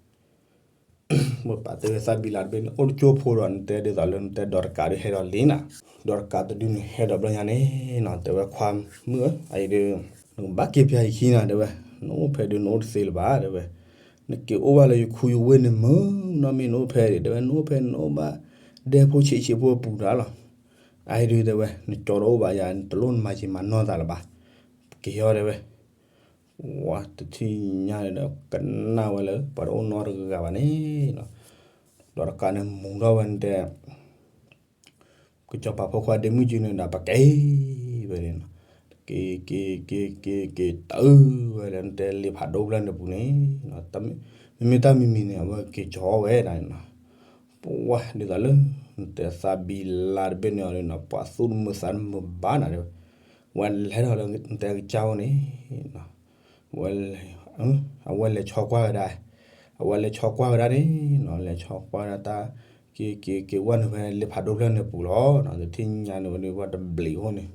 အိၣ်တကၠိဖိဒီးနတဲဒ်သိးလၢနတဲဒီးတကးဒုးဟဲဒီးလံနီၤ. ဒီးတကးတဒုန့ၣ် ဟဲဒီးဘျီညါန့ၣ်နီၤ တဲဝဲခွါမုၣ်ဧၢ အအံၤဒုး နကဘၣ်က့ၤပၠးယခံနီၤ တဲဝဲ နအိၣ်ဖဲဒုးနအိၣ်တသ့လၢၤဘၣ် တဲဝဲ နက့ၤအိၣ်ဘၣ်လၢယခူယဝ့ၢ်န့ၣ်မုၢ်နီတမံၤ နအိၣ်ဖဲဒံး တဲဝဲ နအိၣ်ဖဲနအိၣ်ဘၣ် ဒဲဖိဆံးဆံးဖိအပူၤတၢ်လီၤ. အအံၤဒုး တဲဝဲ နကၠီတအိၣ်ဘၣ်ယၤ နတလိၣ်နမၤယံာ်မၤနီၢ်သးလၢၤဘၣ် က့ၤအီၤ တဲဝဲ ဝဲတထံၣ်ညါန့ၣ်ဒီး ကနၣ်ဝဲလၢ ပှၤတအိၣ်နီတဂၤဘၣ်န့ၣ်နီၤ. ဒီးတကးန့ၣ်မူၤထီၣ်ဝဲန့ၣ်တဲ ကစီၤပၤဖိခွါဒ့မုၣ်ကၠုန့ၣ်ဒီး ပက့ၤဝဲန့ၣ်နီၤ. က့ၤက့ၤက့ၤက့ၤက့ၤတုၤဝဲလၢနတဲလ့ဖးဒိၣ်ဖျၢၣ်န့ၣ်ပူၤန့ၣ်, မ့မ့ၢ်တၢ်မံၤမံၤန့ၣ် အဝဲက့ၤကၠီဝဲဒၣ်န့ၣ်နီၤ, ပှၤဒ်သိးလၢ နတဲသးဘံလါတဘ့ၣ်န့ၣ်အီၤန့ၣ်နီၤ ပှၤသူၣ်တမုာ်သးတမုာ်ဘၣ်နၤတဲဝဲ, ဝဲလဲၤထီၣ်လၢနတဲကစၢ်အိၣ်န့ၣ် ဝဲ အဝဲလဲၤဆီကွၢ်ဝဲဒၣ်, အဝဲလဲၤဆီကွၢ်ဝဲဒၣ်န့ၣ်နီၤ လဲၤဆီကွၢ်ဝဲဒၣ်တၢ် က့ၤက့ၤက့ၤဝဲန့ၣ်ဖဲလ့ဖးဒိၣ်ဖျၢၣ်န့ၣ်ပူၤလီၤ. တထံၣ်ညါန့ၣ်ဝဲဒၣ်ဝဲတဘျံးအိၣ်န့ၣ်,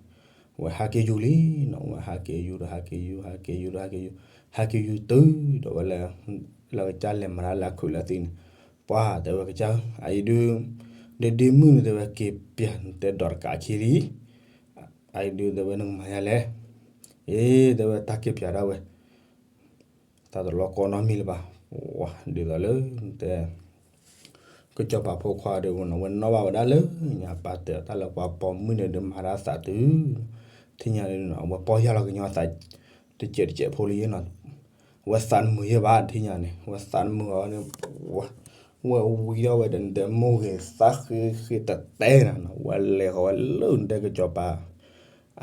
ဝဲဟးက့ၤယူၤလံနီၤ ဝဲဟးက့ၤယူၤဒီးဟးက့ၤယူၤ ဟးက့ၤယူၤဒီးဟးက့ၤယူၤ, ဟးက့ၤယူၤတုၤဒီးဝဲလၢ လၢကစၢ်လဲၤမၤတၢ်လၢအခုးလၢသံန့ၣ်, ပှၤတဲဝဲကစၢ် အအံၤဒုး ဒ့ဒ့မုၣ်န့ၣ်တဲဝဲက့ၤပျးနတဲဒီးတကးခံလံ အအံၤဒုးတဲဝဲနကမၤယၤလဲၣ်, အ့ တဲဝဲတၢ်က့ၤပျးဒၣ်ဝဲ တၢ်တလီၤကီနီတမံၤလၢၤဘၣ်, ဝဲဒ်သိးလၢ နတဲ ကစီၤပၤဖိခွါဒီးဝဲနီၤ ဝဲနီၣ်ဘၣ်ဝဲဒၣ်လၢညါပာ်တဲာ်တၢ်လၢပှၤပိာ်မုၣ်န့ၣ်ဒီးမၤတၢ်သးတုၤ, ထံၣ်ညါန့ၣ်နီၤ အဝဲပီၢ်ယၢ်လီၤကညီသး တစဲးတစဲးဖိလံနီၤ, အဝဲသးတမုာ်ယဲၢ်ဘၣ် ထံၣ်ညါန့ၣ် အဝဲသးတမုာ်အီၤန့ၣ် ဝဲဝံထီၣ်ဝဲဒီးနတဲမိၢ်ဂ့ၤသးဃ့ဃ့တတဲနၤနီၤ ဝဲလဲၤဃီၤဝဲလၢနတဲကစီၤပၤ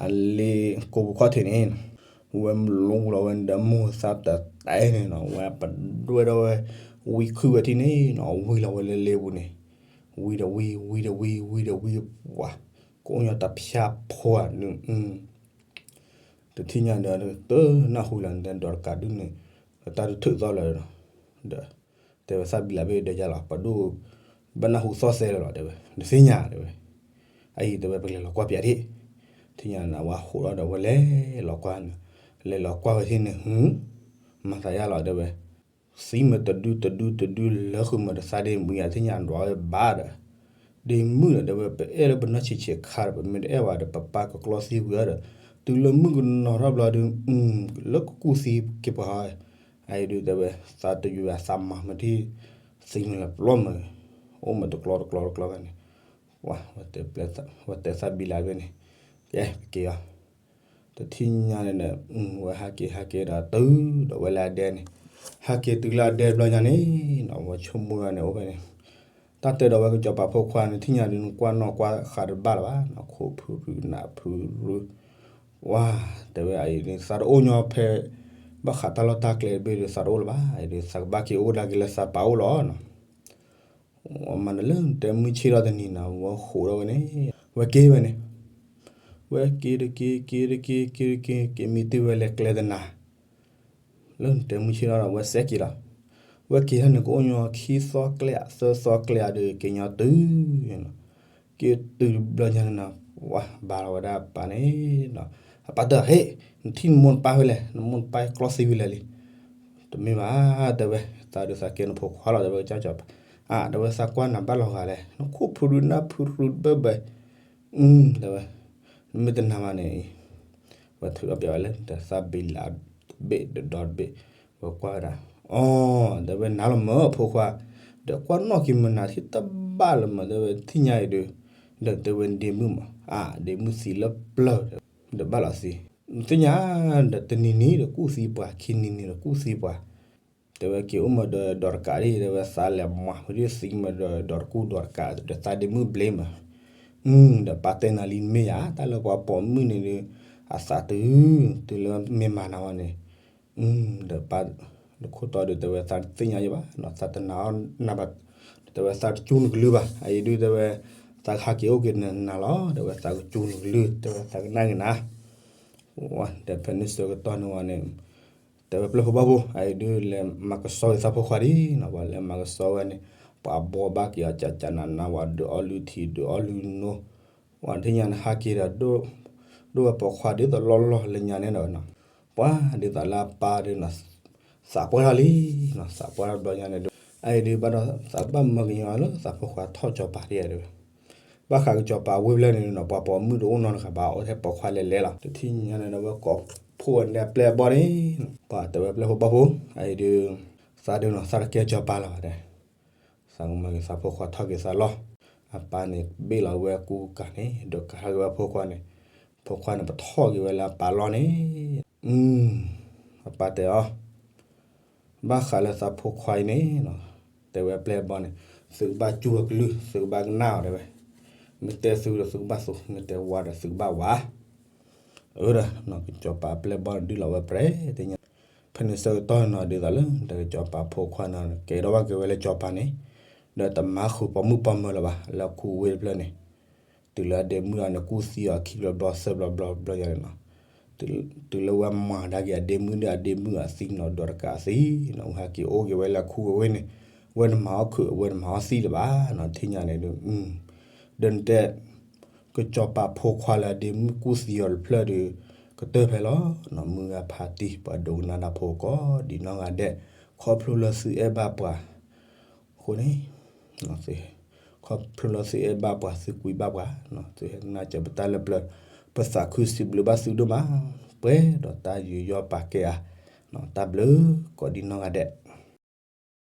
အလ့ကိးပူၤခီၣ်ထံးန့ၣ်, ဝဲလူလီၤဝဲနတဲမိၢ်သးတတဲန့ၣ်နီၤ ဝဲပဒွဲၣ်ထီၣ်ဝဲ ဝံခုၣ်ဝဲထံၣ်န့ၣ်နီၤ ဝံလီၤဝဲလၢလ့ပူၤန့ၣ်, ဝံဒီးဝံ ဝံဒီးဝံ ဝံဒီးဝံ ပှၤ ကအိၣ်ညီတဖၠၣ်ဖိဧါန့ၣ်, တထံၣ်ညါဒီး တနၢ်ဟူလၢနတဲဒီးတကးဒုးန့ၣ် တၢ်တထုးသီၣ်လၢၤဒီး တဲဝဲသးဘံလါဘ့ၣ်ဒီးယၤလီၤ ပဒိၣ် ဘၣ်နၢ်ဟူသီၣ်သဲလၢၤလီၤ တဲဝဲ နသ့ၣ်ညါတဲဝဲ, အအံၤတဲဝဲပကလဲၤလီၤကွၢ်ပၠးဒၣ်, ထံၣ်ညါန့ၣ် အဝဲဟးထီၣ်ဒီးဝဲလဲၤလီၤကွၢ်န့ၣ်, လဲၤလီၤကွၢ်ဝဲထံၣ်န့ၣ် ဟူ မၤသးယါလီၤတဲဝဲ, သံမ့ၢ်တဒုတဒုတဒုလၢဃုာ်မ့ၢ်တသးဒ့မုၣ်ယါထံၣ်ညါဒွးဝဲဘၣ်ဒီး, ဒ့မုၣ်ဒီးတဲဝဲ ပအဲၣ်လၢပနီၢ်ဆံးဆံးခါဒီး ပမ့ၢ်တအဲၣ်ဘၣ်ဒီး ပပၢ်ကကျီသံဝံၤဒီး, တုၤလၢမုၣ်ကနီၤထီၣ်ဘျီဒီး လၢကကူၣ်သံက့ၤပှၤဟီ, အအံၤဒုးတဲဝဲ သးတယုာ်အသးမၤမ့ၢ်ထံၣ် သံမ့ၢ်လၢပျီမ့ၢ်, အိၣ်မ့ၢ်တကျီတကျီတကျီဖဲန့ၣ်, ဝဲတဲသးဘံလါဘ့ၣ်န့ၣ်, ကဲ ပက့ၤအီၤ တထံၣ်ညါန့ၣ်ဒီး ဝဲဟးက့ၤဟးက့ၤဒီးတုၤဒီးဝဲလၢအဒဲန့ၣ်, ဟးက့ၤတုၤလၢအဒဲဘျီညါန့ၣ်နီၤ ဝဲဆိကမိၣ်ဝဲန့ၣ်အိၣ်ဖဲန့ၣ်, တၢ်တဲဒီးဝဲကစီၤပၤဖိခွါန့ၣ် ထံၣ်ညါဒုးနကွၢ်နီၣ်ကွၢ်ဃာ်တဘၣ်လၢၤဘၣ်နီၤ ခိၣ်ဖုရူနၢ်ဖုရူ, ဝဲ တဲဝဲအံၤန့ၣ် သးတအိၣ်ညီဖဲ ဘၣ်ဃးတၢ်လီၢ်တၢ်ကျဲတဘ့ၣ်ဒီး သးတအိၣ်လၢၤဘၣ်, အံၤဒုးသးကဘၣ်က့ၤအိၣ်ဒၣ်က့ၤလၢသးပာ်အိၣ်လီၤနီၤ အမၤနၢၤလၢနတဲမုၢ်ဆ့ၣ်ထီၣ်တနံၤနီၤ ဝဲဃိးထီၣ်ဝဲန့ၣ်, ဝဲက့ၤဝဲန့ၣ်, ဝဲက့ၤတက့ၤ က့ၤတက့ၤ က့ၤတက့ၤ က့ၤမံတုၤဝဲလဲၤကျဲတနၤ, လၢနတဲမုၢ်ဆ့ၣ်ထီၣ်ဒီးဝဲစဲးက့ၤလီၤ, ဝဲက့ၤထီၣ်န့ၣ် ကအိၣ်ညီခံသီကျဲ သၢသီကျဲဒီး က့ၤညီတုၤ က့ၤတုၤဘျီညါန့ၣ်နီၤ, ဝဲဘါလီၤဝဲဒၣ်အပၢ်န့ၣ်နီၤ, အပၢ်တဲ ဟ့ၣ် နထံၣ်နမိၢ်နပၢ်ဖဲလဲၣ်, နမိၢ်နပၢ်ကျီသံဝံၤလၢာ်လံ, တမ့ၢ်ဘၣ် တဲဝဲ, သးဒုးသးကဲနဖိခွါလီၤ တဲဝဲကစၢ်ကစီၤပၤ, အါ တဲဝဲသးကွၢ်နၤဘၣ်လီၤဂာ်လဲၣ် နခိၣ်ဖုရူနၢ်ဖုရူဘၢဘၢ, တဲဝဲ, နမ့ၢ်တနာ်ဘၣ်န့ၣ် ဝဲထုးထီၣ်ပၠးဝဲလၢ သးဘံလါတဘ့ၣ်ဒီးဒီတဘ့ၣ်, ဝဲကွၢ်ဝဲဒၣ်, အီ တဲဝဲနၤလီၤမၢ်ဖိခွါ, ဒီးကွၢ်နီၣ်က့ၤမနၤထံၣ်တဘၣ်လၢၤမၢ် တဲဝဲထံၣ်ညါအံၤဒီး, ဒီးတဲဝဲဒ့မုၣ်မး အါ ဒ့မုၣ်သံလၢပျၢၤ, ဒီးဘၣ်လီၤသံ, နသ့ၣ်ညါ, ဒီးတနံၤနံၤဒီးကူၣ်သံပှၤ ခံနံၤနံၤဒီးကူၣ်သံပှၤ တဲဝဲက့ၤအိၣ်မၢဒီးဒီးတကးဒၣ် တဲဝဲသးလဲၤမၤမ့ၢ်ဒ်သံမၢဒီးဒီးတကူၣ်ဒီးတကး ဒီးသးဒ့မုၣ်ဘျ့မး, ဒီးပၢ်တဲနၤလံမ့ၢ်ယါ တၢ်လၢပှၤပိာ်မုၣ်န့ၣ်ဒီး အသးတုၤ တုၤလၢမ့ၢ်မၤနၤဝဲန့ၣ်, ဒီးပၢ် တခိၣ်တီဒီးတဲဝဲသးတသ့ၣ်ညါယဘၣ် သးတနာ်အီၤနၤဘၣ်, တဲဝဲသးတစူနကလုၢ်ဘၣ် အအံၤဒုးတဲဝဲ, သးကဟးက့ၤအိၣ်က့ၤနၤလီၤ တဲဝဲသးကစူနကလုၢ် တဲဝဲသးကနၣ်က့ၤနၤ ဒီးဖဲန့ၣ်ဆၢကတီၢ်န့ၣ်ဝဲန့ၣ်, တဲဝဲပျဲၢ်ဖိဘၣ်ဖိ အအံၤဒုးလဲၤမၤကဆှီက့ၤသးဖိခွါဒံးနီၤ ပှၤလဲၤမၤကဆှီဝဲန့ၣ်, ပှၤဘှီဘၣ်က့ၤအီၤကကနၤနၤ ပှၤဒုးအီလုၢ်ထံဒုးအီလုၢ်နိ, ပှၤထံၣ်ညါန့ၣ်ဟးက့ၤဒီး ဒိၣ်ဝဲပိာ်ခွါဒ်သိးလီၢ်လီၢ်လၢညါန့ၣ်ဒီးနီၤ, ပှၤဒ်သိးလၢအပၢ်ဒုးနီၤ, သးပှၢ်ထီၣ်လံနီၤ သးပှၢ်ထီၣ်ဘျီညါန့ၣ်ဒီး, အအံၤဒုးဘၣ်ဒီးသးဘၣ်မၢကညီလၢသးဖိခွါထီၣ်ကစီၤပၤဒံးဧါဒုး ဘၣ်ဃးကစီၤပၤဝ့ၢ်ဖျၢၣ်န့ၣ်နီၤ ပှၤပိာ်မုၣ်တအိၣ်နီတဂၤဘၣ် အိၣ်ထဲပိာ်ခွါလဲၤလဲၤလီၤ တထံၣ်ညါန့ၣ်ဒီးဝဲကိးဖှိၣ်ဝဲန့ၣ်အပျဲၢ်အဘီၣ်န့ၣ်, ပှၤတဲဝဲပျဲၢ်ဖိဘၣ်ဖိ, အအံၤဒုး, သးဒုးနီၤ သးတကဲကစီၤပၤလၢၤဘၣ်တဲ, သးကမၤက့ၤသးဖိခွါထီၣ်က့ၤသးလီၢ်, အပၢ်န့ၣ်ဘ့ၣ်လီၤဝဲကူကၤန့ၣ် ဒီးကၤထီၣ်က့ၤဝဲဖိခွါန့ၣ်, ဖိခွါန့ၣ်ပထီၣ်က့ၤဝဲလၢအပၢ်လီၢ်န့ၣ်, အပၢ်တဲအီၤ ဘၣ်ဃးလၢသးဖိခွါအံၤန့ၣ်, တဲဝဲပျဲၢ်ဘီၣ်န့ၣ်, သုကဘၣ်စူၢ်အကလုၢ် သုကဘၣ်ကနၣ်အီၤတဲဝဲ, မ့ၢ်တဲသုဒီးသုကဘၣ်သူ မ့ၢ်တဲဝါဒီးသုကဘၣ်ဝါ, အၢ ကစီၤပၤအပျဲၢ်ဘီၣ်န့ၣ်ဒုးလီၤဝဲပြဲၤတညါ, ဖဲန့ၣ်ဆၢကတီၢ်နီၤဒ်သိးလၢ တၢ်ကစီၤပၤဖိခွါနီၤ ကဲထီၣ်ဘၣ်က့ၤဝဲလၢကစီၤပၤန့ၣ်, ဒီးတမၤဃုာ်ပိာ်မုၣ်ပိာ်မၢၤလၢၤဘၣ် လၢခူဝ့ၢ်တဖျၢၣ်န့ၣ်, တုၤလၢအဒ့မုၣ်အီၤန့ၣ် ကူၣ်သံအီၤခံဘျီဘျီသၢဘျီဘျီဘျီယၤန့ၣ်နီၤ, တုၤလၢဝဲမၤဒါက့ၤအဒ့မုၣ်ဒီး အဒ့မုၣ်အသံနီၤဒိးတကးသ့နီၤ, ဝဲဟဲက့ၤအိၣ်က့ၤဝဲလၢခူဝ့ၢ်န့ၣ်, ဝဲတမၤအီၣ်ခုး အဝဲတမၤအီၣ်သံလၢၤဘၣ်နီၤ, ထံၣ်ညါန့ၣ်ဒုး ဒီးနတဲ ကစီၤပၤဖိခွါလၢအဒ့မုၣ်ကူၣ်သံအီၤတဖျၢၣ်ဒီး ကတၢၢ်ဖဲလီၤ, မုၢ်ဂၤဖးတံၢ် ပှၤဒိကနၣ်တၢ်ဖိကိးဒ်နီၢ်ဂၤဒဲး, ခီဖျိလၢသုအဲၣ်ဘၣ်ပှၤအဃိန့ၣ်, ခီဖျိလၢသုအဲၣ်ဘၣ်ပှၤ သုကွံဘၣ်ပှၤ, သုဟဲကနၣ်စၢၤပတၢ်လၢပျၢၤ, ပသးခုစံးဘျုးဘၣ်သုဒိၣ်မး, ပှဲၤဒီးတၢ်ယူးယီၣ်ပာ်ကဲဧါ, တၢ်ဘျုးကိးဒ်နီၢ်ဂၤဒဲး.